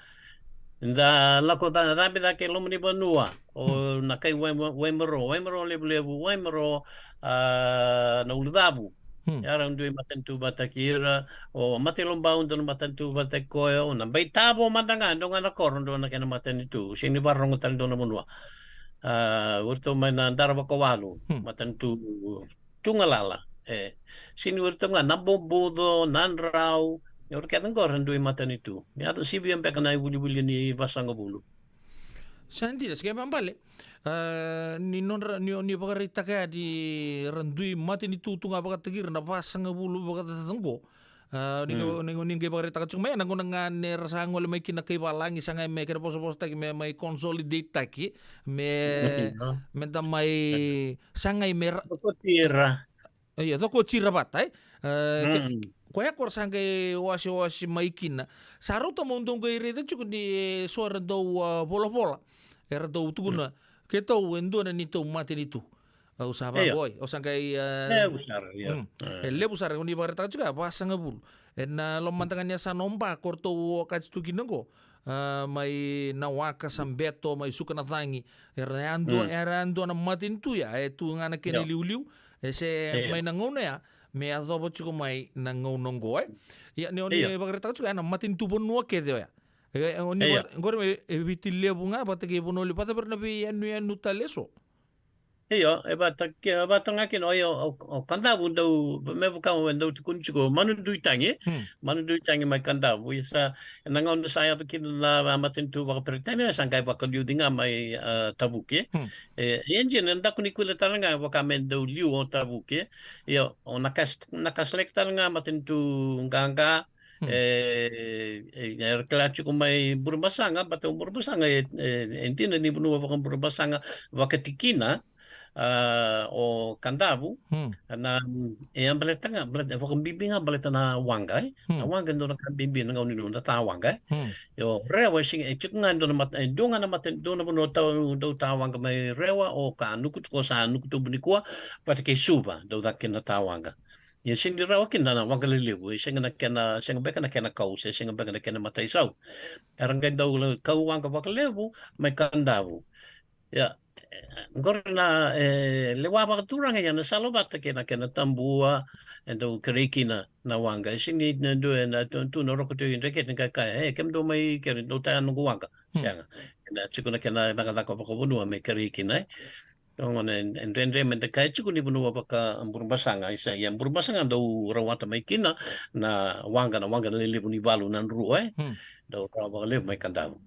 Da lako ca-, cabe cake loma ni vanua, o Hmm. na kai Wai-, Waimaro, Waimaro Levulevu, Waimaro, a, na Ulucavu. Hmm. Era dui matanitu vataki ira, o Matailobau dua na matanitu vataki koya, o Nabaitavo mada ga, dua ga na koro, dua na kena matanitu. Sega ni vakarorogo tale dua na vanua. A, o iratou mai na Dara Vakawalu, hmm, matanitu tu galala. E, sega ni o iratou ga, Nabobuco, Nadrau, o ira kece qori dui matanitu. Me yaco sivia beka na ivulivuli ni vasagavulu. Sa dina, se qai me bale. A, ni nodra, ni, ni vakaraitaka ya ni ra dui matanitu tu ga vakataki ira na vasagavulu vakacaca qo. A, ni qai, mm, ni, ni qai vakaraitaka tiko mai, na gauna ga ne ra sa gole mai kina kai valagi, sa qai me kena vosavosataki, me mai consolidate taki, me, io, me da mai, sa qai me ra-, cokoti ira. Io, cokoti ira vata, e? E, ke-, mm, koya ko ra sa qai wasewase mai kina. Sa rauta mo dou qai raica tiko ni, e, so era dau, a, volavola. Era dau tukuna, mm, keitou e dua na neitou matanitu. Au sa, io, vaqo, au sa qai, a, levu sara, io. Mm. E, e levu sara, o ni vakaraitaka tiko, a, vasagavulu. E na loma mada ga ni yasana o Ba, ko ratou okati tu kina qo. A, mai Nawaka, Sabeto, mai Sukanacagi. Era yadua, mm, era yadua na matanitu ya, e tu ga na kena, io, iliuliu. E se, io, mai na gauna ya, me yacova tiko mai na gauna qo, e. Ia, ni o ni, io, vakaraitaka tiko, e na matanitu vanua kece oya. E, e, o ni, io, va-, qori me, e Viti Levu ga, vata kei Vanua Levu, vata vei ira na veiyanuyanu tale eso. Io, e vata ke-, vata ga kina, io, o, o Kadavu dau, me vaka au e dau tukuni tiko, Manu Duitagi, hmm, Manu Duitagi mai Kadavu, ia sa, na gauna sa yaco kina na matanitu vakaperitania, sa qai vakaliuci ga mai, a, Tavuki. Hmm. E, e dina, na daku ni kuila tale ga, vaka me dau liu o Tavuki. Io, o Nakas-, Nakasaleke tale ga, matanitu qaqa, hmm, e, e, era kila tiko mai Burebasaga, baleta o Burebasaga, e, e, e dina ni vanua vakaburebasaga vakatikina, a, o Kadavu, hmm, na, e a baleta ga, baleta, e vakabibi ga baleta na waqa, e. Hmm. Na waqa e dua na ka bibi na gauna ni nona tawaqa, e. Hmm. Io, Rewa, e sega, e tiko ga e dua na mata-, e dua ga na mata-, dua na vanua tau, dau tawaqa mai Rewa, o Kanuku, tiko sa Nukutubu nikua, vata kei Suva, dau caka kina na tawaqa. Ia sega ni rawa kina na waqa lelevu, e sega na kena, sega beka na kena kau, se sega beka na kena mataisau. Era qai dau la-, kau waqa vakalevu mai Kadavu. Ia, e, qori na, e, lewa vakaturaga ia na salovata kei na kena tabua, e dau kerei kina na waqa. E sega ni na dua e na tu, tu na roko tu i dreketi qai kaya, e, kemudou mai kere, dou taya noqu waqa. Hmm. Sega. E na tiko na kena cakacaka vakavanua me kerei kina, e. Gona e, e dredre me da kaya tiko ni vanua vakaburebasaga, isa, ia burebasaga dau rawata mai kina na waqa, na waqa na lelevu ni valu na drua, e. Hmm. Dau rawa vakalevu mai Kadavu.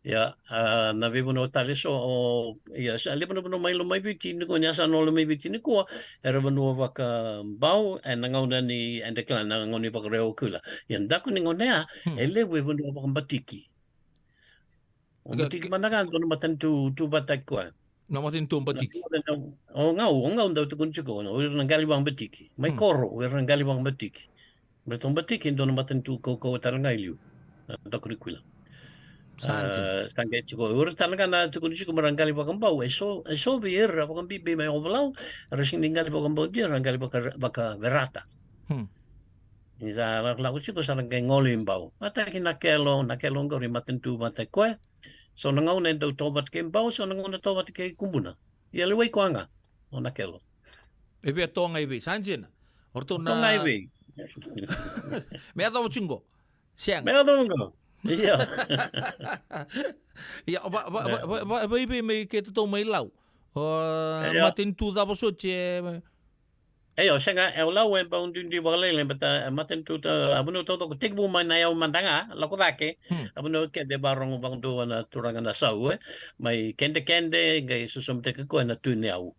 Ia, a, na veivanua tale so, o, ia, sa levu na vanua mai Lomaiviti nikua, ni a sa na Lomaiviti nikua, era vanua vakabau, e na gauna ni, e da kila na gauna ni Vakarewa Kuila. Ia, daku ni gauna ya, hmm, e levu e vanua vakabatiki. O Batiki mada ga dua na matanitu tu vata kei koya. Na matanitu o Batiki. Na, na, o Gau, o Gau dau tukuni tiko, o ira na qali vakabatiki. Mai, hmm, Koro, o ira na qali vakabatiki. Baleta o Batiki e dua na matanitu kaukauwa tale ga i liu. Na daku ni kuila. Sa dina. A, sa qai tiko, o ira tale ga na tukuni tiko me ra qali vakabau, e so, e so vei ira vakabibi mai Ovalau, era sega ni qali vakabau dina, era qali vaka, vakaverata. Hmm. Ni sa lakolako tiko sa ra qai gole i Bau. Vata kei Nakelo, Nakelo qori matanitu vata kei koya. So na gauna e dau tovata kei Bau, so na gauna tovata kei Kubuna. Ia lewai koya ga o Nakelo. E via toga i vei, sa dina. O ratou na toga i vei. Me yacova tiko qo. Sega. Me yacova qo. Ia. Ia, va, va, va, va, va, va, i vei mai keitou mai Lau. O, ia, matanitu cava soti e Io, sega, e Lau e bau duidui vakalailai, baleta, e, matanitu ta, a vanua taucoko tekivu mai na yau mada ga, lako cake, hmm, a vanua kece e vakarorogo vakadua na turaga na Sau, e, mai Kedekede, qai sosomitaki koya na Tui ni Yau.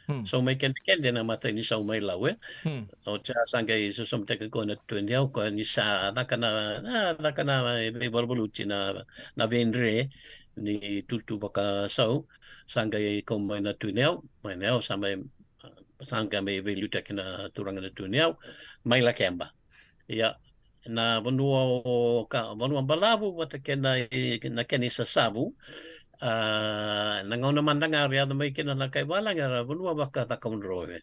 Hmm. So mai Kedekede na imatai ni Sau mai Lau, e. Hmm. Oti ya sa qai sosomitaki koya na Tui ni Yau, koya ni sa caka na, a, caka na, e, veivaluvaluti na, na veidre ni itutu vakasau, sa qai kau mai na Tui ni Yau, mai na Yau sa mai sa qai mai veiliutaki na turaga na Tui ni Yau, mai Lakeba. Ia, na vanua o ka, vanua balavu vata kei na, na kena isasavu, a, na gauna mada ga era yaco mai kina na kai valagi era vanua vaka Cakaudrove.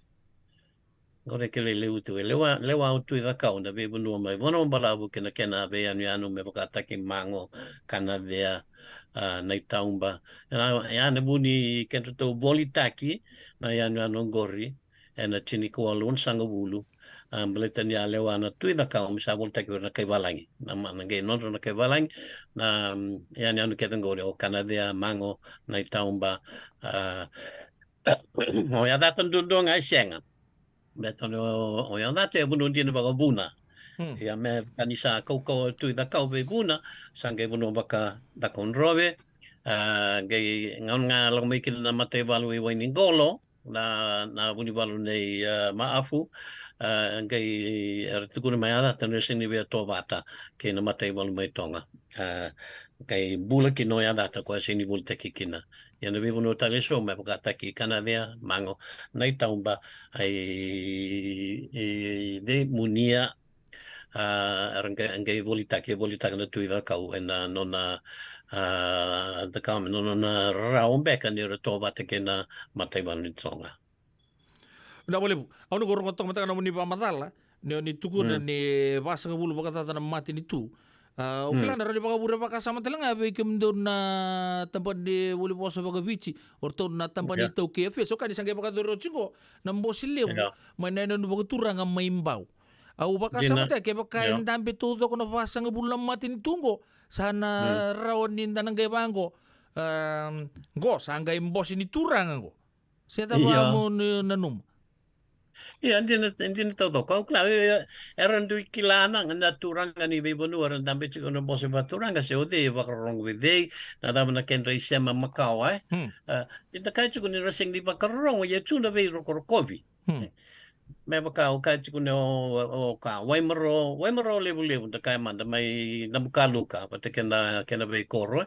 Qori e kilai levu tu, e lewa, lewa o Tui Cakau na veivanua mai Vanua Balavu kei na kena veiyanuyanu me vakataki Mago, Kanacea, a, Naitauba. Ia na, ia na vu ni kedratou volitaki na yanuyanu oqori, ena tinikawalu onosagavulu, a, baleta ni a lewa na Tui Cakau me sa volitaki vei ira na kai valagi. Na ma-, na qai nodra na kai valagi, na, mm, yanuyanu kece qori, o Kanacea, Mago, Naitauba, a, o Yacata duadua ga e sega. Baleta ni o, o Yacata e vanua dina vakavuna. Hmm. Ia me vaka ni sa kaukauwa Tui Cakau vei Vuna, sa qai vanua vaka Cakaudrove, a, qai gauna ga lako mai kina na mataivalu i Wainiqolo, na, na vunivalu nei, a, Maafu, a, qai era tukuna mai Yacata ni sega ni via tovata kei na mataivalu mai Toga. A, qai bula kina o Yacata, koya sega ni volitaki kina. Ia na veivanua tale eso me vakataki Kanacea, Mago, Naitauba, ai, i, i, Munia, a, era qai, qai volitaki, volitaka na Tui Cakau ena nona, a, cakava me nona, nona rarawa beka ni ra tovata kei na mataivalu ni Toga. Na vakalevu. Au na qai rogo toka mataka na nomuni vakamacala, ni, ni tukuna ni vasagavulu vakacaca na matanitu. A, au kila na rawa ni vakavure vakasama tale ga vei kemudou na tabana ni volivosa vakaviti, o ratou na tabana ni iTaukei Affairs. Au kaya ni sa qai vakayacori oti qo na bose levu mai na yanuyanu vakaturaga mai Bau. Au vakasamataka kevaka e dabe taucoko na vasagavulu na matanitu qo, sa na rawa ni da na qai vaqo, a, qo sa qai bose ni turaga qo. Se cava mo ni nanuma? Ia, dina, dina taucoko. Au kila, e, e, era dui kila na, na turaga ni veivanua era dabe tiko na bose vakaturaga, se o cei e vakarorogo vei cei, na cava na kedra isema makawa, e. Hmm. A, eda kaya tiko ni ra sega ni vakarorogo, ia tu na veirokorokovi. Hmm. Me vaka au kaya tiko ni o, o ka, waimaro, waimaro levulevu, da kaya mada mai Nabukaluka, vata kei na, kei na veikoro, e.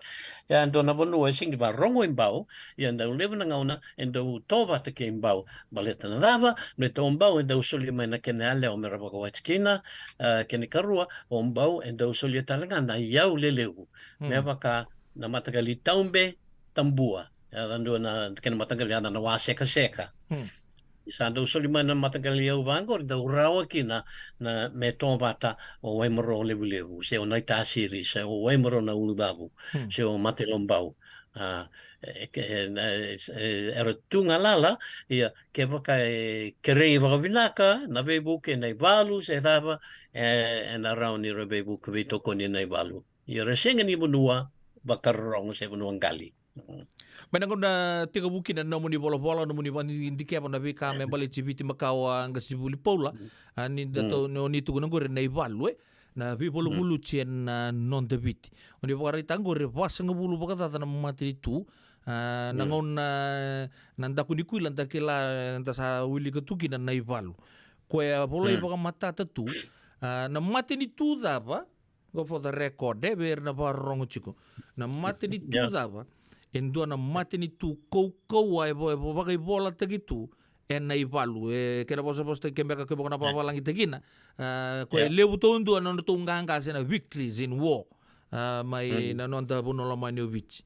Ia, dua na vanua e sega ni vakarorogo i Bau, ia dau levu na gauna e dau tovata kei Bau. Baleta na cava? Baleta o Bau e dau solia mai na kena yalewa me ra vakawati kina, a, kena ikarua, o Bau e dau solia tale ga na iyau lelevu. Me vaka na mataqali Taube, Tabua. Yaca dua na kena mataqali yaca na Wasekaseka. Sa dau soli mai na mataqali iyau vaqori, dau rawa kina na me tovata o Waimaro Levulevu, se o Naitasiri, se o Waimaro na Ulucavu, se o Matailobau. A, e, ke-, e, na, e, e, era tu galala, ia, kevaka e kerei vakavinaka na veivuke na ivalu, se cava, e, ena rawa ni ra veivuke veitokoni na ivalu. Ia ra sega ni vanua vakarorogo se vanua qali. Mm. Mai na gauna tekivu kina na nomuni volavola, nomuni vakadikeva na veika me baleti Viti makawa, a, qasenivuli Paula, a, ni da tou, ni, ni tukuna qori na ivalu, e, na veivalu buluti ena noda Viti. O ni vakaraitaka qori e vasagavulu vakacaca na matanitu, a, na gauna, na daku ni kuila da kila, da sa wilika tu kina na ivalu. Koya volai vakamatata tu, a, na matanitu cava, go for the record, e, vei ira na vakarorogo tiko. Na matanitu cava e dua na matanitu kaukauwa e vo-, e vo-, vakaivolataki tu ena ivalu. E, kena vosavosataki ke beka ke vaka na vakavalagitaki kina. A, koya e levu taudua na nodratou qaqa se na victories in war. A, mai na noda vanua lomani o Viti.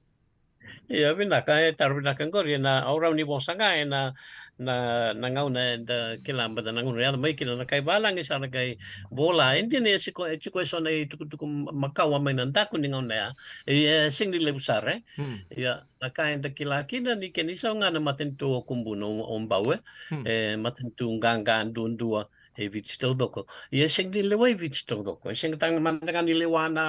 Ia, vinaka, e taro vinaka qori, ena au rawa ni vosa ga ena, na, na gauna eda kila, baleta na gauna e yaco mai kina na kai valagi sa na kai vola. E dina e siko, e tiko eso na itukutuku makawa mai na daku ni gauna ya. E, e sega ni levu sara, e. Ia, na ka eda kila kina ni kena isau ga na matanitu o Kubuna, o, o Bau, e. E matanitu qaqa duadua e Viti taucoko. Ia e sega ni lewa i Viti taucoko. E sega tale mada ga ni lewa na,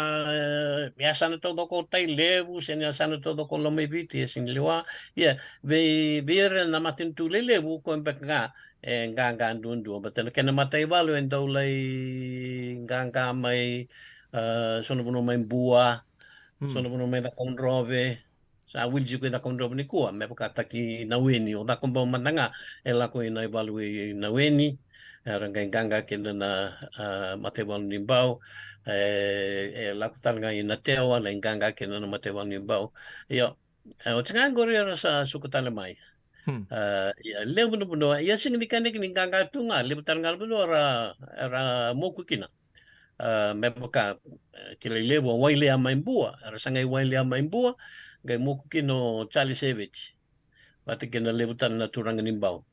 e, yasana taucoko o Tailevu, se na yasana taucoko o Lomaiviti, e sega ni lewa. Ia, vei, vei ira na matanitu lelevu, koya beka ga e qaqa duadua. Baleta na kena mataivalu e dau lai qaqa mai, a, so na vanua mai Bua, so na vanua mai Cakaudrove, sa wili tiko i Cakaudrove nikua, me vakataki Naweni, o Cakobau mada ga e lako i na ivalu i Naweni, era qai qaqa kina na, a, mataivalu ni Bau, e, e lako tale ga i Natewa, lai qaqa kina na mataivalu ni Bau. Io, e, oti ga qori era sa suka tale mai. A, ia, levu na vanua, ia sega ni kaneki ni qaqa tu ga, levu tale ga na vanua era, era moku kina. A, me vaka, e, kilai levu a Wailea mai Bua, era sa qai Wailea mai Bua, qai moku kina o Charles Eveti. Vata kei na levu tale na turaga ni Bau.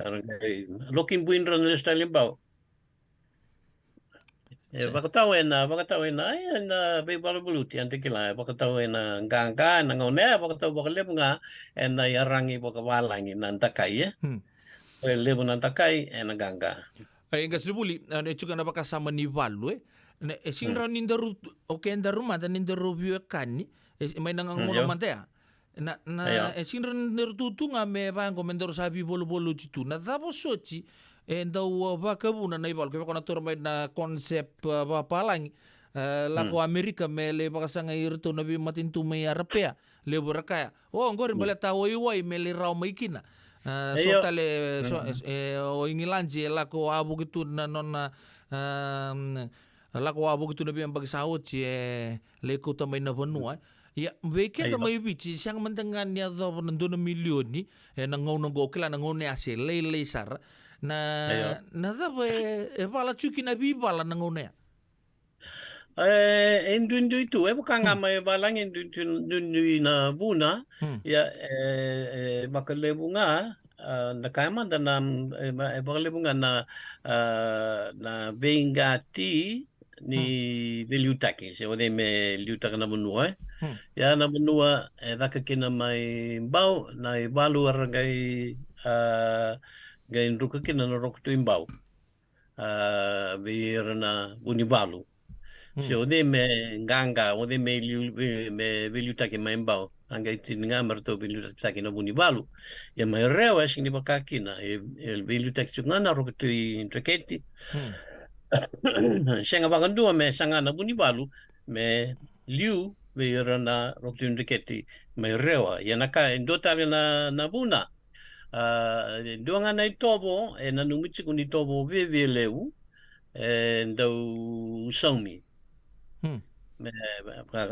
Era qai loki buidra na lesu tale ni Bau. E vakatau ena, vakatau ena, e, ena veivaluvaluti, eda kila, e vakatau ena qaqa, ena gauna, e vakatau vakalevu ga ena iyaragi vakavalagi na dakai, e. E levu na dakai, e na qaqa. E, qasenivuli, e, e tiko na vakasama ni valu, e. Na, e sega ni rawa ni daru, o kedaru mada ni daru veiwekani, e, mai na gauna mada ya. Na, na, e sega ni rawa ni daru tu ga me vaqo me daru sa veivaluvaluti tu. Na cava soti e dau, a, vakavuna na ivalu, kevaka o na taura mai na concept, a, vapalagi, e, lako Amerika me lai vakasagai iratou na veimatanitu mai Arapea. Levu era kaya, o, qori baleta waiwai me lai rawa mai kina. A, so tale, so, e, o Igiladi e lako wavoki tu na nona, a, lako wavoki tu na veiyabaki sa oti, e lai kauta mai na vanua. Ia, vei keda mai Viti, sega mada ga ni yacova na dua na milioni, e, na gauna qo, kila na gauna ya se lailai sara. Na, na cava e, e vala tu kina veivala na gauna ya? E, e duidui tu, e vaka ga mai valagi, e duidui, duidui na vuna. Ia, e, e vakalevu ga, a, na kaya mada na, e, va-, e vakalevu ga na, a, na veiqati ni veiliutaki, se o cei me liutaka na vanua, e. Ia na vanua e caka kina mai Bau, na ivalu era qai, a, qai druka kina na Roko Tui Bau. A, vei ira na vunivalu. Se o cei me qaqa, o cei me liu-, me, me veiliutaki mai Bau. Sa qai tini ga me ratou veiliutakitaki na vunivalu. Ia mai Rewa e sega ni vaka kina, e, e veiliutaki tiko ga na Roko Tui Dreketi. Sega vakadua me saga na vunivalu me liu vei ira na Roko Tui Dreketi mai Rewa. Ia na ka e dua tale na, na vuna. A, e dua ga na itovo e nanumi tiko ni tovo viavia levu e dau saumi. Me,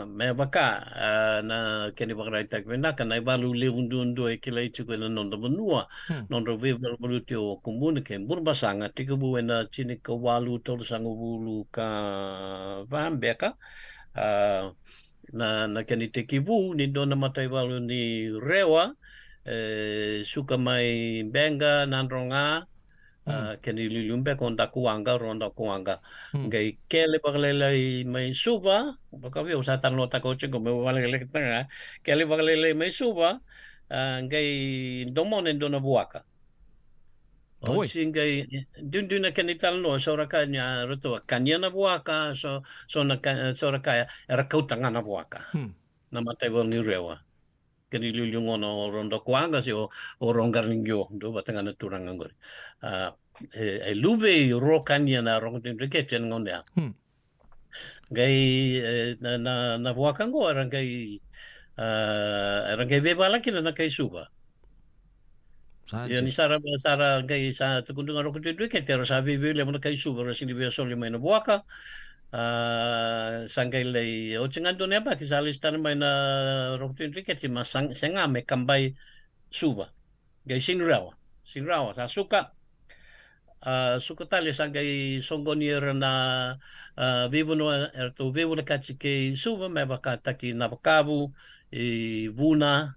me vaka, a, na kena ivakaraitaki vinaka, na ivalu levu duadua e kilai tiko ena noda vanua, nodra veivaluvaluti o Kubuna kei Burebasaga, tekivu ena tinikawalu tolusagavulu ka va beka. A, na, na kena itekivu ni dua na mataivalu ni Rewa, e suka mai Beqa, Nadroga, a, kena iliuliu beka o Dakuwaqa, Rua Dakuwaqa. Qai kele vakalailai mai Suva, vaka vei au sa talanoataka oti qo, meu vakalekalekataka ga, kele vakalailai mai Suva, a, qai domona e dua na vuaka. Oti qai, e, duidui na kena italanoa, so ra kaya ni a ratou a kania na vuaka, so, so na ka, so ra kaya era kauta ga na vuaka. Na mataivalu ni Rewa. Kena iliuliu gona o Rua Dakuwaqa se o, o Rua Qaraniqio, dua vata ga na turaga qori. A, e, e luve i Rua Kania na Roko Tui Dreketi ena gauna ya. Qai, e, na, na, na vuaka qo era qai, a, era qai veivala kina na kai Suva. Ia ni sara, sara qai sa tukuna ga Roko Tui Dreketi era sa veiveilevu na kai Suva, era sega ni via soli mai na vuaka. A, sa qai lai, oti ga dua na yabaki sa lesu tale mai na Roko Tui Dreketi, ma sa, sega me kabai Suva. Qai sega ni rawa, sega ni rawa, sa suka. A, suka tale sa qai soqoni ira na, a, veivanua eratou veivanua kati kei Suva, me vakataki Navakavu, i Vuna,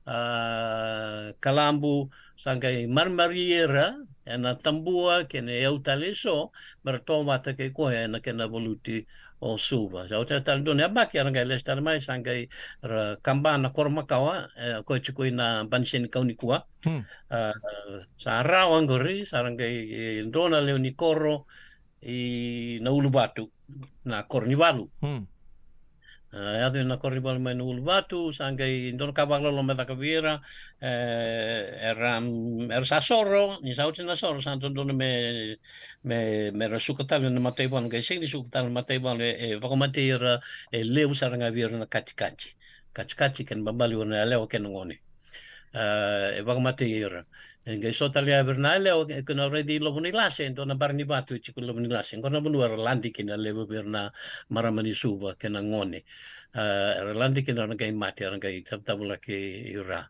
a, Kalabu, sa qai marimari ira ena tabua kei na iyau tale eso, me ra tovata kei koya ena kena valuti o Suva. Sa oti tale dua na yabaki era qai lesu tale mai, sa qai ra kaba na koro makawa, e, koya tiko i na Baniseni kau nikua. A, sa rawa qori, sa ra qai, e, dro na lewe ni koro i na Uluvatu, na koro ni valu. A, yaco i na koro ni valu mai na Uluvatu, sa qai dua na ka vakaloloma e caka vei ira, e, era, era sa soro, ni sa oti na soro, sa dodonu me, me, me ra suka tale na mataivalu, qai sega ni suka tale na mataivalu, e, e vakamatei ira, e levu sara ga vei ira na katikati. Katikati kei na babaliwa na yalewa kei na gone. A, e vakamatei ira. E qai so tale ya vei ira na yalewa, e kena raici Lovo ni Lase, e dua na bara ni vatu e tiko Lovo ni Lase. Qo na vanua era lade kina levu vei ira na marama ni Suva kei na gone. A, era lade kina era qai mate, era qai tavutavulaki ira.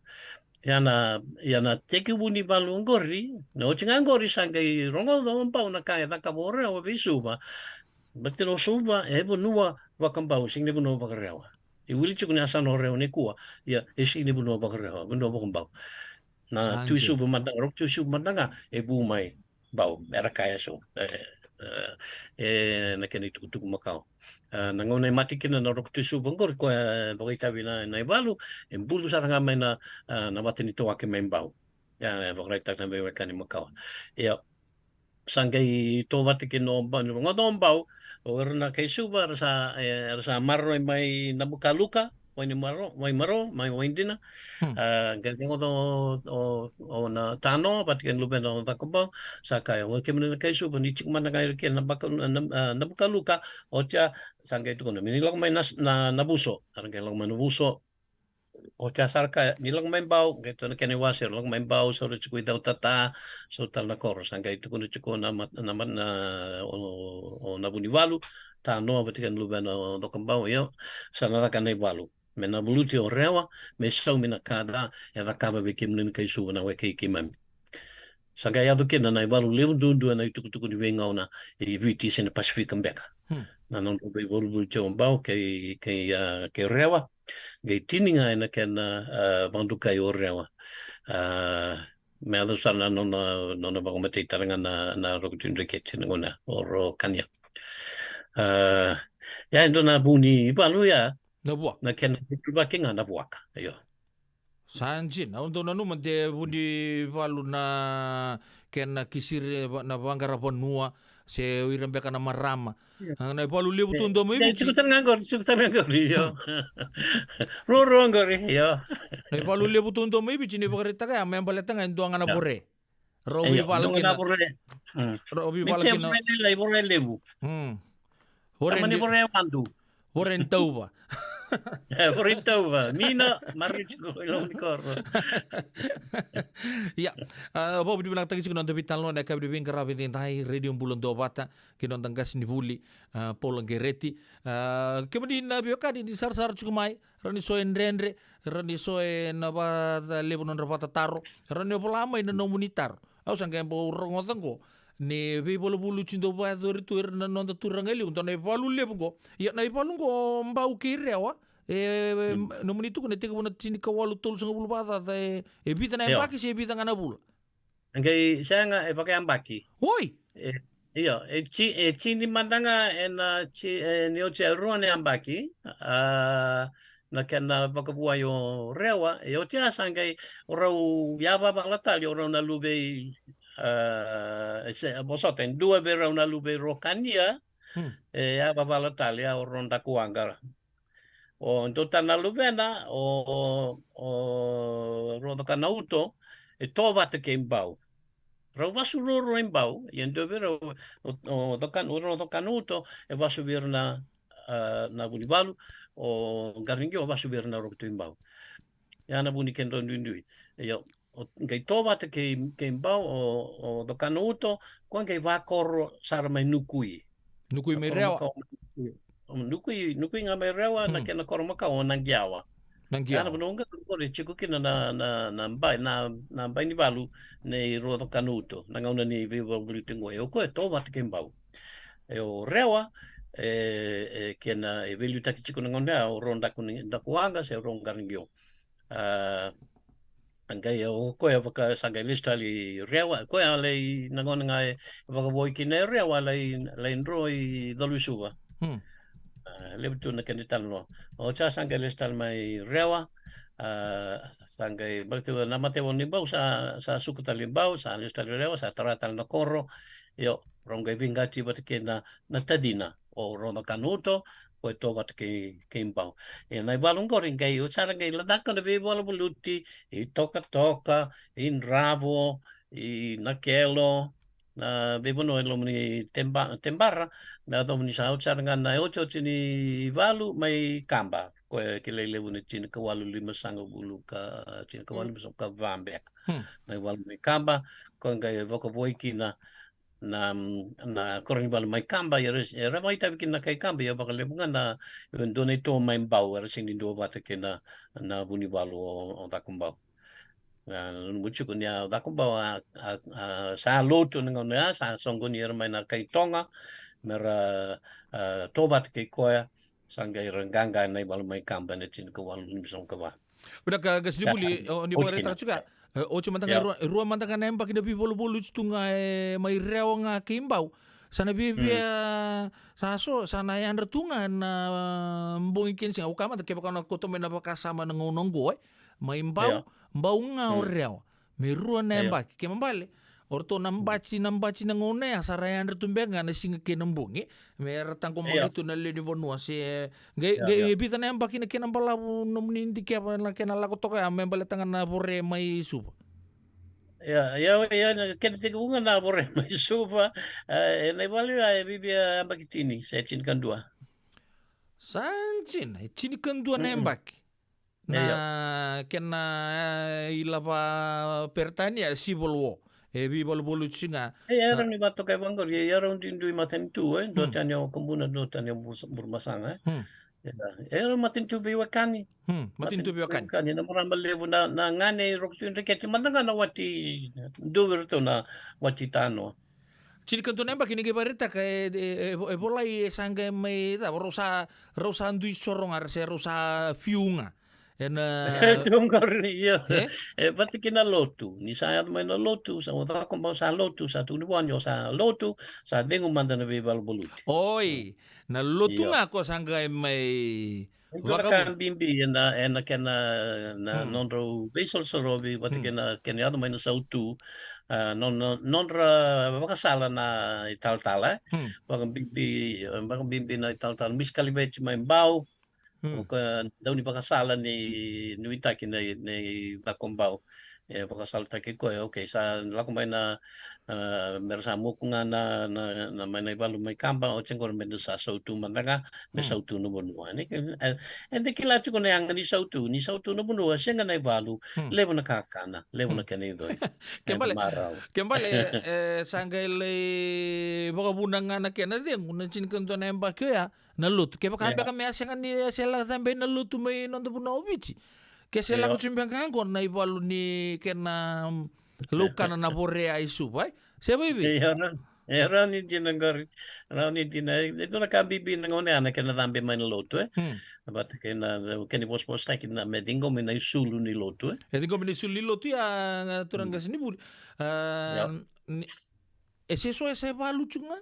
Ia na, ia na tekivu ni valu oqori, na oti ga oqori sa qai rogoca o Bau na ka e cakava o Rewa vei Suva. Baleta o Suva e vanua vakabau, sega ni vanua vakarewa. E wili tiko na yasana o Rewa nikua, ia e sega ni vanua vakarewa, vanua vakabau. Na Tui Suva mada ga, Roko Tui Suva mada ga e vu mai Bau, era kaya so. E, e, e na kena itukutuku makawa. A, na gauna e mate kina na Roko Tui Suva qori, koya e vakaitavi na, na ivalu, e bulu sara ga mai na, a, na vata ni tawake mai Bau. Ia, e vakaraitaka na veiwekani makawa. Ia, sa qai tovata kina o Bau, ni rogoca o Bau, o ira na kai Suva, era sa, e, era sa maroroi mai Nabukaluka, Wainimaro, Waimaro, mai Waidina. Hmm. A, qai rogoca o, o, o Natanoa vata kei na luvena o Cakobau, sa kaya, o kemuni na kai Suva, ni tiko mada ga ira kina na baka, na, na, a, Nabukaluka, oti ya, sa qai tukuna, me ni lako mai na, na, Navuso, era qai lako mai Navuso, oti ya sa ra kaya, ni lako mai Bau, qai tukuna na kena iwase, lako mai Bau, sa ra tiko i Cautata, sa tale na koro, sa qai tukuna tiko na mat-, na mat-, na, o, o Navunivalu, Tanoa vata kei na luvena o Cakobau, io, sa na caka na ivalu. Me na valuti o Rewa, me saumi na ka ca, e cakava vei kemuni na kai Suva na weka i keimami. Sa qai yaco kina na ivalu levu duadua ena itukutuku ni veigauna e Viti se na Pasifika beka. Hmm. Na nodra veivaluvalu tiko o Bau kei, kei, a, kei Rewa, qai tini ga ena kena, a, vakadokai o Rewa. A, me yaco sara na nona, nona vakamatei tale ga na, na Roko Tui Dreketi na gauna o Rokania. A, ia e dua na vu ni valu ya, Na vuaka. Na kena veituvaki ga na vuaka. Io. Sa dina, au dau nanuma de Vunivalu na kena kisiri va-, na vaqara vanua, se o ira beka na marama. Io. A, na ivalu levu tu dua mai Viti. Io, tiko tale ga qori, tiko tale ga qori, io. Ruarua qori, io. Na ivalu levu tu dua mai Viti, ni vakaraitaka ya, me baleta ga e dua ga na vore. Rau veivala kina. Rau veivala kina. Vore lailai, vore levu. Hmm. Vore ni vore wadu. Vore ni tauva. E, vore ni tauva. Mina, marutiko, i loma ni koro. Ia, a, vakavinavinakataki tiko na noda veitalanoa ena yakavi ni veiqaravi edaidai, Radio Bula Duavata, kei na noda qasenivuli, a, Paula Qereti. A, kemuni na veiwekani ni sarasara tiko mai, rawa ni so e dredre, rawa ni so e na vakalevu nodra vakatataro, rawa ni o vola mai na nomuni taro. Au sa qai bau rogoca qo, ni veivalu levu tiko dau vakayacori tu ira na noda turaga e liu, dua na ivalu levu qo. Ia na ivalu qo Bau kei Rewa, e, nomuni tukuna e tekivu na tinikawalu tolusagavulu vakacaca, e, e vica na yabaki se e vica ga na vula? Qai sega, e vakayabaki. Oi! E, io, e ti-, e tini mada ga ena ti-, e, ni oti e rua na yabaki, a, na kena vakavuai o Rewa, e oti ya sa qai o rau yavavala tale o rau na luve i, a, e se, vosota, e dua vei rau na luve i Rokania, hmm, e yavavala tale ya o rau Dakuwaqa. O dua tale na luvena, o, o, o Roko Cakanauto, e to vata kei Bau. Rau vasu ruarua i Bau, ia dua vei rau, o, o Caka-, o Roko Cakanauto, e vasu vei ira na, a, na Vunivalu, o Qaragiqio vasu vei ira na Roko Tui Bau. Ia na vu ni kedrau duidui. Ia, o, qai to vata kei, kei Bau, o, o Cakanauto, koya qai vakoro sara mai Nukui. Nukui mai Rewa. Koro makawa mai Nukui. O Nukui, Nukui ga mai Rewa, na, hmm, kena koro makawa o Naqiawa. Naqiawa. Ia na vanua qori, qori e tiko kina na, na, na bai, na, na bai ni valu nei Roko Cakanauto, na gauna ni veivaluvaluti qo. E o koya e to vata kei Bau. E o Rewa, e, e kena, e veiliutaki tiko na gauna ya, o rau Daku ni, Dakuwaqa, se rau Qaragiqio. A, a qai o koya vaka, sa qai lesu tale i Rewa, koya a lai na gauna ga e vakavoui kina e Rewa, a lai, lai dro i Colo-i-Suva. Hmm. A, levu tu na kena italanoa. Oti ya sa qai lesu tale mai Rewa, a, sa qai baleta na mataivalu ni Bau, sa, sa suka tale i Bau, sa lesu tale i Rewa, sa tara tale na koro. Io, rau qai veiqati vata kei na, na tacina, o Roko Cakanauto, koya e to vata kei, kei Bau. Ia na ivalu qori qai, o sa ra qai ladaka na veivaluvaluti i Tokatoka, i Dravo, i Nakelo, na veivanua e loma ni Teba-, Tebara, me yacova ni sa oti sara ga na otioti ni valu mai Kaba, koya e kilai levu na tinikawalu limasagavulu ka, tinikawalu limasagavulu ka va beka. Hmm. Na ivalu mai Kaba, koya qai vakavoui kina na, na koronivuli mai Kaba, ia era, era vakaitavi kina na kai Kaba, ia vakalevu ga na, e dua na ito mai Bau, era sega ni duavata kei na, na Vunivalu o, o Cakobau. A, nanuma tiko ni a Cakobau a, a, a sa lotu na gauna ya, sa soqoni ira mai na kai Toga, me ra, a, to vata kei koya, sa qai ra qaqa ena ivalu mai Kaba ena tinikawalu limasagavulu ka va. Vinaka, qasenivuli, o, ni vakaraitaka tiko ya. E, oti mada ga e rua, e rua mada ga na yabaki na veivaluvaluti tu ga e mai Rewa ga kei Bau. Sa na viavia, sa so, sa na yadra tu ga na, a, bogi kei na siga. Au kaya mada kevaka o na kauta mai na vakasama ena gauna oqo, e. Mai Bau, Bau ga o Rewa. Me rua na yabaki. Kena ibalebale, o ratou na bati, na bati na gauna ya sa ra yadra tu beka ga na siga kei na bogi. Me ra taqomaki tu na lewe ni vanua se qai, qai vica na yabaki na kena balavu nomuni dikeva na kena lako toka ya me baleta ga na vore mai Suva. Ia, ia, ia, na kena tekivu ga na vore mai Suva, e, na ivalu ya e viavia yabaki tini, se tinikadua. Sa dina, e tinikadua na yabaki. Na kena, e, ilava Peritania, Civil War. E veivaluvaluti ga. E, era ni vatokai vaqori, e, era duidui matanitu, e, dua tani o Kubuna, dua tani o Bur-, Burumasaga, e. Ia, era matanitu veiwekani. Hmm, matanitu veiwekani. Matanitu veiwekani. Na marama levu na, na gane Rokotui Dreketi, mada ga na wati, dua vei iratou na wati tanoa. Tinikadua na yabaki ni qai vakaraitaka, e, e, e, e volai e sa qai mai, cava, rau sa, rau sa dui soro ga, se rau sa fiu ga. Ena tu qori, io. E? E vata kei na lotu. Ni sa yaco mai na lotu, sa o cakobau sa lotu, sa tukuni vua ni o sa lotu, sa cegu mada na veivaluvaluti. Oi, na lotu ga ko sa qai mai vaka ka bibi ena, ena kena, na nodrau veisorosorovi vata kei na kena yaco mai na sautu, a, no, no, nodra vakasala na italatala, e? Vakabibi, vakabibi na italatala Misi Kaliveti mai Bau, o ka dau ni vakasala ni, ni nuitaki na, na icakobau. E vakasalataki koya, okay, sa lako mai na, a, me ra sa moku ga na, na, na mai na ivalu mai Kaba, oti qori me da sa sautu mada ga, me sautu na vanua. E, e da kila tiko na yaga ni sautu, ni sautu na vanua, sega na ivalu, levu na kakana, levu na kena icoi. Kena ibalebale, kena ibalebale, e, sa qai lai vakavuna ga na kena cegu, na tinikadua na yabaki oya, na lotu. Kevaka beka me a sega ni, a se lako cabe na lotu mai noda vanua o Viti. Ke se lako tu beka ga qo na ivalu ni kena, mm, laukana na vore i Suva, e? Se vei vei? Io, rawa ni dina qori. Rawa ni dina. E, e dua na ka bibi na gauna ya na kena cabe mai na lotu, e? Vata kei na, kena ivosavosataki na me ciqomi na isulu ni lotu, e? E ciqomi na isulu ni lotu ya, turaga qasenivuli. A, ni, e se so e se valu tu ga?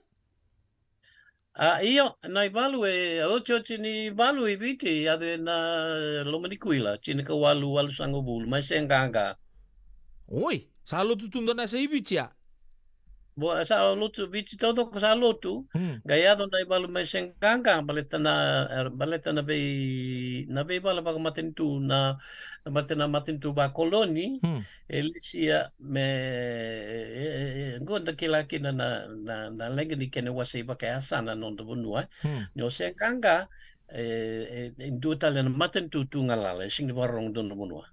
A, io, na ivalu e, otioti ni valu i Viti, yaco ena loma ni kuila, tinikawalu walusagavulu, mai Seaqaqa. Oi, sa lotu tu dua na yasa i Viti ya? Vo, sa lotu Viti taucoko sa lotu, qai yaco na ivalu mai Seaqaqa, baleta na, e, baleta na vei, na veivala vakamatanitu, na, baleta na matanitu vakoloni, e lesia me, e, e, e, qo da kila kina na, na, na leqa ni kena wasei vakayasana na noda vanua, e. Ni o Seaqaqa, e, e, e dua tale na matanitu tu galala, e sega ni vakarorogo dua na vanua.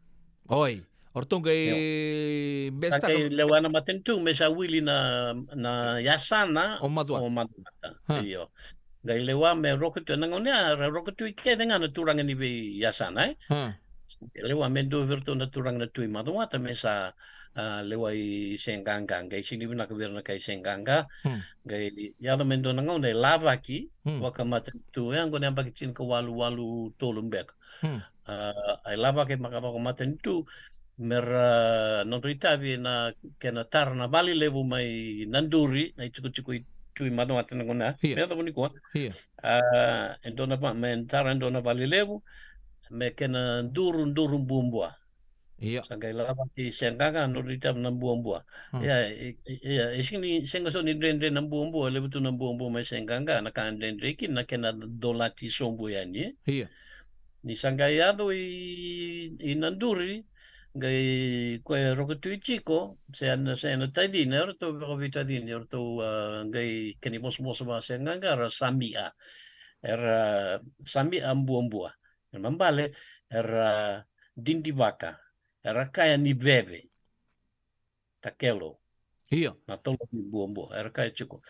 Oi, o ratou qai base taka. Qai lewa na matanitu me sa wili na, na yasana o Macuata. O Macuata. Io. Qai lewa me Rokotui, na gauna ya, ra Rokotui kece ga na turaga ni veiyasana, e? Lewa me dua vei iratou na turaga na Tui Macuata me sa, a, lewa i Seaqaqa, qai sega ni vinaka vei ira na kai Seaqaqa. Qai yaco me dua na gauna e lavaki vakamatanitu, e, qo na yabaki tinikawalu walu tolu beka. A, a lavaki vaka, vakamatanitu, me ra, nodra itavi na kena tara na vale levu mai Naduri, na itikotiko i Tui Macuata na gauna, me yacova nikua. A, e dua na va-, me tara e dua na vale levu, me kena duru, duru buabua. Io. Sa qai lavaki Seaqaqa, nodra itavi na buabua. Ia, e, e, e sega ni, sega so ni dredre na buabua, levu tu na buabua mai Seaqaqa, na ka dredre kina na kena colati sobu yani, e? Io. Ni sa qai yaco i, i Naduri, qai koya e Rokotui tiko, se na, se na tacina, eratou vakaveitacini, eratou, a, qai kena ivosavosa vaka Seaqaqa, era Samia. Era Samia buabua. Era mabale, era didivaka, era kaya ni veve. Takelo. Io. Na tolo ni buabua, era kaya tiko.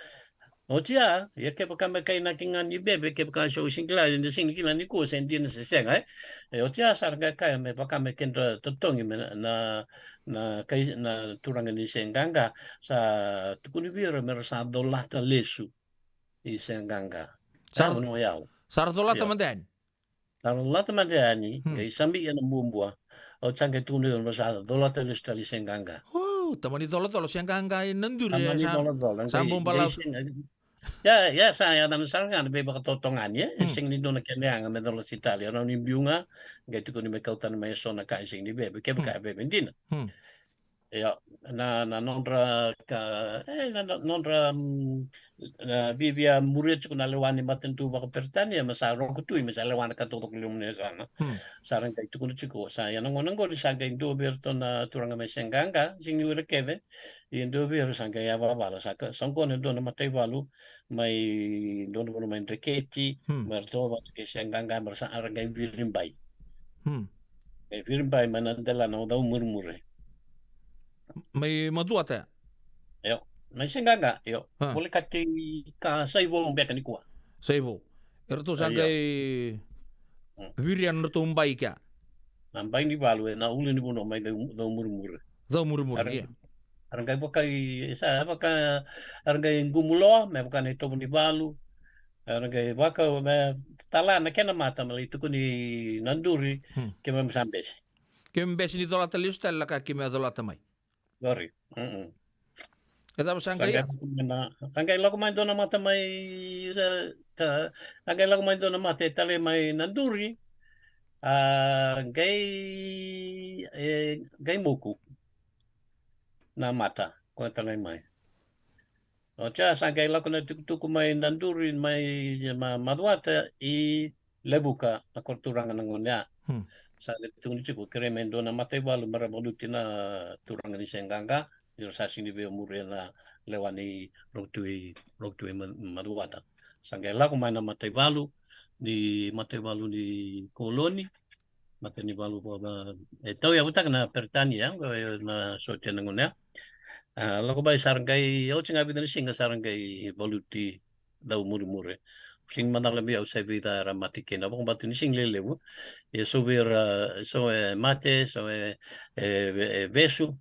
Oti ya, ia kevaka me kainaki ga ni veve, kevaka so sega ni kila, ni sega ni kila nikua se dina se sega, e. E oti ya sa ra qai kaya me vaka me kedra totogi me na, na, na kai, na turaga ni Seaqaqa, sa tukuni vei ira me ra sa colata lesu i Seaqaqa. Sa ra, sa ra colata mada yani. Sa ra colata mada yani, qai Samia na buabua. Oti sa qai tukuni vei ira me sa colata lesu tale i Seaqaqa. O, tamani colacola Seaqaqa i Naduri, e, tamani colacola, sa bau balavu. Ia, ia, sa yaco na sara ga na veivakatotogani, e. E sega ni dua na kena yaga me colati tale, e rawa ni biu ga, qai tukuni me kau tani mai eso na ka e sega ni veve, kevaka e veve dina. Hmm. Io, na, na nodra ka, e, na, na nodra, mm, na vivia muria tiko na lewa ni matanitu vakaperitania, me sa roko tu, me sa lewa na ka tokotoko levu ni yasana. Hmm. Sa ra qai tukuna tiko, sa ia na gauna qori sa qai dua vei iratou na turaga mai Seaqaqa, sega ni o ira kece, ia dua vei ira sa qai yavavala, sa ka, sa qo na dua na mataivalu, mai dua na vanua mai Dreketi, Hmm. mai ratou vata kei Seaqaqa, mai ra sa ra qai viribai. Hmm. Qai viribai mai na delana o Caumurimuri. Mai Macuata ya? Io, mai Seaqaqa, io. Ha. Volekati ka Saivou beka nikua. Saivou. Eratou sa Io. qai Hmm. viria na ratou bai kea? Na bai ni valu, e na ulu ni vanua mai Cau-, Caumurimuri. Caumurimuri, Era, ia. era qai vakai, sa vaka, era qai qumuloa, me vaka na itovo ni valu. Era qai vaka, me tala na kena mata, me lai tukuni na duri, Hmm. ke me sa bese. Ke me bese ni colata lesu tale, laka ke me colata mai. Qori. Mm-mm. E cava sa Sa qai qai ya? lako mai na, sa qai lako mai dua na mata mai, e, ka, sa qai lako mai dua na mata e tale mai na duri. A, qai, e, qai moku. Na mata, ko e tale mai. Oti ya sa qai lako na tukutuku mai na duri mai ma, Macuata i Levuka na koro turaga na gauna ya. Hmm. Sa qai tukuni tiko, kerei mai dua na mataivalu me ra valuti na turaga ni Seaqaqa, ni ra sa sega ni via muria na lewa ni roko tu i, roko tu i Ma-, Macuata. Sa qai lako mai na mataivalu, ni mataivalu ni koloni, matanivalu vaka, e tauyavutaka na Peritania, qo e na sotia na gauna ya. A, lako mai sa ra qai, oti ga vica na siga sa ra qai valuti Caumurimuri. Sega ni macala vei au se vica era mate kina, vakabauta ni sega ni lelevu. Ia so vei ira, so e mate, so e, e, e vesu.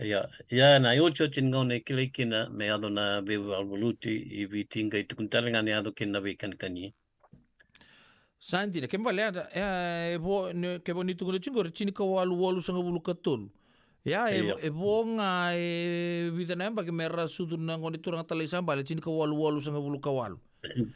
Ia, ia na iotioti ni gauna e kilai kina me yaco na veivaluvaluti i Viti, qai tukuni tale ga ni yaco kina na veikanikani. Sa dina, kena ibalebale, e, e vo, ne, kevaka ni tukuna tiko qori, tinikawalu walusagavulu ka tolu. Ia, e, Io. e vo ga, e vica na yabaki me ra sucu na gone turaga Talai Sabale, tinikawalu walusagavulu ka walu.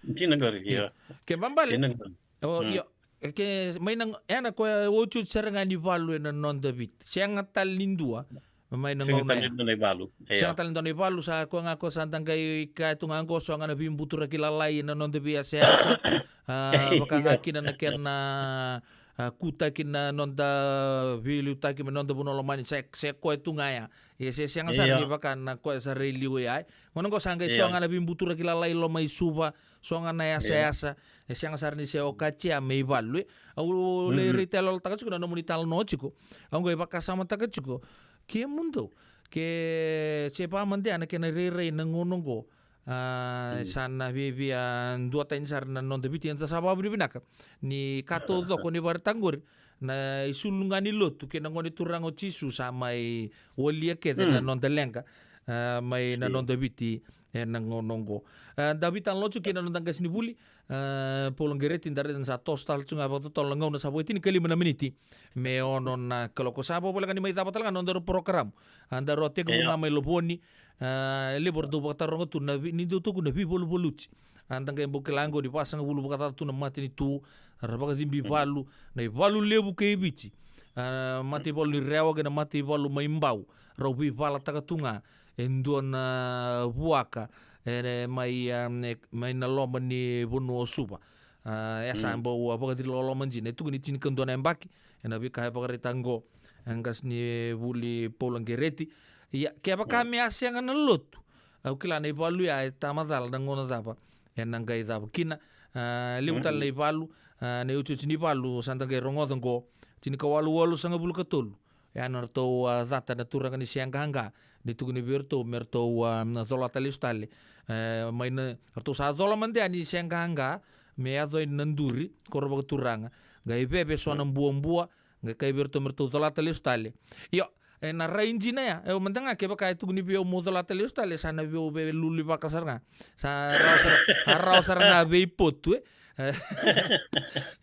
Dina qori, Io. io. Kena ibalebale, Dina qori. o, Mm. io, e ke, mai na, e na koya otioti sara ga ni valu e na noda Viti. Sega tale ni dua, mai na Sega gauna tale ya. ni dua na ivalu. Sega Io. tale ni dua na ivalu, sa koya ga ko sa da qai kaya tu ga qo, so ga na veibuturaki lalai na noda veiyasayasa. A, vaka ga Io. kina na kena, a, kutaki na noda veiliutaki me noda vanua lomani, se, se koya tu ga ya. Ia se sega sara Io. ni vaka na koya sara i liu ya. Gauna qo sa qai so Io. ga na veibuturaki lalai loma i Suva, so ga na Io. yasayasa. E sega sara ni se okati ya me ivalu, e. Au lai Mm-mm. rai tale tiko na nomuni talanoa tiko. Au qai vakasamataka tiko. Kemudou, ke se vakamadea na kena rairai na gauna oqo, a, Mm. sa na viavia duatani sara na noda Viti, eda sa vakavinavinaka ni ka taucoko ni vakaraitaka qori, na isulu ga ni lotu kei na Gone Turaga o Jisu sa mai walia kece na Mm. noda leqa, a, mai na Io. noda Viti e na gauna oqo. A, da veitalanoa tiko kei na noda qasenivuli, a, Paula Qereti, da raica ni sa toso tale tu ga vakatotolo na gauna, sa vo e tinikalima na miniti me ono na kaloko. Sa vo voleka ni mai cava tale ga na nodaru porokaramu. A, daru a tekivu Io. ga mai Lovoni, a, levu era dau vakataroga tu na vei, ni dau tukuna na veivaluvaluti. A, da qai bau kila qo ni vasagavulu vakacaca tu na matanitu, ra vakacibi Mm. valu, na ivalu levu kei Viti. A, mataivalu ni Rewa kei na mataivalu mai Bau. Rau veivalataka tu ga e dua na vuaka, e, mai, a, e, mai na loma ni vanua o Suva. A, e sa Mm. bau a vakaciloloma dina, e tukuni tinikadua na yabaki, e na veika e vakaraitaka qo e qasenivuli Paula Qereti. Ia, kevaka Mm. me a sega na lotu, au kila na ivalu ya e tamacala na gauna cava e na qai cava kina. A, levu tale na Mm-mm. ivalu, a, na iotioti ni valu sa da qai rogoca qo, tinikawalu walusagavulu ka tolu. E a na ratou a cata na turaga ni Seaqaqa, ni tukuni vei iratou me ratou a na colata lesu tale. E, mai na, ratou sa cola mada yani Seaqaqa me yaco yani na duri, koro vakaturaga. Qai veve so na Mm. buabua, qai kai vei iratou me ratou colata lesu tale. Io, e na rai dina ya, e, au mada ga kevaka e tukuni vei au meu colata lesu tale, sa na veiveilulivaka sara ga. Sa rawa sara, a rawa sara ga veipotu, e.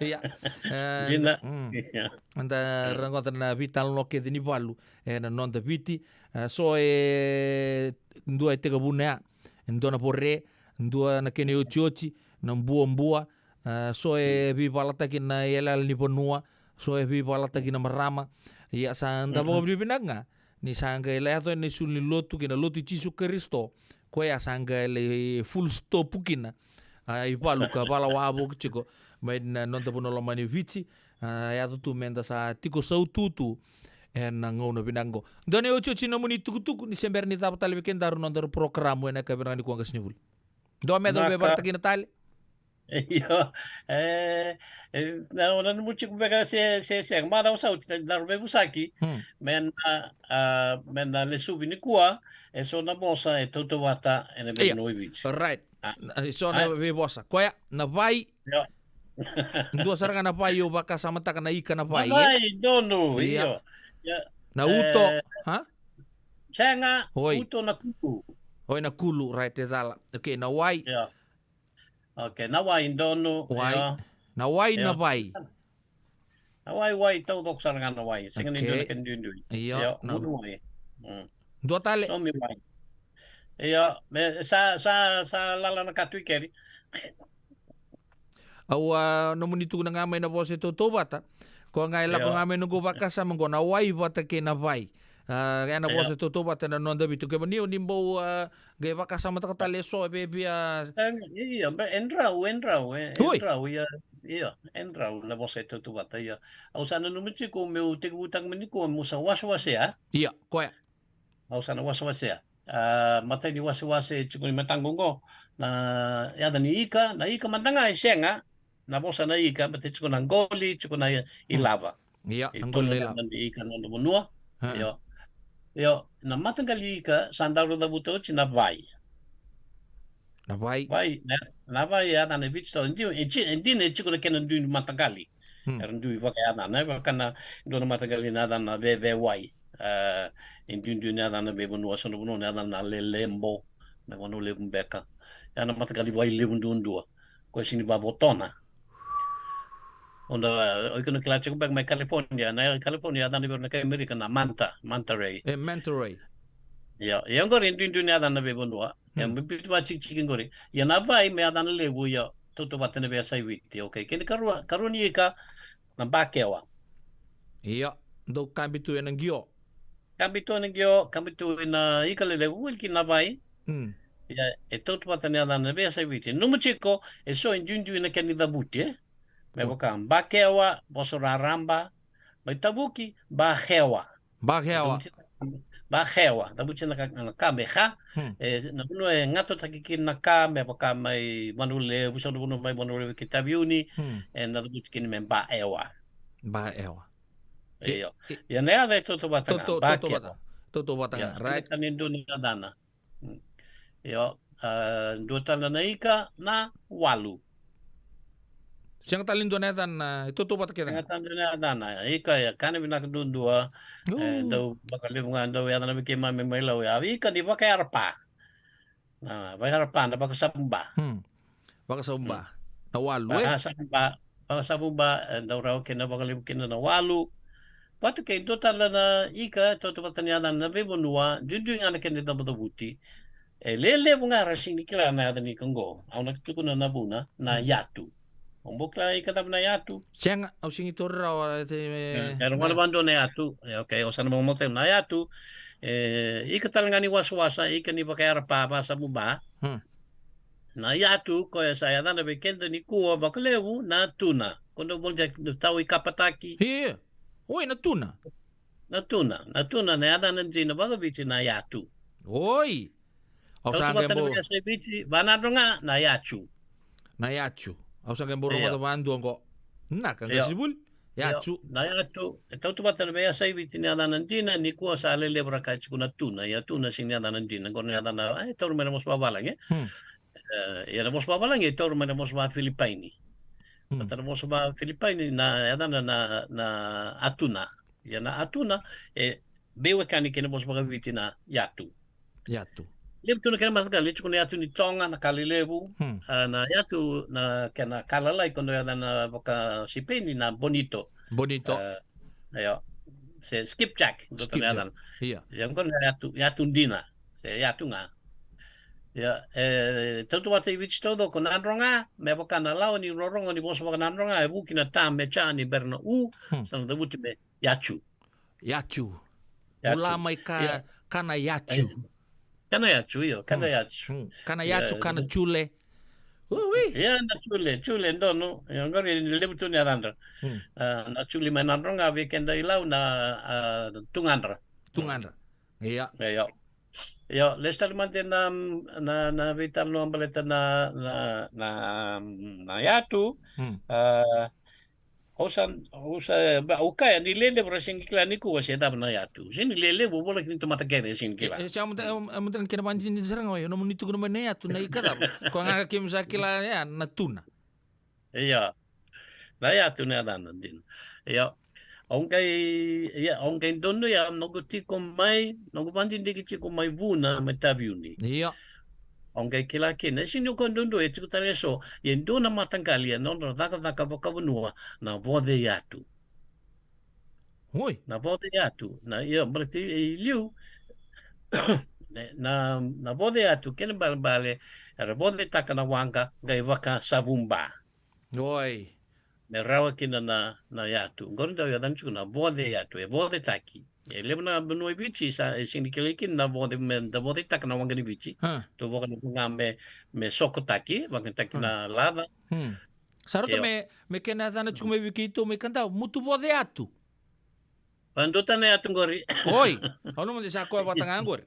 Ia, e, Dina. mm. Ia. Da Mm. rogoca na veitalanoa kece ni valu e na noda Viti. E, so e dua e tekivuna ya, e dua na vore, dua na kena iotioti, na buabua. E, so e Mm. veivalataki na iyalayala ni vanua, so e veivalataki na marama. Ia sa da Mm-mm. vakavinavinaka ga ni sa qai lai yaco na isulu ni lotu kei na lotu i Jisu Karisito, koya sa qai lai full stop kina a ivalu ka vala wavoki tiko mai na noda vanua lomani Viti. A yaco tu meda sa tiko saututu ena gauna vinaka oqo. Dua na iotioti nomuni tukutuku ni se bera ni cava tale vei kedaru nodaru porokaramu ena yakavi vinaka nikua, qasenivuli. Dua me cau veivakarata kina tale. Io. E, e, na, na nomu tiko beka se, se, se, mada o sauti, daru veivosaki. Hmm. Me na, a, me na lesuvi nikua, e so na vosa e tautauvata ena veivanua i Viti. Right. A. Na, e so na veivosa. Koya, na vai. Io. Dua sara ga na vai, au vakasamataka na ika na vai, e? Na vai, donu, io. Io. Io. Na uto, e, ha? Sega, oi. Uto na kulu. Oi, na kulu, right, e cala. Okay, na wai. Io. Okay, na wai donu, wai. Io. Na wai, na vai. Na wai, wai, taucoko sara ga na wai. Sega ni dua na kena duidui. Io, io, na ulu wai. Mm. Dua tale. Somi wai. Io, me, sa, sa, sa lala na katu i keri. Au a nomuni tukuna ga mai na vosa e tautauvata. Ko ga e lako ga mai noqu vakasama qo na wai vata kei na vai. A, e na vosa e tautauvata na noda Viti. Ke mani o ni bau, a, qai vakasamataka tale e so e vevia. Io, be, e drau, e drau, e, e drau, ia, io, e drau na vosa e tautauvata, ia. Au sa nanuma tiko meu tekivutaka mai nikua meu sa wasewasea. Ia, koya. Au sa na wasewasea. A, matai ni wasewase e tiko ni mataqu oqo, na yaca ni ika, na ika mada ga e sega, na vosa na ika, matai tiko na qoli, tiko na ilava. Ia, na qoli na ilava. Ni ika na noda vanua. Io. Io, na mataqali ika, sa daru cavuta oti na vai. Na vai. Vai, na, na vai, e yacana e Viti, e dina, e dina e tiko na kena dui mataqali. Hmm. Era dui vakayacana, e vaka na, dua na mataqali na yacana na vevewai. E, e duidui na yacana veivanua, so na vanua na yacana na lelebo, na vanua levu beka. Ya na mataqali vai levu duadua. Koya sini vavotona. Onda, o iko na kila tiko beka mai California, na California yacana vei ira na kai Amerika na Manta, Manta Ray. E, Manta Ray. Ia, ia qori e duidui na yacana veivanua. Ia, biuta vatikitiki qori. Ia na vai me yacana levu, ia, tautauvata na veiyasai Viti. Okay, kena karua, karua ni ika, na bakewa. Ia, dau kabi tu ena qio. Kabi tu ena qio, kabi tu ena ika lelevu, wili kina na vai. Hmm. Ia, e tautauvata na yacana na veiyasai Viti. Nomu tiko, e so e duidui na kena icavuti, e? Me vaka, bakewa, vosa raraba, mai tavuki, bahewa. Bahewa. Bahewa. Cavuti na ka, na ka me ka. Hmm. E, na vanua e gatotaki kina na ka, me vaka mai Vanua Levu, so na vanua mai Vanua Levu ki Taveuni. Hmm. E na cavuti kina me baewa. Baewa. Io. E, e, ia na yaca e tautauvata ga, bakewa. Tautauvata ga, right. Ia, e dua na yacana. Mm. Io, a, dua tale na ika na walu. Sega tale ni dua na yacana, e tautauvata kece ga. Sega tale ni dua na yacana, ika e kana vinaka duadua, e, dau vakalevu ga, dau yacana vei keimami mai Lau, ya, ika ni vakayarapa. Na, vakayarapa, na vakasavuba. Hmm. Vakasavuba. Hmm. Na walu, e? Vakasavuba, vakasavuba, e, dau rawa kina vakalevu kina na walu. Vata kei dua tale na ika, tautauvata ni yacana na veivanua, duidui ga na kena icavucavuti. E lelevu ga ra sega ni kila na yaca ni ika qo. Au na tukuna na vuna, na yatu. O bau kila ika cava na yatu? Sega, au sega ni taura rawa, e, e, era gona vadua na yatu. E, okay, au sa na vakamatau na yatu. E, ika tale ga ni wasawasa, ika ni vakayarapa, vakasavuba. Hmm. Na yatu, koya sa yacana vei keda nikua vakalevu na tuna. Ko dau volunteer, dau tau i Kapataki. Io. Oi, na tuna. Na tuna. Na tuna, na yacana dina vakaviti na yatu. Oi. Au sa qai bau. Tautauvata na veiyasai Viti, vaNadroga, na yacu. Na yacu. Au sa qai bau rogoca vadua qo. Naka, qasenivuli. Io. Yacu. Na yacu. E tautauvata na veiyasai Viti ni yacana dina, nikua sa lelevu ra kaya tiko na tuna. Ia tuna sega ni yacana dina. Qo na yacana, e, taura mai na vosa vavalagi, e? Hmm. E, ia na vosa vavalagi, e taura mai na vosa vaFilipaini. Hmm. Vata na vosa vaFilipaini, na yacana na, na atuna. Ia na atuna, e, veiwekani kei na vosa vakaviti na yatu. Yatu. Levu tu na kena mataqali, e tiko na yatu ni Toga, na ka lelevu, hmm, a, na yatu, na kena ka lalai, ko dau yacana vakaSipeni na bonito. Bonito. A, io. Se skipjack, dua tale na yacana. Ia. Ia, qo na yatu, yatu dina. Se yatu ga. Ia, e, tautauvata i Viti taucoko, Nadroga, me vaka na lawa ni rorogo ni vosa vakaNadroga, e vuki na ta me ja ni bera na u, hmm, sa na cavuti me yacu. Yacu. Yatu. Bula mai ka, ia, kana yatu. Kana yatu, io, kana yatu. Hmm. Kana yatu, ia, kana tule. Ui. Ia, na tule, tule, donu. Ia, qori levu tu na yacadra. Hmm. Ah, na tule mai Nadroga, vei keda i Lau na, ah, tugadra. Tugadra. Ia. Ia, ia. Io, lesu tale mada na, na, na veitalanoa baleta na, na, na, na yatu. Hmm. Ah, au sa, au sa, ba, au kaya ni lelevu ra sega ni kila nikua se cava na yatu. Se ni lelevu, vola kina tamata kece, sega ni kila. E, e, sa muta, e, muta na kena vanjini sara ga, oi, nomuni tukuna mai na yatu, na ika cava. Koya ga keimami sa kila, ya, na tuna. Ia. Na yatu na yacana dina. Ia. Au qai, ia, au qai donuya noqu tiko mai, noqu vakadidike tiko mai Vuna, mai Taveuni. Ia. Au qai kila kina, e sega ni o koya duadua, e tiko tale eso, ia e dua na mataqali, e nodra cakacaka vakavanua, na voce yatu. Oi. Na voce yatu, na, ia, baleta i liu, na, na, na voce yatu, kena ibalebale, era vocetaka na waqa, qai vakasavuba. Oi. Me rawa kina na, na yatu. Qori dau yacana tiko na voce yatu, e vocetaki. E levu na vanua i Viti, sa, e sega ni kilai kina na voce, me da vocetaka na waqa ni Viti. Ha. Tou vakanuku ga me, me sokotaki, vakataki na laca. Hmm. Sa rauta me, me kena yacana tiko mai vei keitou mai Kadavu, mutu voce yatu. Dua tale na yatu qori. Oi, au nanuma de sa koya vata ga qori.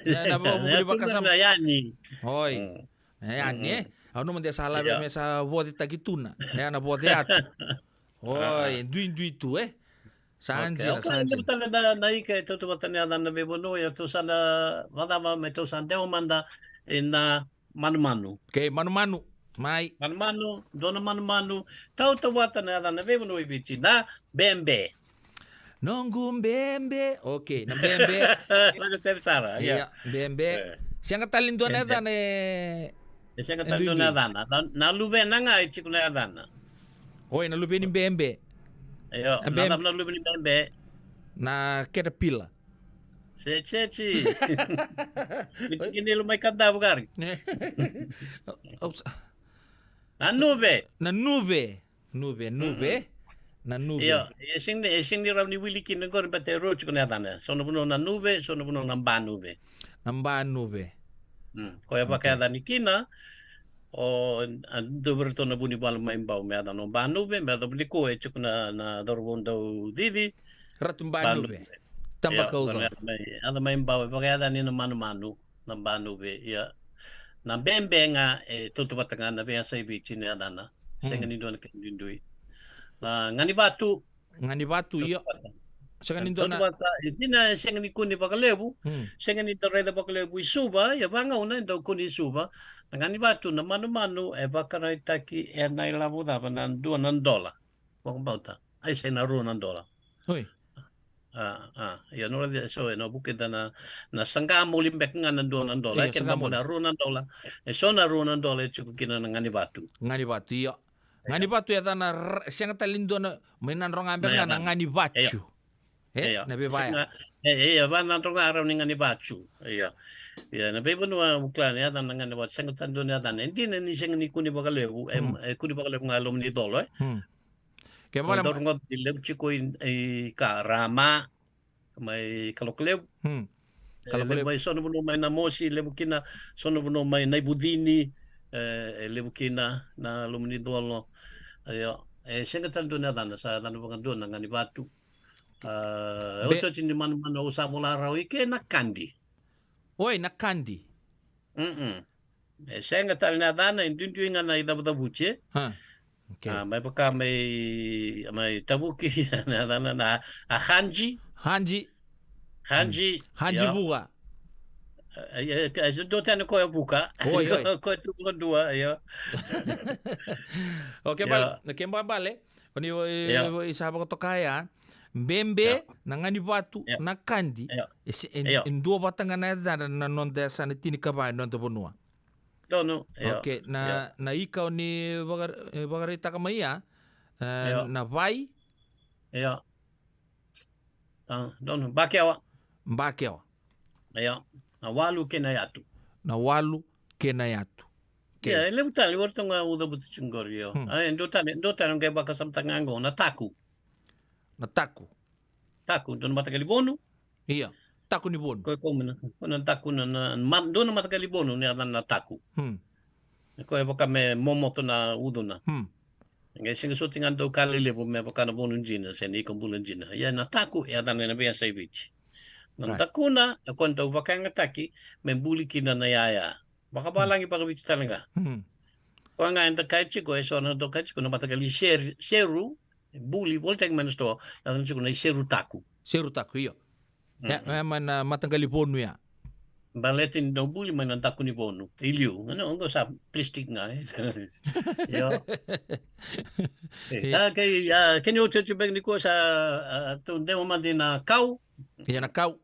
Na, na, na, na yatu vakasama. Na yani. Oi. Mm. Na yani, e? Mm. Au nanuma de sa lave me sa vocetaki tuna. E, na voce yatu. Oi, duidui tu, e? Sa anjila, sa anjila. Okay, okay, tale na, na ika e tautauvata na yacana veivanua, ia tou sa na vakacava me tou sa dewa mada ena manumanu. Okay, manumanu. Mai. Manumanu, dua na manumanu. Tautauvata na yacana veivanua i Viti na bebe. Noqu bebe. Okay, na bebe. Noqu sere sara, ia. Ia, bebe. E. Sega tale ni dua na yacana e. E sega tale ni dua na yacana. Na, na luvena ga e tiko na yacana. Oi, na luve ni bebe. Io, na cava na luve ni bebe? Na caterpillar. Se, se, se. Ni tiki ni lo mai Kadavu qori. Na nuve. Na nuve. Nuve, nuve. Na nuve. Io, e sega ni, e sega ni rawa ni wili kina qori, baleta e rua tiko na yacana. So na vanua na nuve, so na vanua na banuve. Na banuve. Mm. Koya vakayacani kina, o, a, dua vei iratou na vunivalu mai Bau me yacana o Banuve, me yacova nikua e tiko na, na cauravou dau cici. Ratu Banuve. Banuve. Tabaka uca. Ia, yaca mai, yaca mai Bau, e vakayacani na manumanu, na Banuve, ia. Na bebe ga, e tautauvata ga na veiyasa i Viti na yacana. Hmm. Sega ni dua na kena duidui. Na Ganivatu, Ganivatu, io. Sega ni dua na. Tautauvata, e dina e sega ni kune vakalevu, hmm, sega ni dau raica vakalevu i Suva, ia vagauna e dau kune i Suva. Na Ganivatu, na manumanu, e vakaraitaki ena ilavo cava, na dua na dola. Vakabauta. Ai, se na rua na dola. Oi. A, a, ia, na raica eso, ena vuku eda na, na saqa moli beka ga na dua na dola. Io, e kena saqa moli. Na rua na dola. Eso na rua na dola, e tiko kina na Ganivatu. Ganivatu, io. Ganivatu e yacana, sega tale ni dua na, mai Nadroga beka ga na Ganivatu. Io. E, na veivaya. E, e, e, va Nadroga rawa ni Ganivatu. Io. Io, na veivanua au kila ni yacana na Ganivatu, sega tale ni dua na yacana. E dina ni sega ni kune vakalevu, e, hmm, e kune vakalevu ga e loma ni colo, e. Hmm. Ke vale. Dau rogoca ni levu tiko i, i ka, Rama, mai Kalokolevu. Hmm. E, Kalokolevu. Levu mai so na vanua mai Namosi, levu kina so na vanua mai Naivucini, e, e levu kina na loma ni colo. Io, e sega tale dua na yacana, sa yacana vakadua na Ganivatu. A, e otioti ni manumanu au sa vola rawa i ke na Kadi. Oi, na Kadi. Mm-mm. E sega tale na yacana, e duidui ga na icavucavuti, e. Ha. Okay. A, mai vaka mai, mai Tavuki, na yacana na, a, Hanji. Hanji. Hanji. Hmm. Hanji, io. Vuka. E, e, e, e dua tani koya Vuka. Oi, oi. Koya tu vakadua, io. Okay, io. Bale, okay, ba-, bale. O ni, o, io, o, i sa vakatoka ya. Bebe, io, na Ganivatu, io, na Kadi. Io. E se-, e, io, e dua vata ga na yacana na noda yasana tinikava e noda vanua. Donu, io. Okay, na, io, na ika o ni vaka-, e, vakaraitaka mai ya, e, io, na Vai. Io. A, donu, Bakewa. Bakewa. Io, na Walu kei na Yatu. Na Walu kei na Yatu. Okay. Ia, e levu tale, o ratou ga au cavuta tiko qori, io. Hmm. A, e dua tale, dua tale, qai vakasamataka ga qo, na Taku. Na Taku. Taku, dua na mataqali Vonu. Ia. Taku ni vonu. Ko e ko me na, ko na taku na, na, ma-, dua na mataqali vonu ni yacana na taku. Hmm. Ko e vaka me momoto na ucuna. Hmm. Qai sega soti ga dau ka lelevu me vaka na vonu dina, se na ika bula dina. Ia na taku, e yacana ena veiyasai Viti. Na Right. dakuna, e ko na dau vakayagataki, me buli kina na yaya. Vakavalagi, Hmm. vakaviti tale ga. Hmm. Koya ga eda kaya tiko, e so na dau kaya tiko na mataqali seru, seru, buli, volitaki mai na sitoa, yacana tiko na iseru taku. Seru taku, io. Ia, Mm-mm. e, mai na mataqali vonu ya. Baleta ni dau buli mai na daku ni vonu. I liu. Gona, oqo sa plastic ga, e. Io. E, Ia. sa kei, a, kena iotioti beka nikua sa, a, tou dewa mada na kau. Ia na kau.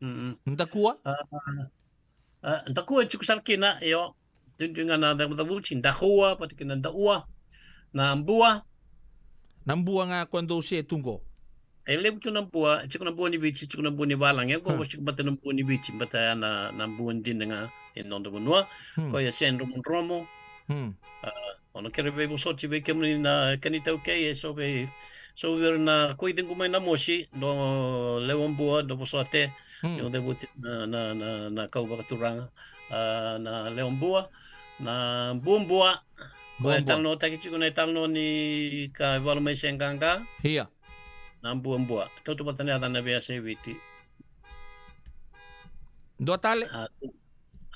Mm-mm. Dakua? A, a, dakua e tiko sara kina, io. Duidui ga na cavucavuti, dakua, vata kei na daua. Na bua. Na bua ga ko dou se tu qo. E levu tu na bua, e tiko na bua ni Viti, e tiko na bua ni valagi. E qo Hmm. vosi tiko vata na bua ni Viti, vata ya na, na bua dina ga e noda vanua. Hmm. Ko ia se dromodromo. Hmm. A, o na kere veivosoti vei kemuni na kena itaukei, e so vei, so vei ira na koi cegu mai na mosi, do lewa bua, do vosote, Hmm. do cavuti na, na, na, na kau vakaturaga, a, na lewa bua, na buabua, ko e Buabua. talanoataki tiko na italanoa ni ka e valu mai se qaqa, Ia. na buabua. Tautauvata na yacana veiyasai Viti. Dua tale. A,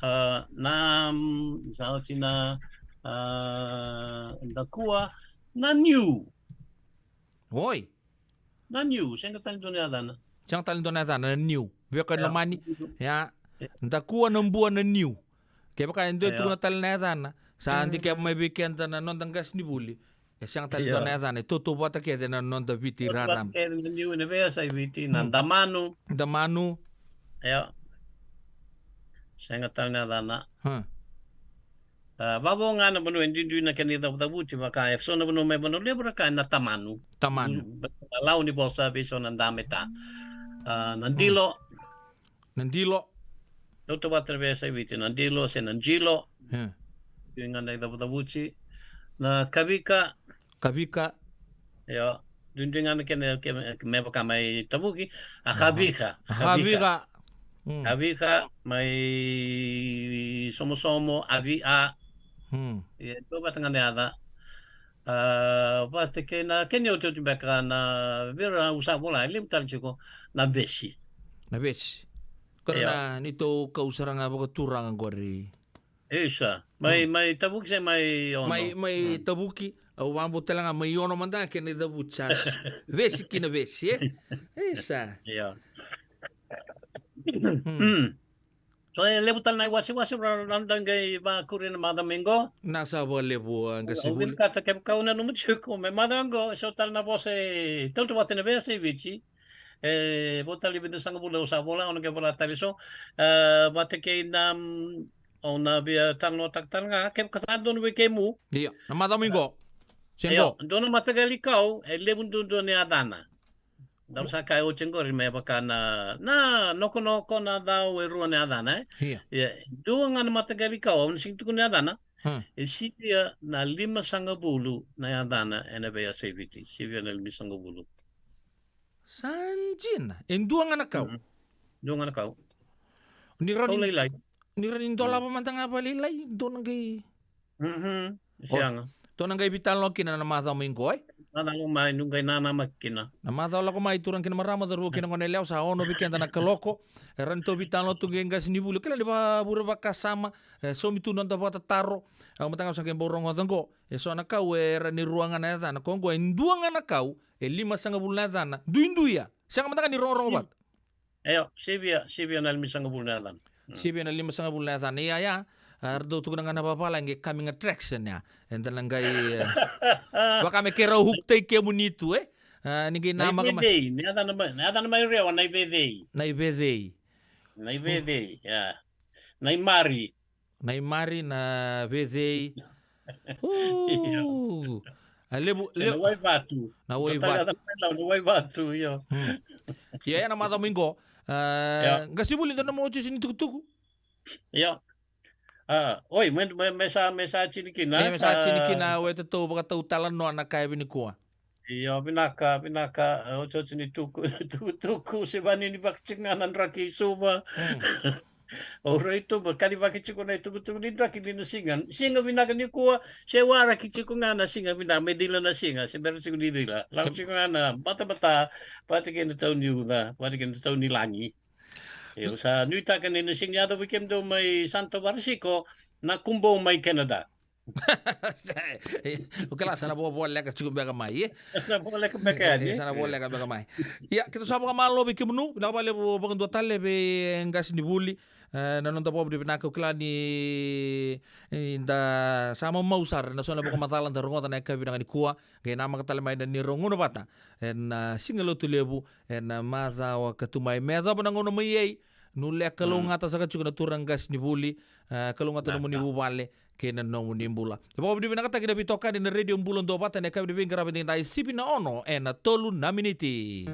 a, na, mm, sa oti na, a, dakua, na niu. Oi. Na niu, sega tale dua na yacana. Sega tale dua na yacana, na niu. Veka Ia. lomani, ia, E. dakua, na bua, na niu. Kevaka e dua e Ia. tukuna tale na yacana, sa Mm. dikeva mai vei keda na noda qasenivuli. E sega tale Ia. dua na yacana, e tautauvata kece na noda Viti Tautauvata raraba. kece na niu ena veiyasai Viti, na Mm. damanu. Damanu. Ia. Sega tale na yacana. Huh. A, vavo ga na vanua e duidui na kena icavucavuti, vaka e so na vanua mai Vanua Levu ra kaya na tamanu. Tamanu. Na lau ni vosa vei so na dameta. A, na Hmm. dilo. Na dilo. Tautauvata na veiyasai Viti, na dilo, se na dilo. Ia. Duidui ga na icavucavuti. Na kavika. Kavika. Io. Duidui ga na kena, ke, me vaka mai Tavuki. A Aha. kavika. A Kavika. kavika. Hmm. Kavika, mai Somosomo, a vi a. Hmm. Ia, tautauvata ga na yaca. A, vata kei na, kena iotioti beka na vei ira au sa vola, e levu tale tiko, na vesi. Na vesi. Koya Io. na, neitou kau sara ga vakaturaga qori. Isa. Mai, Hmm. mai Tavuki se mai Ono? Mai, mai Hmm. Tavuki, au vakabauta tale ga mai Ono mada ga kena icavuti sa vesi ki na vesi, e? Isa. Io. Hmm. Hmm. So e levu tale na iwasewase ra, ra, ra qai vakuri ena macawa mai qo. Na sa vakalevu, a, Au qasenivuli. vinakata kevaka au nanuma tiko me macawa qo, so tale na vosa e tautauvata na veiyasai Viti. E, vo tale vica sagavulu au sa vola, au na qai vola tale so. E, vata kei na, mm, au na via talanoataka tale ga, kevaka sa donu vei kemu. Ia, na macawa mai qo. Se Io, qo. dua na mataqali kau, e levu duadua na yacana. Dau sa kaya oti qori me vaka na, na nokonoko na cau e rua na yacana, e? Ia. Ia, dua ga na mataqali kau, au na sega ni tukuna na yacana. Hmm. E sivia na limasagavulu na yacana ena veiyasai Viti. Sivia na limasagavulu. Sa dina. E dua ga na kau. Mm-mm. Dua ga na kau. Ni rawa Kau ni, lailai. ni rawa ni dolava Mm. mada ga vakalailai, dua na qai Mhm. O, Siaga. Tou na qai veitalanoa kina na macawa mai qo, e? Macawa mai, niu qai nanamaki kina. Na macawa lako mai, turaga kei na marama, cauravou kei na goneyalewa, sa ono vei keda na kaloko. E rawa ni tou veitalanoa tu qai qasenivuli. Kila ni vakavure vakasama, e, saumi tu noda vakatataro. Au mataka ga sa qai bau rogoca qo. E so na kau e rawa ni rua ga na yacana. Ko qo e dua ga na kau, e limasagavulu na yacana. Duidui ya. Sega mataka ni rogorogo vata. Io, sivia, sivia na limasagavulu na yacana. Mm. Sivia na limasagavulu na yacana. Ia, ia. A, ra dau tukuna ga na vavalagi e coming attraction ya. Eda na qai, e, vaka me keirau hook-taki kemuni tu, e? A, ni qai namaka mai. Naivecei, na yacana mai, na yacana mai Rewa, Naivecei. Naivecei. Naivecei, ia. Naimari. Naimari, Naivecei. Io. Uu. A levu, se na levu. Waivatu. Na Waivatu. Tale na Waivatu, io. Hmm. Ia, ia na macawa mai qo. A, Io. Qasenivuli, dua na nomu oti ni tukutuku. Io. A, oi, me, me, me sa, me sa tini kina, e, me sa, sa tini kina, au e tatou vakatau talanoa na ka e vei nikua. Io, vinaka, vinaka, otioti ni tuku, tukutuku, se vani ni vakacikana draki i Suva. Mm. O raitu, ma kali vakacikana i tukutuku ni draki ni na siga. Siga vinaka ni kua, se waraki cikana siga vinaka, me dila na siga, se bera cikana dila. Lau cikana, batabata, vata kei na tau ni uca, vata kei na tau ni lagi. Io, sa nuitaka ni na siga yaco vei kemudou mai Santo Varsiko, na kubou mai Canada. O kila sa na vovoleka tiko beka mai, e? Na voleka beka yani, e? Sa na voleka beka mai. Ia, keitou sa vakamalo vei kemunu, vinaka vakalevu vakadua tale vei qase ni vuli. E, na noda vovoleka vinaka, o kila ni, e, da sa mamau sara na so na vakamacala da rogoca na yakavi vinaka ni kua. Qai namaka tale mai na ni rogoca vata. E na siga lotu levu, e na macawa ka tu mai. Me yacova na gauna mai ei, nu le kalougata saka tiko na turaga qase ni vuli, e, kalougata na nomuni vuvale, kei na nomuni bula. E vakavinavinakataki na veitokani na Radio Bula Duavata, na yakavi ni veiqaravi edaidai, sivi na ono, e na tolu na miniti.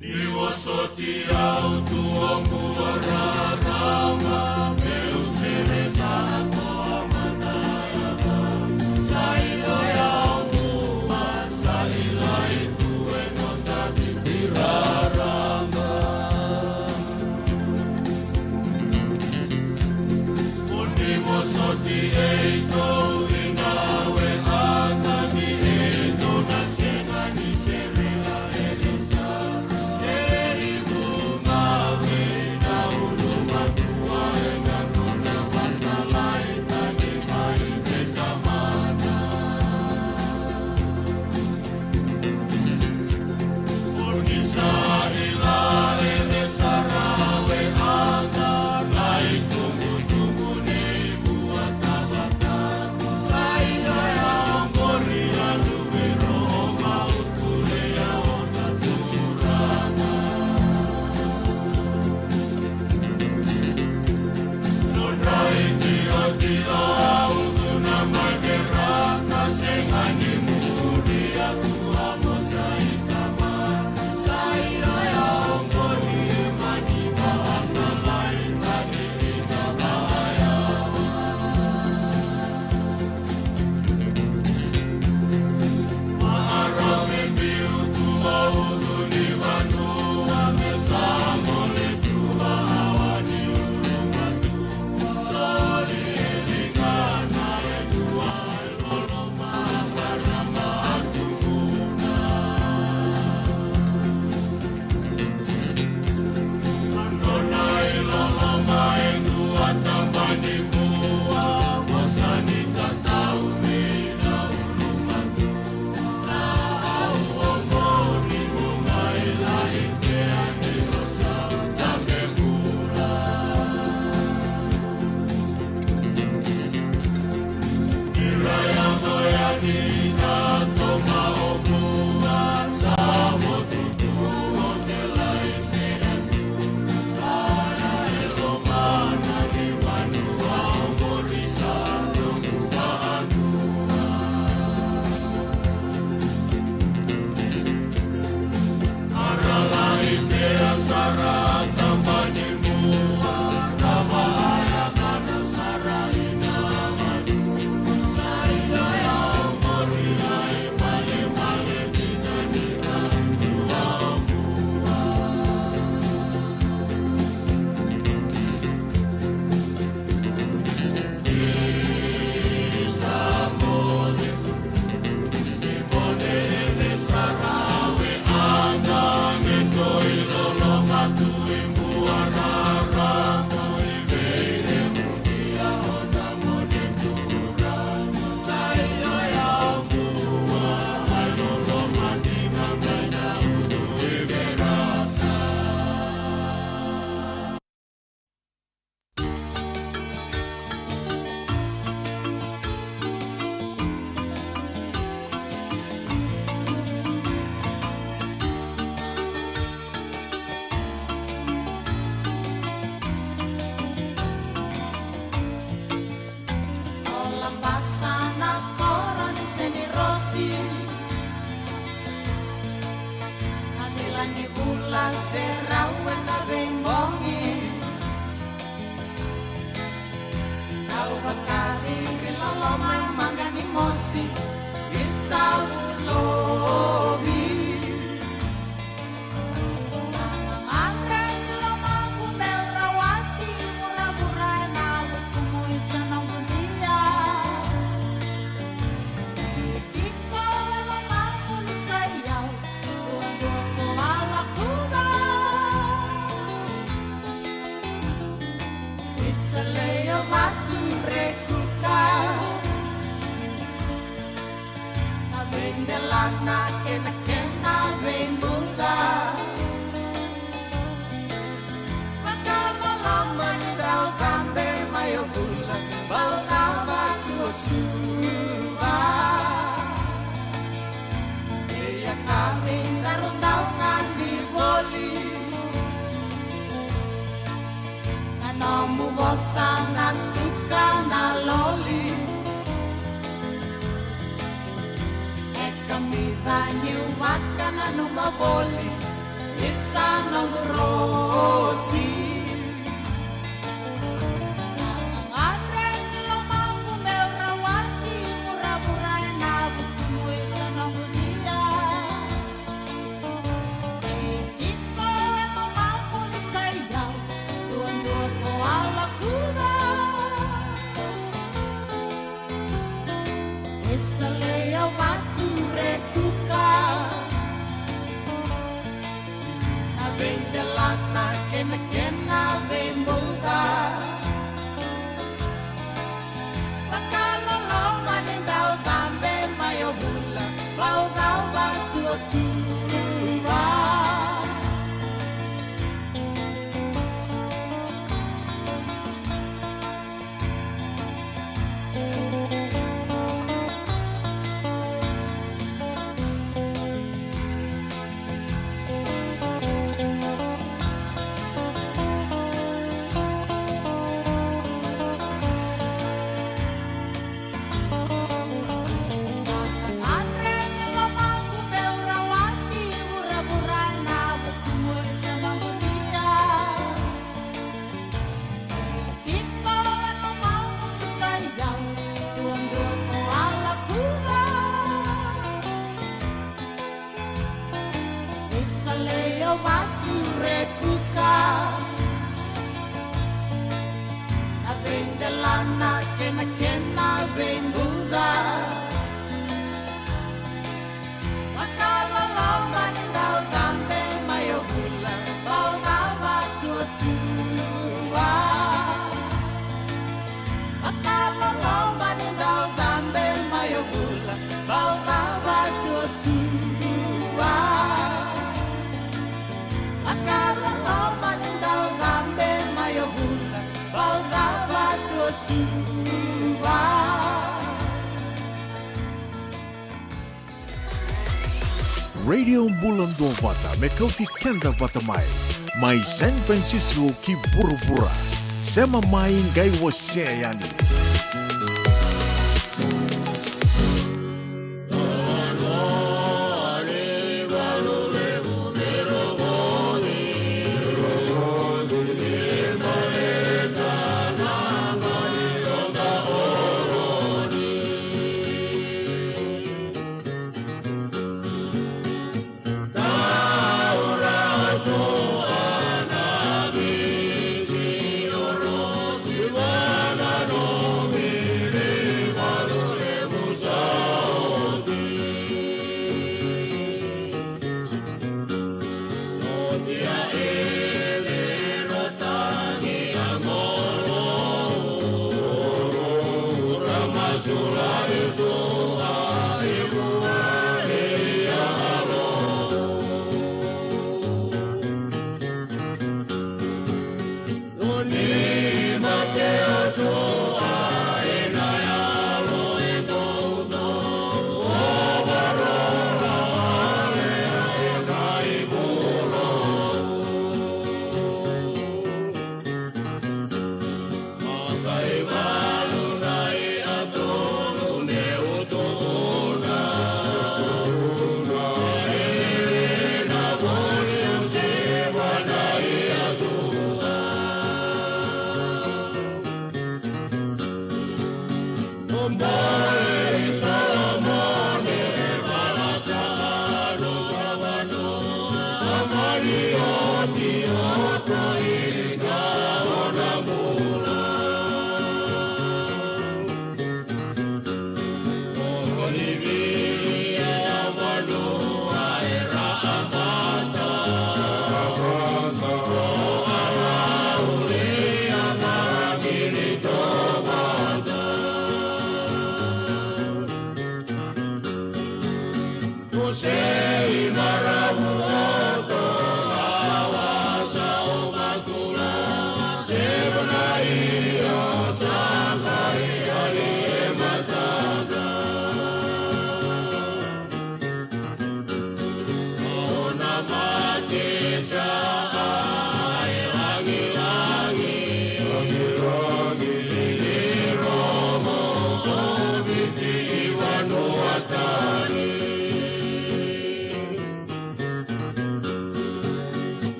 Ni vosoti au tu oqo rarama, meu sere tara ko a mataiaka. Sa i loi au mua, sa i lai tu e noda viti rarama. Mo ni vosoti e i tou i na we a tani e i tou na sega ni sere a e lisa. E i vu na we na ulu matua e na Ri loloma e maqa ni mosi, i savu lovi. Gadre ni lomaqu meu rawati, vuravura ena vukumu isa noqu dia. Tiko e lomaqu ni sa i au, duadua ko a lakuca. Isa lei o vatu rekuka. Na veidelana kei na kena veibuca. Vakaloloma ni dau cabe mai o vula, bau cava tu o Suva. Ia ka vei daru dau gadi voli. Na nomu vosa na suka na loli. E kamica niu vakananuma voli, isa noqu rosi. Gadre ni lomaqu meu rawati, vuravura ena vukumu isa noqu dia. Tiko e lomaqu ni sa i au, duadua ko a lakuca. Isa lei o vatu rekuka. Na veidelana kei na kena veibuca. Vakaloloma ni dau cabe mai o vula, bau cava tu o Suva. Isa lei o vatu rekuka. Na veidelana kei na kena veibuca. Vakaloloma ni dau cabe mai o vula, bau cava tu o Suva. Vakaloloma ni dau cabe mai o vula, bau cava tu o Suva. Vakaloloma ni dau cabe mai o vula, bau cava tu o Suva. Radio Bula Duavata, me kauti keda vata mai. Mai San Francisco ki vuravura. Sema mai qai wasea yani.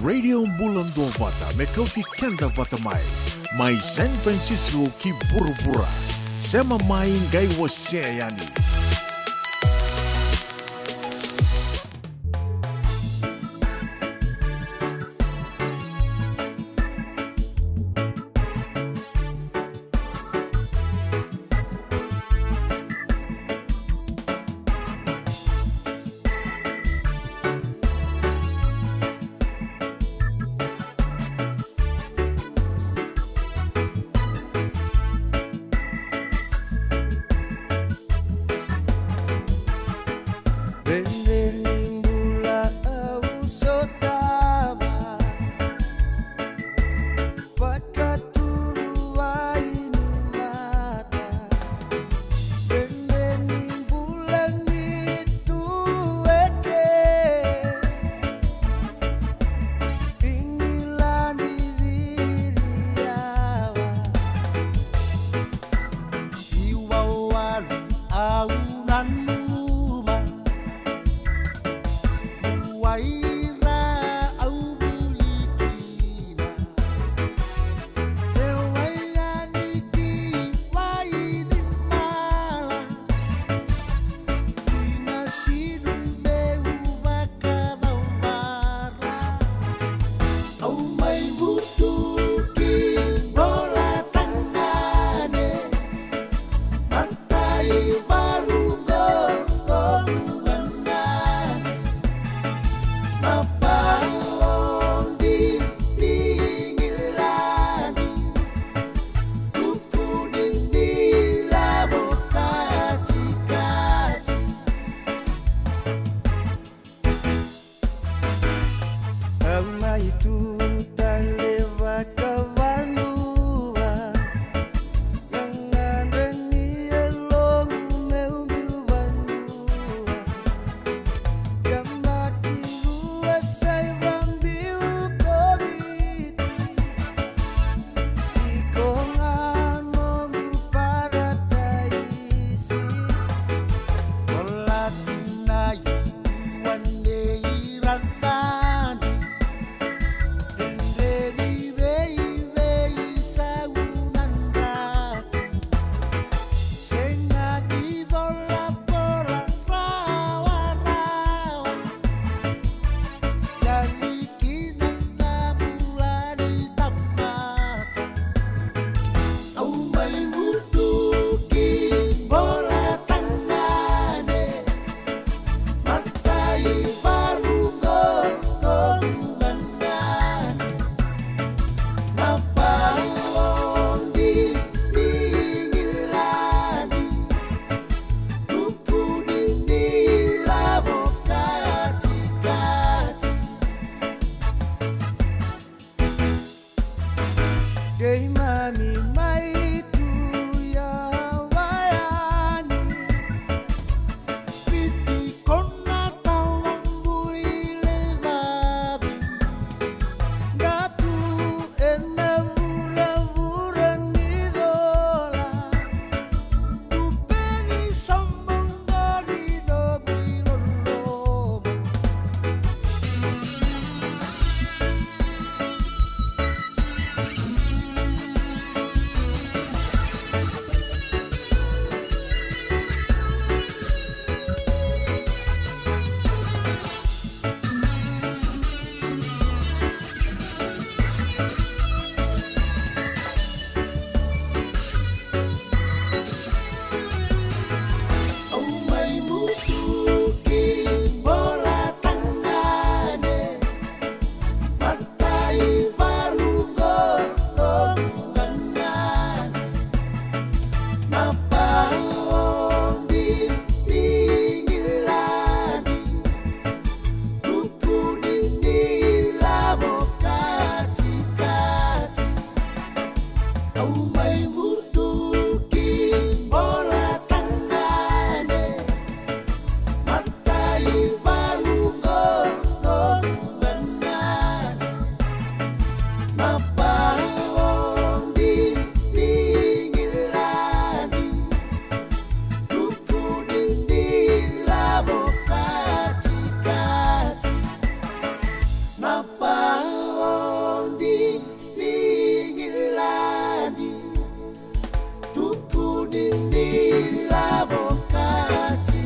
Radio Bula Duavata, me kauti keda vata mai. Mai San Francisco ki vuravura. Sema mai, qai wasea yani. Mai butuki bola tagane, matai valu qo noqu ganani. Na paodi ni gilani, tukuni ni lavo katikati. Na paodi ni gilani, tukuni ni lavo katikati.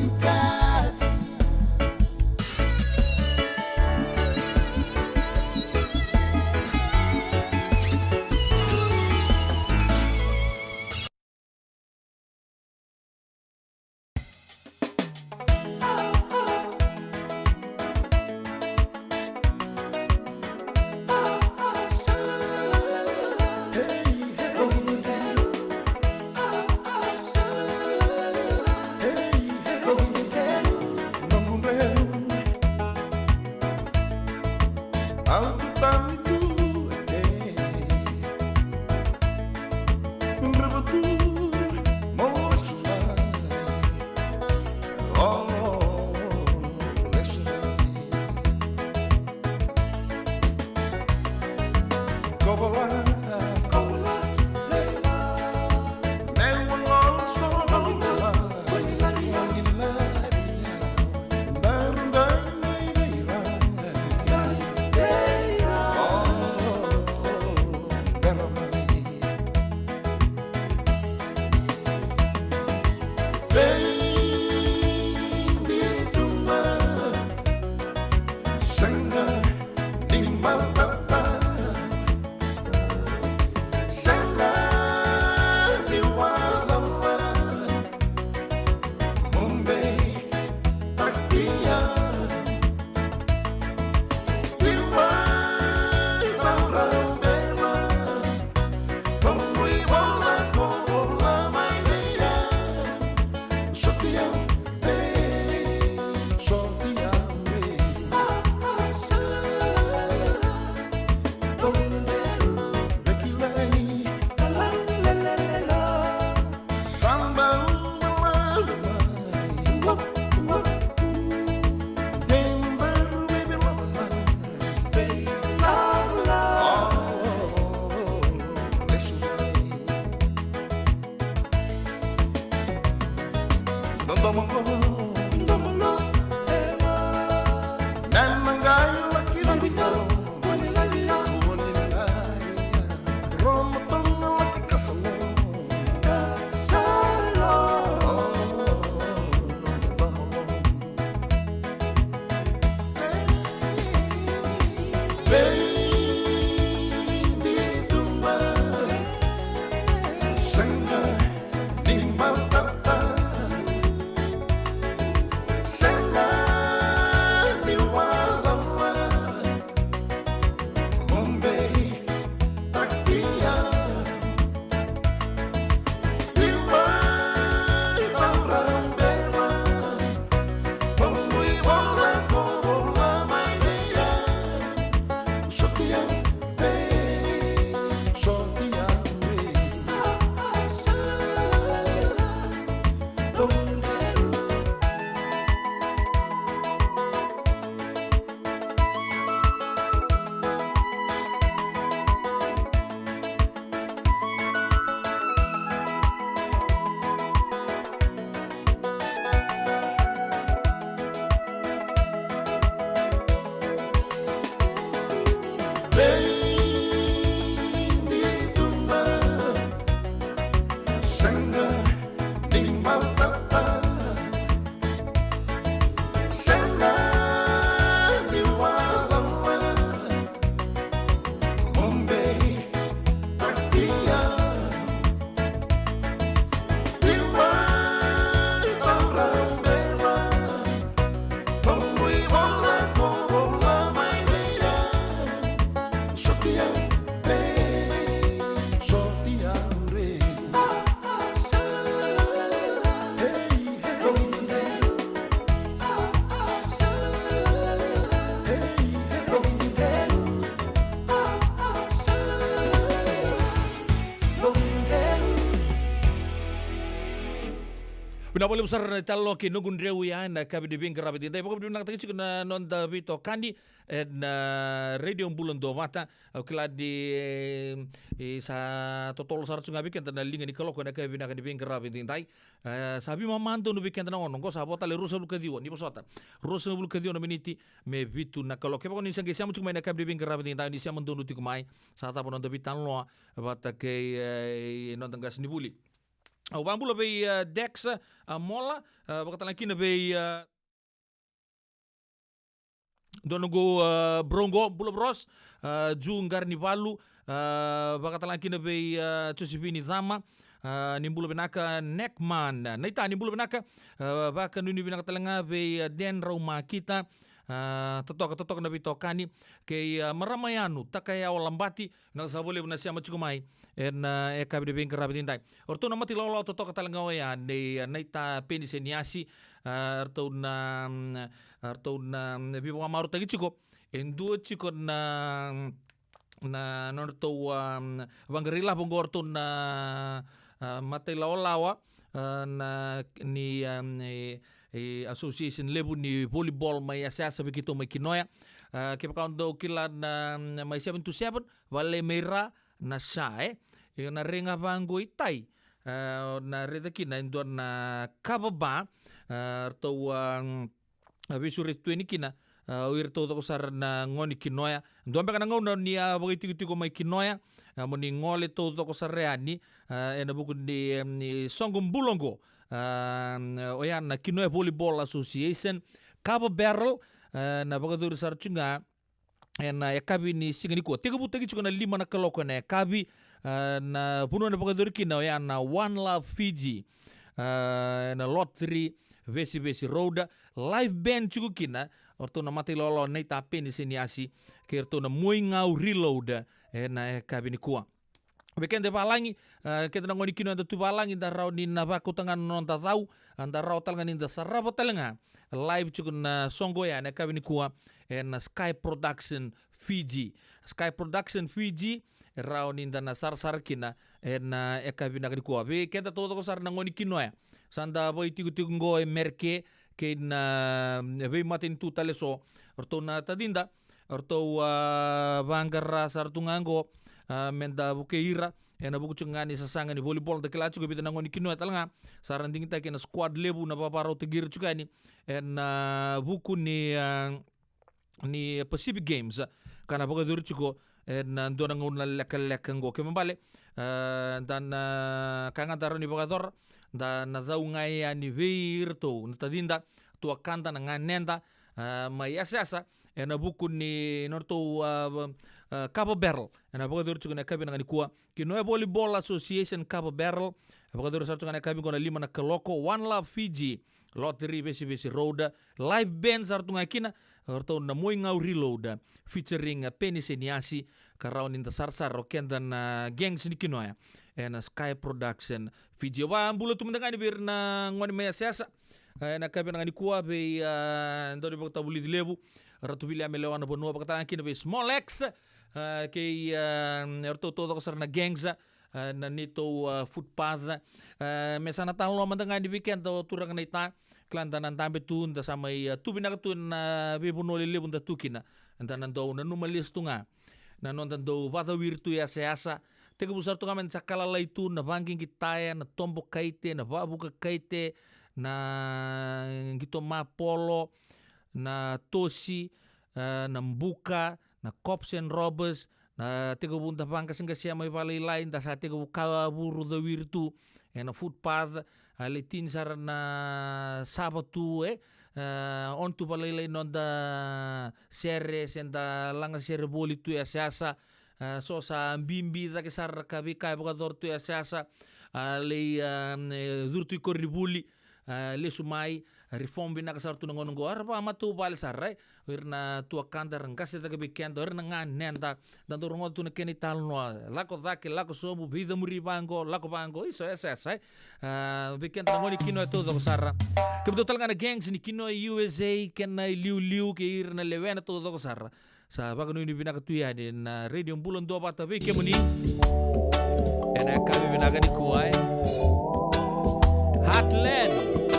Vinaka vakalevu sara na italanoa kei Noqu Dreu ya ena yakavi ni veiqaravi edaidai. Vakavinavinakataki tiko na noda veitokani ena Radio Bula Duavata. Au kila ni, e, e sa totolo sara tu ga vei keda na liga ni kaloko ena yakavi vinaka ni veiqaravi edaidai. E, sa veimama donu vei keda na gauna oqo, sa vo tale ruasagavulu ka ciwa, ni vosota, ruasagavulu ka ciwa na miniti me vitu na kaloko. Kevaka ni sa qai sema tiko mai ena yakavi ni veiqaravi edaidai, ni sema donu tiko mai, sa cava noda veitalanoa vata kei, e, noda qasenivuli. Au vakabula vei, e, Dex, a, Mola, e, vakatalega kina vei, e, dua noqu, e, bro qo, bula bros, e, Ju Qaranivalu, e, vakatalega kina vei, e, Josephine Cama, e, ni bula vinaka. Nekman Naita, ni bula vinaka, e, vakanuinui vinaka talega vei, e, Den Raumakita, e, totoka, totoka na veitokani, kei, e, marama Yanu Takayawa Labati, vinaka sara vakalevu na sema tiko mai ena, e, yakavi ni veiqaravi edaidai. O ratou na mata ilawalawa totoka talega oya nei, e, Naita Peniseniasi, e, ratou na, mm, ratou na, mm, veivakamarautaki tiko e dua tiko na, na, na nodratou, a, vaqara ilavo oqo, o ratou na, a, mata ilawalawa, a, na, ni, a, e, e, association levu ni volleyball mai Yasayasa vei keitou mai Kinoya. A, kevaka o dou kila na, na mai seven to seven, vale mai ra na sa, e. E, na rega vaqo i tai. A, na raica kina e dua na kava ba, a, ratou, a, a, veisureti tu yani kina, a, o iratou taucoko sara na gone Kinoya. Dua beka na gauna ni a vakaitikotiko mai Kinoya, a, mo ni gole taucoko sara yani, a, ena vuku ni, em, ni soqo bula oqo. A, oya na Kinoya Volleyball Association, Kava Barrel, a, na vakayacori sara tu ga ena yakavi ni siga nikua. Tekivutaki tiko na lima na kaloko ena yakavi, a, na vanua ena vakayacori kina oya na One Love Fiji, a, ena Lot three, Vesivesi Road. Live band tiko kina o ratou na mata ilawalawa Naita Peniseniasi kei ratou na Moigau Reload ena yakavi nikua. Vei keda e valagi, a, keda na gone Kinoya eda tu valagi, da rawa ni na vakauta ga na noda cau, a, da rawa talega ni da sarava talega live tiko na soqo ya ena yakavi nikua ena Sky Production Fiji. Sky Production Fiji, e rawa ni da na sarasara kina ena yakavi vinaka nikua. Vei keda taucoko sara na gone Kinoya, sa da vakaitikotiko oqo e Mereke kei na, e, veimatanitu tale eso, o ratou na tacida, o ratou, a, vaqara sara tu ga oqo, a, me da vukei ira ena vuku tiko ga ni sasaga ni volleyball. Da kila tiko e vica na gone Kinoya talega sa ra digitaki ena squad levu na vakavakarautaki ira tiko yani ena, a, vuku ni, a, ni Pacific Games ka na vakayacori tiko ena dua na gauna lekaleka oqo. Kena ibalebale, a, da na, ka ga da rawa ni vakayacora, da na cau ga yani vei iratou na tacida, tuakada, na ganeda, a, mai Yasayasa, ena vuku ni nodratou, a, a, Kava Barrel ena vakayacori tiko ena yakavi vinaka nikua. Kinoya Volleyball Association Kava Barrel, e vakayacori sara tu ga ena yakavi oqo na lima na kaloko. One Love Fiji, Lot three, Vesivesi Road. Live band sara tu ga kina o ratou na Moigau Reload, featuring, a, Peniseniasi, ka rawa ni da sarasara o keda na gangs ni Kinoya ena Sky Production Fiji. Au vakabula tu mada ga yani vei ira na gone mai Yasayasa, a, ena yakavi vinaka nikua, vei, a, daunivakatavulici levu, Ratu Viliame Lewa na Vanua, vakatalega kina vei Small X, a, kei, a, eratou taucoko sara na gangs, a, na neitou, a, footpath. A, me sa na talanoa mada ga yani vei keda o turaga Naita, kila da na dabe tu, da sa mai, a, tu vinaka tu ena veivanua lelevu da tu kina, da na dau nanuma lesu tu ga na noda dau vakacawiri tu e Yasayasa. Tekivu sara tu ga me da sa ka lalai tu, na vaqiqi taya, na tobo kaite, na vavuka kaite, na qito mapolo, na tosi, e, na buka, na cops and robbers, na tekivu da vaqaseqasea mai valailai, da sa tekivu ka vuru cawiri tu ena footpath, a, lai tini sara na sava tu, e, e, on tu valailai noda sere, se da laga sere voli tu e Yasayasa, e, so sa bibi cake sara ka veika e vakayacora tu e Yasayasa, a, lai, e, e, curu tu i koronivuli, a, lesu mai, reform vinaka sara tu na gauna oqo. Era vakamatavuvale sara, e, o ira na tuakada, era qase cake vei keda, o ira na ganeda, da dau rogoca tu na kena italanoa, lako cake, lako sobu, veicamuri vaqo, lako vaqo, isa, isa, isa, e. A, vei keda na gone Kinoya taucoko sara. Kemudou talega na gangs ni Kinoya U S A, kei na iliuliu, kei ira na lewena taucoko sara. Sa vakanuinui vinaka tu yani na Radio Bula Duavata vei kemuni ena yakavi vinaka nikua, e. Heartland.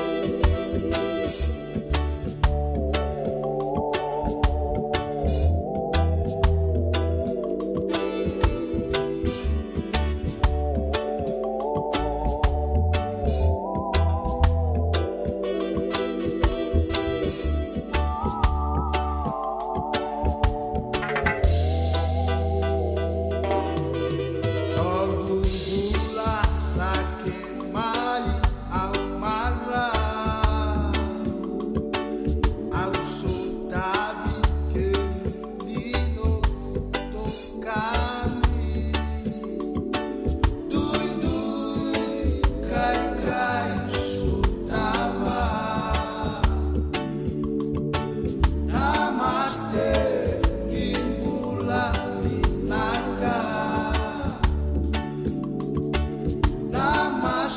Kemai au marau, au sotavi kemuni noqu itokani. Duidui kaikai sotava. Namaste, ni bula vinaka. Namaste.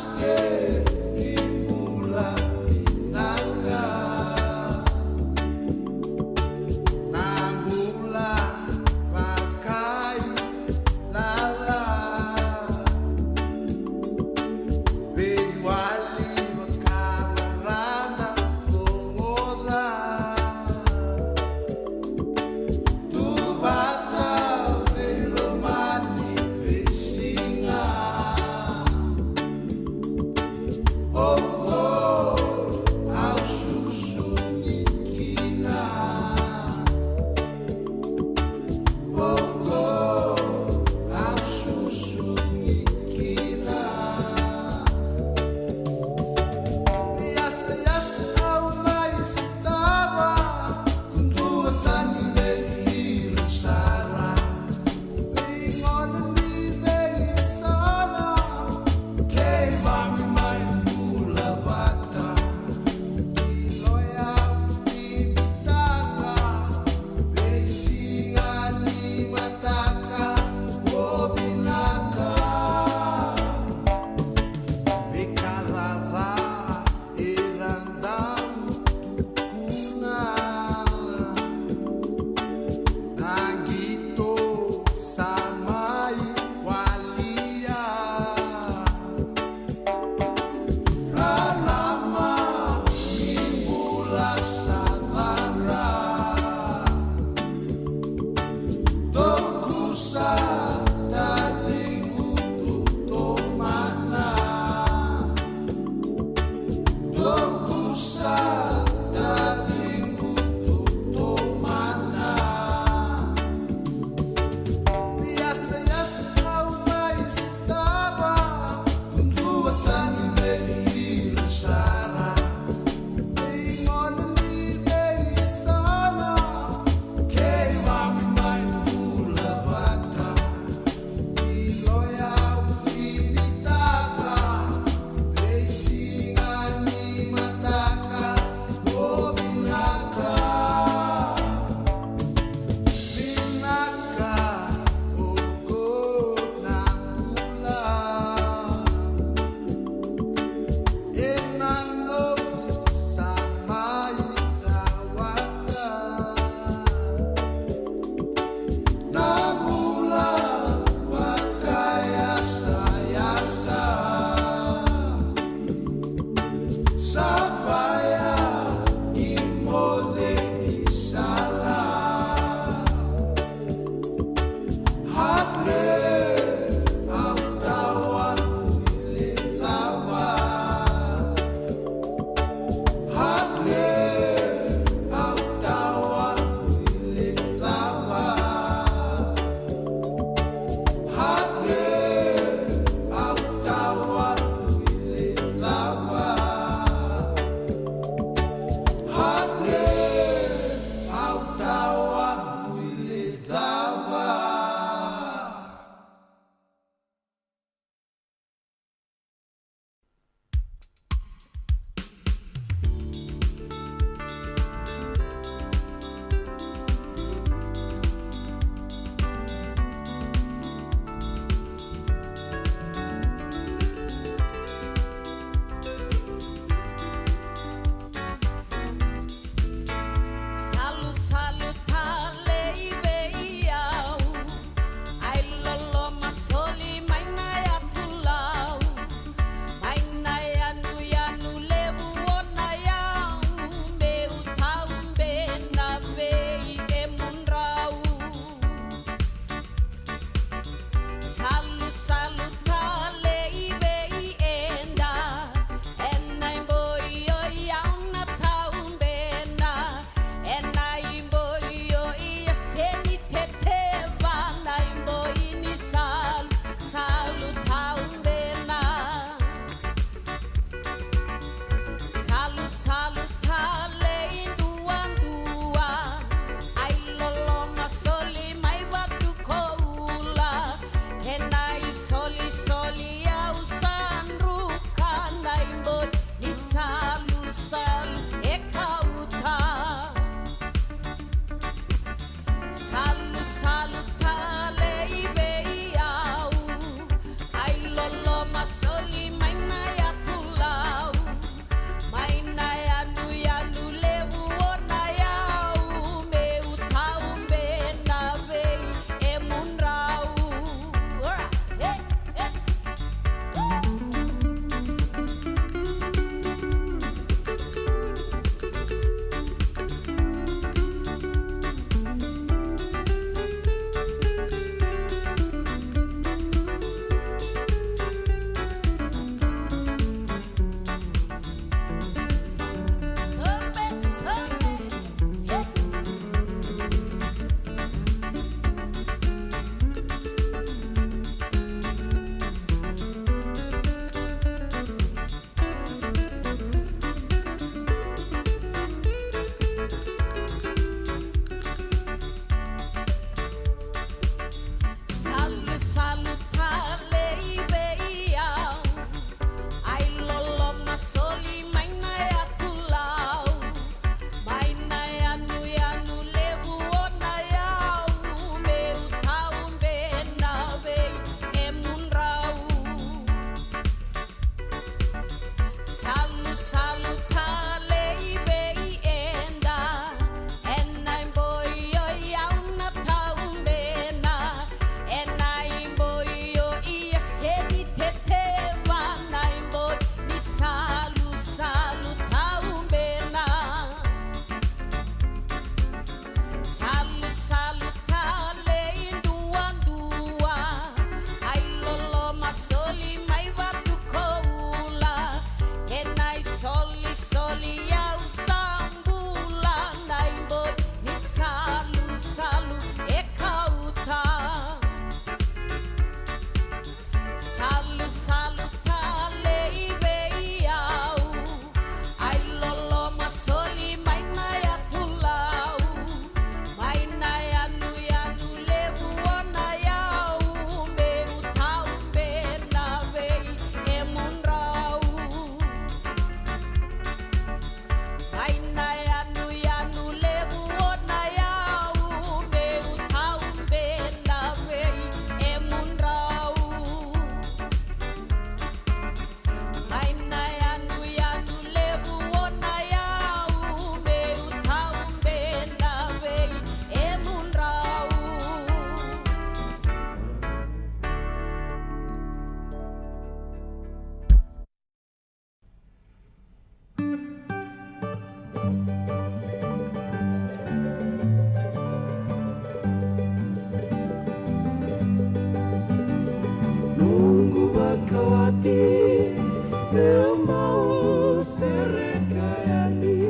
Meu bau sereka yani,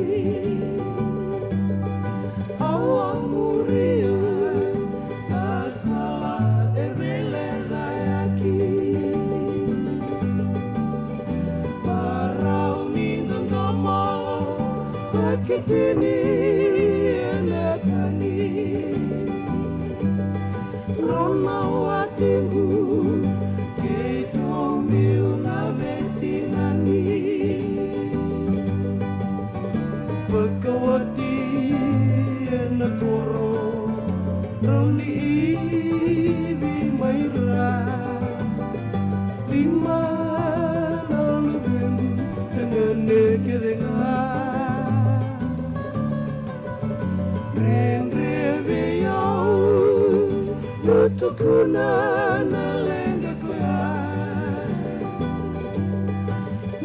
au a muria na sala e veilecayaki. Varau ni dodomo, vakitini ena tagi. Rau na watiqu, keitou biu na veitinani. Vakawati ena koro, rau ni ivi mai ra. Lima na luvequ, tagane kece ga. Dredre vei au meu tukuna na leqa koya.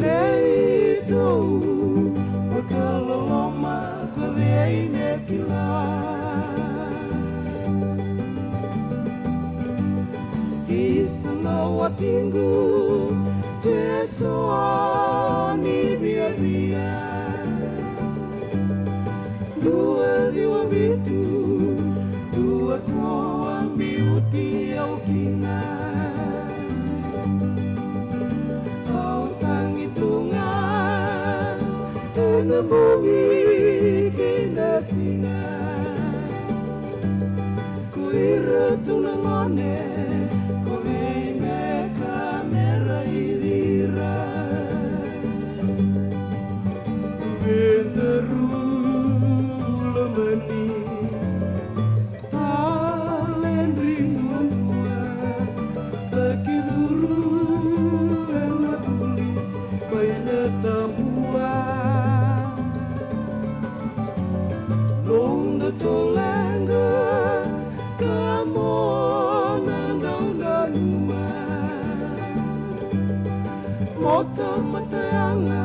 Neitou vakaloloma, ko cei me kila? Isa na watiqu, Jisu ni viavia. Dua ciwa vitu, dua ko a biuti au kina. Au tagi tu ga ena bogi kei na siga. Ko ira tu na gone, ko vei me ka me raici ira? Vedaru lomani, taledri duadua, laki curu ena vuli mai na tabua. Nodatou leqa ka mo na dau nanuma. Mo tamata yaga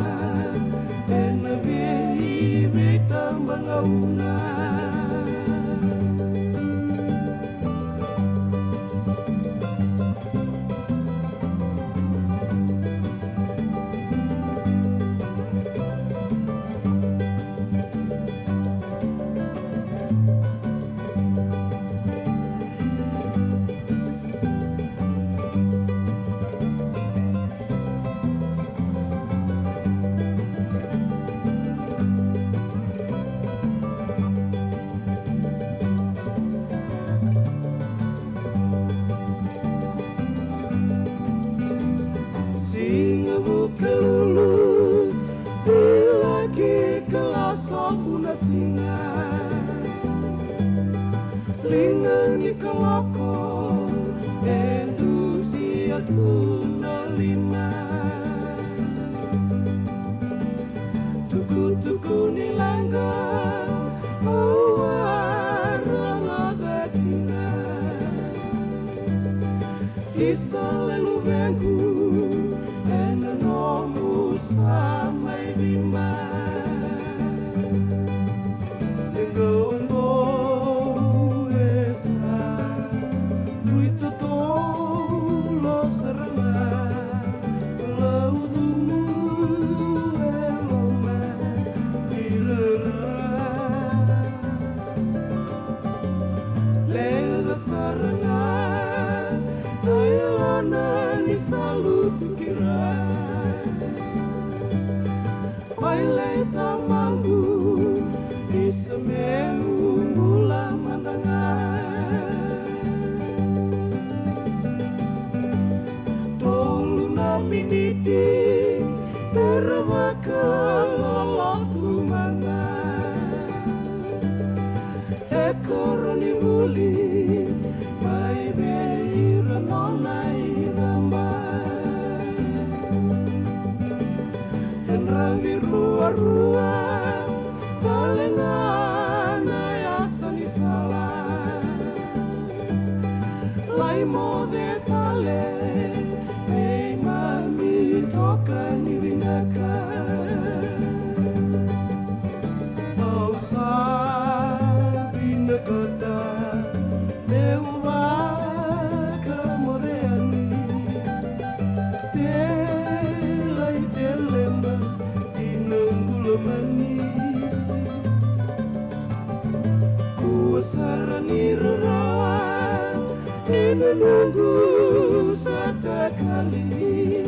ena vei veitabagauna. Siga Vukelulu, e laki kala sobu na siga. Liga ni kaloko e dusia tu na lima. Tukutuku ni leqa au a rogoca kina. Isa le luvequ, ena nomu sa mai vima. Leqa oqo e sa rui totolo sara ga. Laucumu e loma ni rara. Leqa sara ga na yalona ni sa lutu ki ra. Mai lai tamaqu, isa meu bula mada ga. Tolu na miniti, era vakaloloku mada. E koronivuli, mai vei ira nona icaba. E dravi ruarua, tale ga na yasa ni sala. Lai moce tale, veimami toka ni vinaka. Au sa vinakata meu vakamoce yani. Te lai te Noqu sa takali,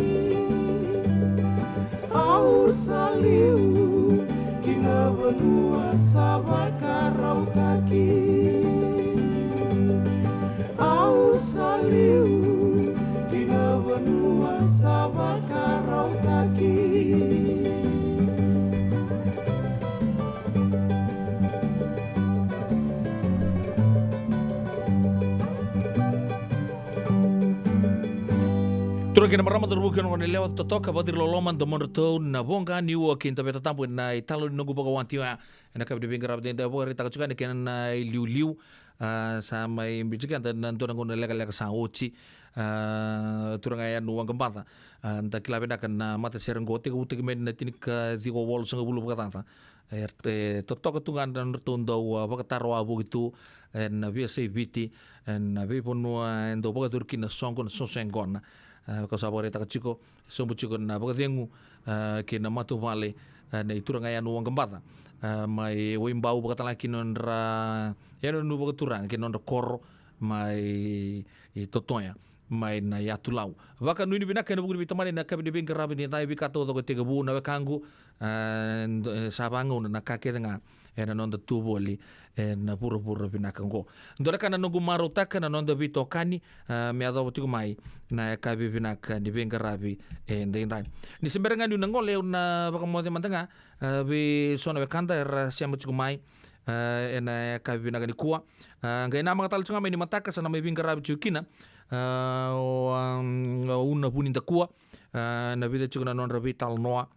au sa liu ki na vanua sa vakarautaki. Au sa liu ki na vanua sa vakarautaki. Turaga kei na marama, cauravou kei na goneyalewa, totoka, vakaciriloloma, domodratou na voqa ni ua kei na tabeta tabu ena italo ni noqu vakawati oya. Ena yakavi ni veiqaravi edaidai, au vakaraitaka tiko yani kena iliuliu. A, sa mai biuti keda ena dua na gauna lekaleka sa oti. A, turaga Yanu Waqabaca. A, da kila vinaka na matasere oqo, tekivutaki mai na tinikaciwa walusagavulu vakacaca. E, e totoka tu ga na nodratou dau, a, vakataro wavoki tu ena veiyasai Viti, ena veivanua e dau vakayacori kina na soqo, na soso yaqona. A, ka sa vakaraitaka tiko, sobu tiko na vakacegu, a, kei na matavuvale, a, nei turaga Yanu Waqabaca. A, mai Waibau, vakatalega kina nodra yanuyanu vakaturaga kei na nodra koro mai Totoya, mai na Yatu Lau. Vakanuinui vinaka ena vuku ni veitamani ena yakavi ni veiqaravi edaidai, veika taucoko e tekivu na wekaqu. A, sa vagauna na ka kece ga ena noda tu voli ena vuravura vinaka oqo. Dua na ka na noqu marautaka na noda veitokani, a, me yacova tiko mai na yakavi vinaka ni veiqaravi edaidai. Ni se bera ga niu na gole, au na vakamoce mada ga, a, vei so na wekada era sema tiko mai, a, ena yakavi vinaka nikua. A, qai namaka tale tiko ga mai ni mataka sa na mai veiqaravi tiko kina, a, o, a, o Una Vunidakua, a, na vica tiko na nodra veitalanoa,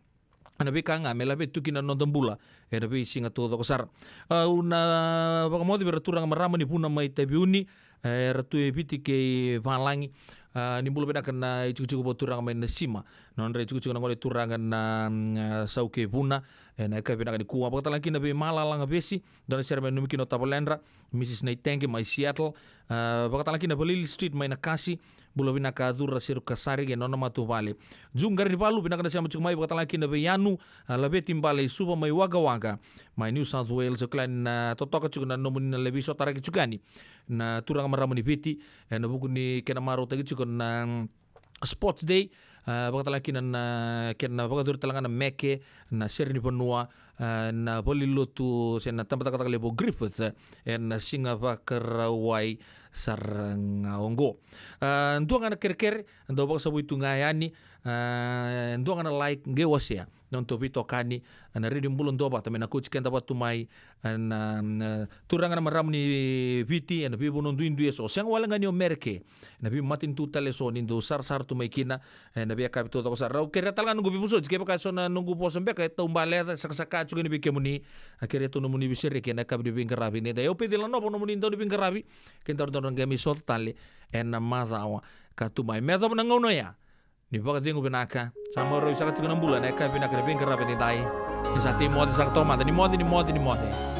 na veika ga me laveti tu kina na noda bula ena veisiga taucoko sara. Au na vakamoce vei ira turaga marama ni Vuna mai Taveuni, e, era tu e Viti kei valagi. A, ni bula vinaka na itikotiko vakaturaga mai Nasima, nodra itikotiko na gone turaga na, mm, a, Sau kei Vuna, ena yakavi vinaka nikua. Vakatalega kina vei Malalaga Vesi, dua na sere me nanumi kina o tavaledra, Misis Naitege mai Seattle. A, vakatalega kina Valili Street mai Nakasi, bula vinaka Cura Serukasari kei na nona matavuvale. Ju Qaranivalu, vinaka na sema tiko mai. Vakatalega kina vei Yanu, a, Laveti Bale i Suva mai Wagga Wagga, mai New South Wales. Au kila ni na totoka tiko na nomuni na lai veisotaraki tiko yani na turaga marama ni Viti ena vuku ni kena marautaki tiko na, mm, Sports Day. A, vakatalega kina na kena vakayacori talega na meke, na sere ni vanua, a, na valenilotu se na tabacakacaka levu o Griffith, e, ena Siga Vakarauwai sara ga oqo. A, dua ga na kerekere dau vakasavui tu ga yani, a, dua ga na like, qai wasea na nodatou veitokani, a, na Radio Bula Duavata, me na kauti keda vata tu mai, a, na, na turaga na marama ni Viti ena veivanua duidui eso. Sega wale ga ni o Mereke, na veimatanitu tale eso ni dau sarasara tu mai kina ena veiyakavi taucoko sara. Au kerea talega noqu veivosoti, kevaka eso na noqu vosa beka e taubale, e sakasaka tiko yani vei kemuni, a, kerea tu nomuni veisereki ena yakavi ni veiqaravi edaidai. Au Peci Lanova, nomuni dau ni veiqaravi, kedaru dau na qai mai sota tale ena macawa ka tu mai. Me yacova na gauna oya, ni vakacegu vinaka. Sa marau saka tiko na bula ena yakavi vinaka ni veiqaravi edaidai. Ni sa tei moce saka toka mada, ni moce, ni moce, ni moce.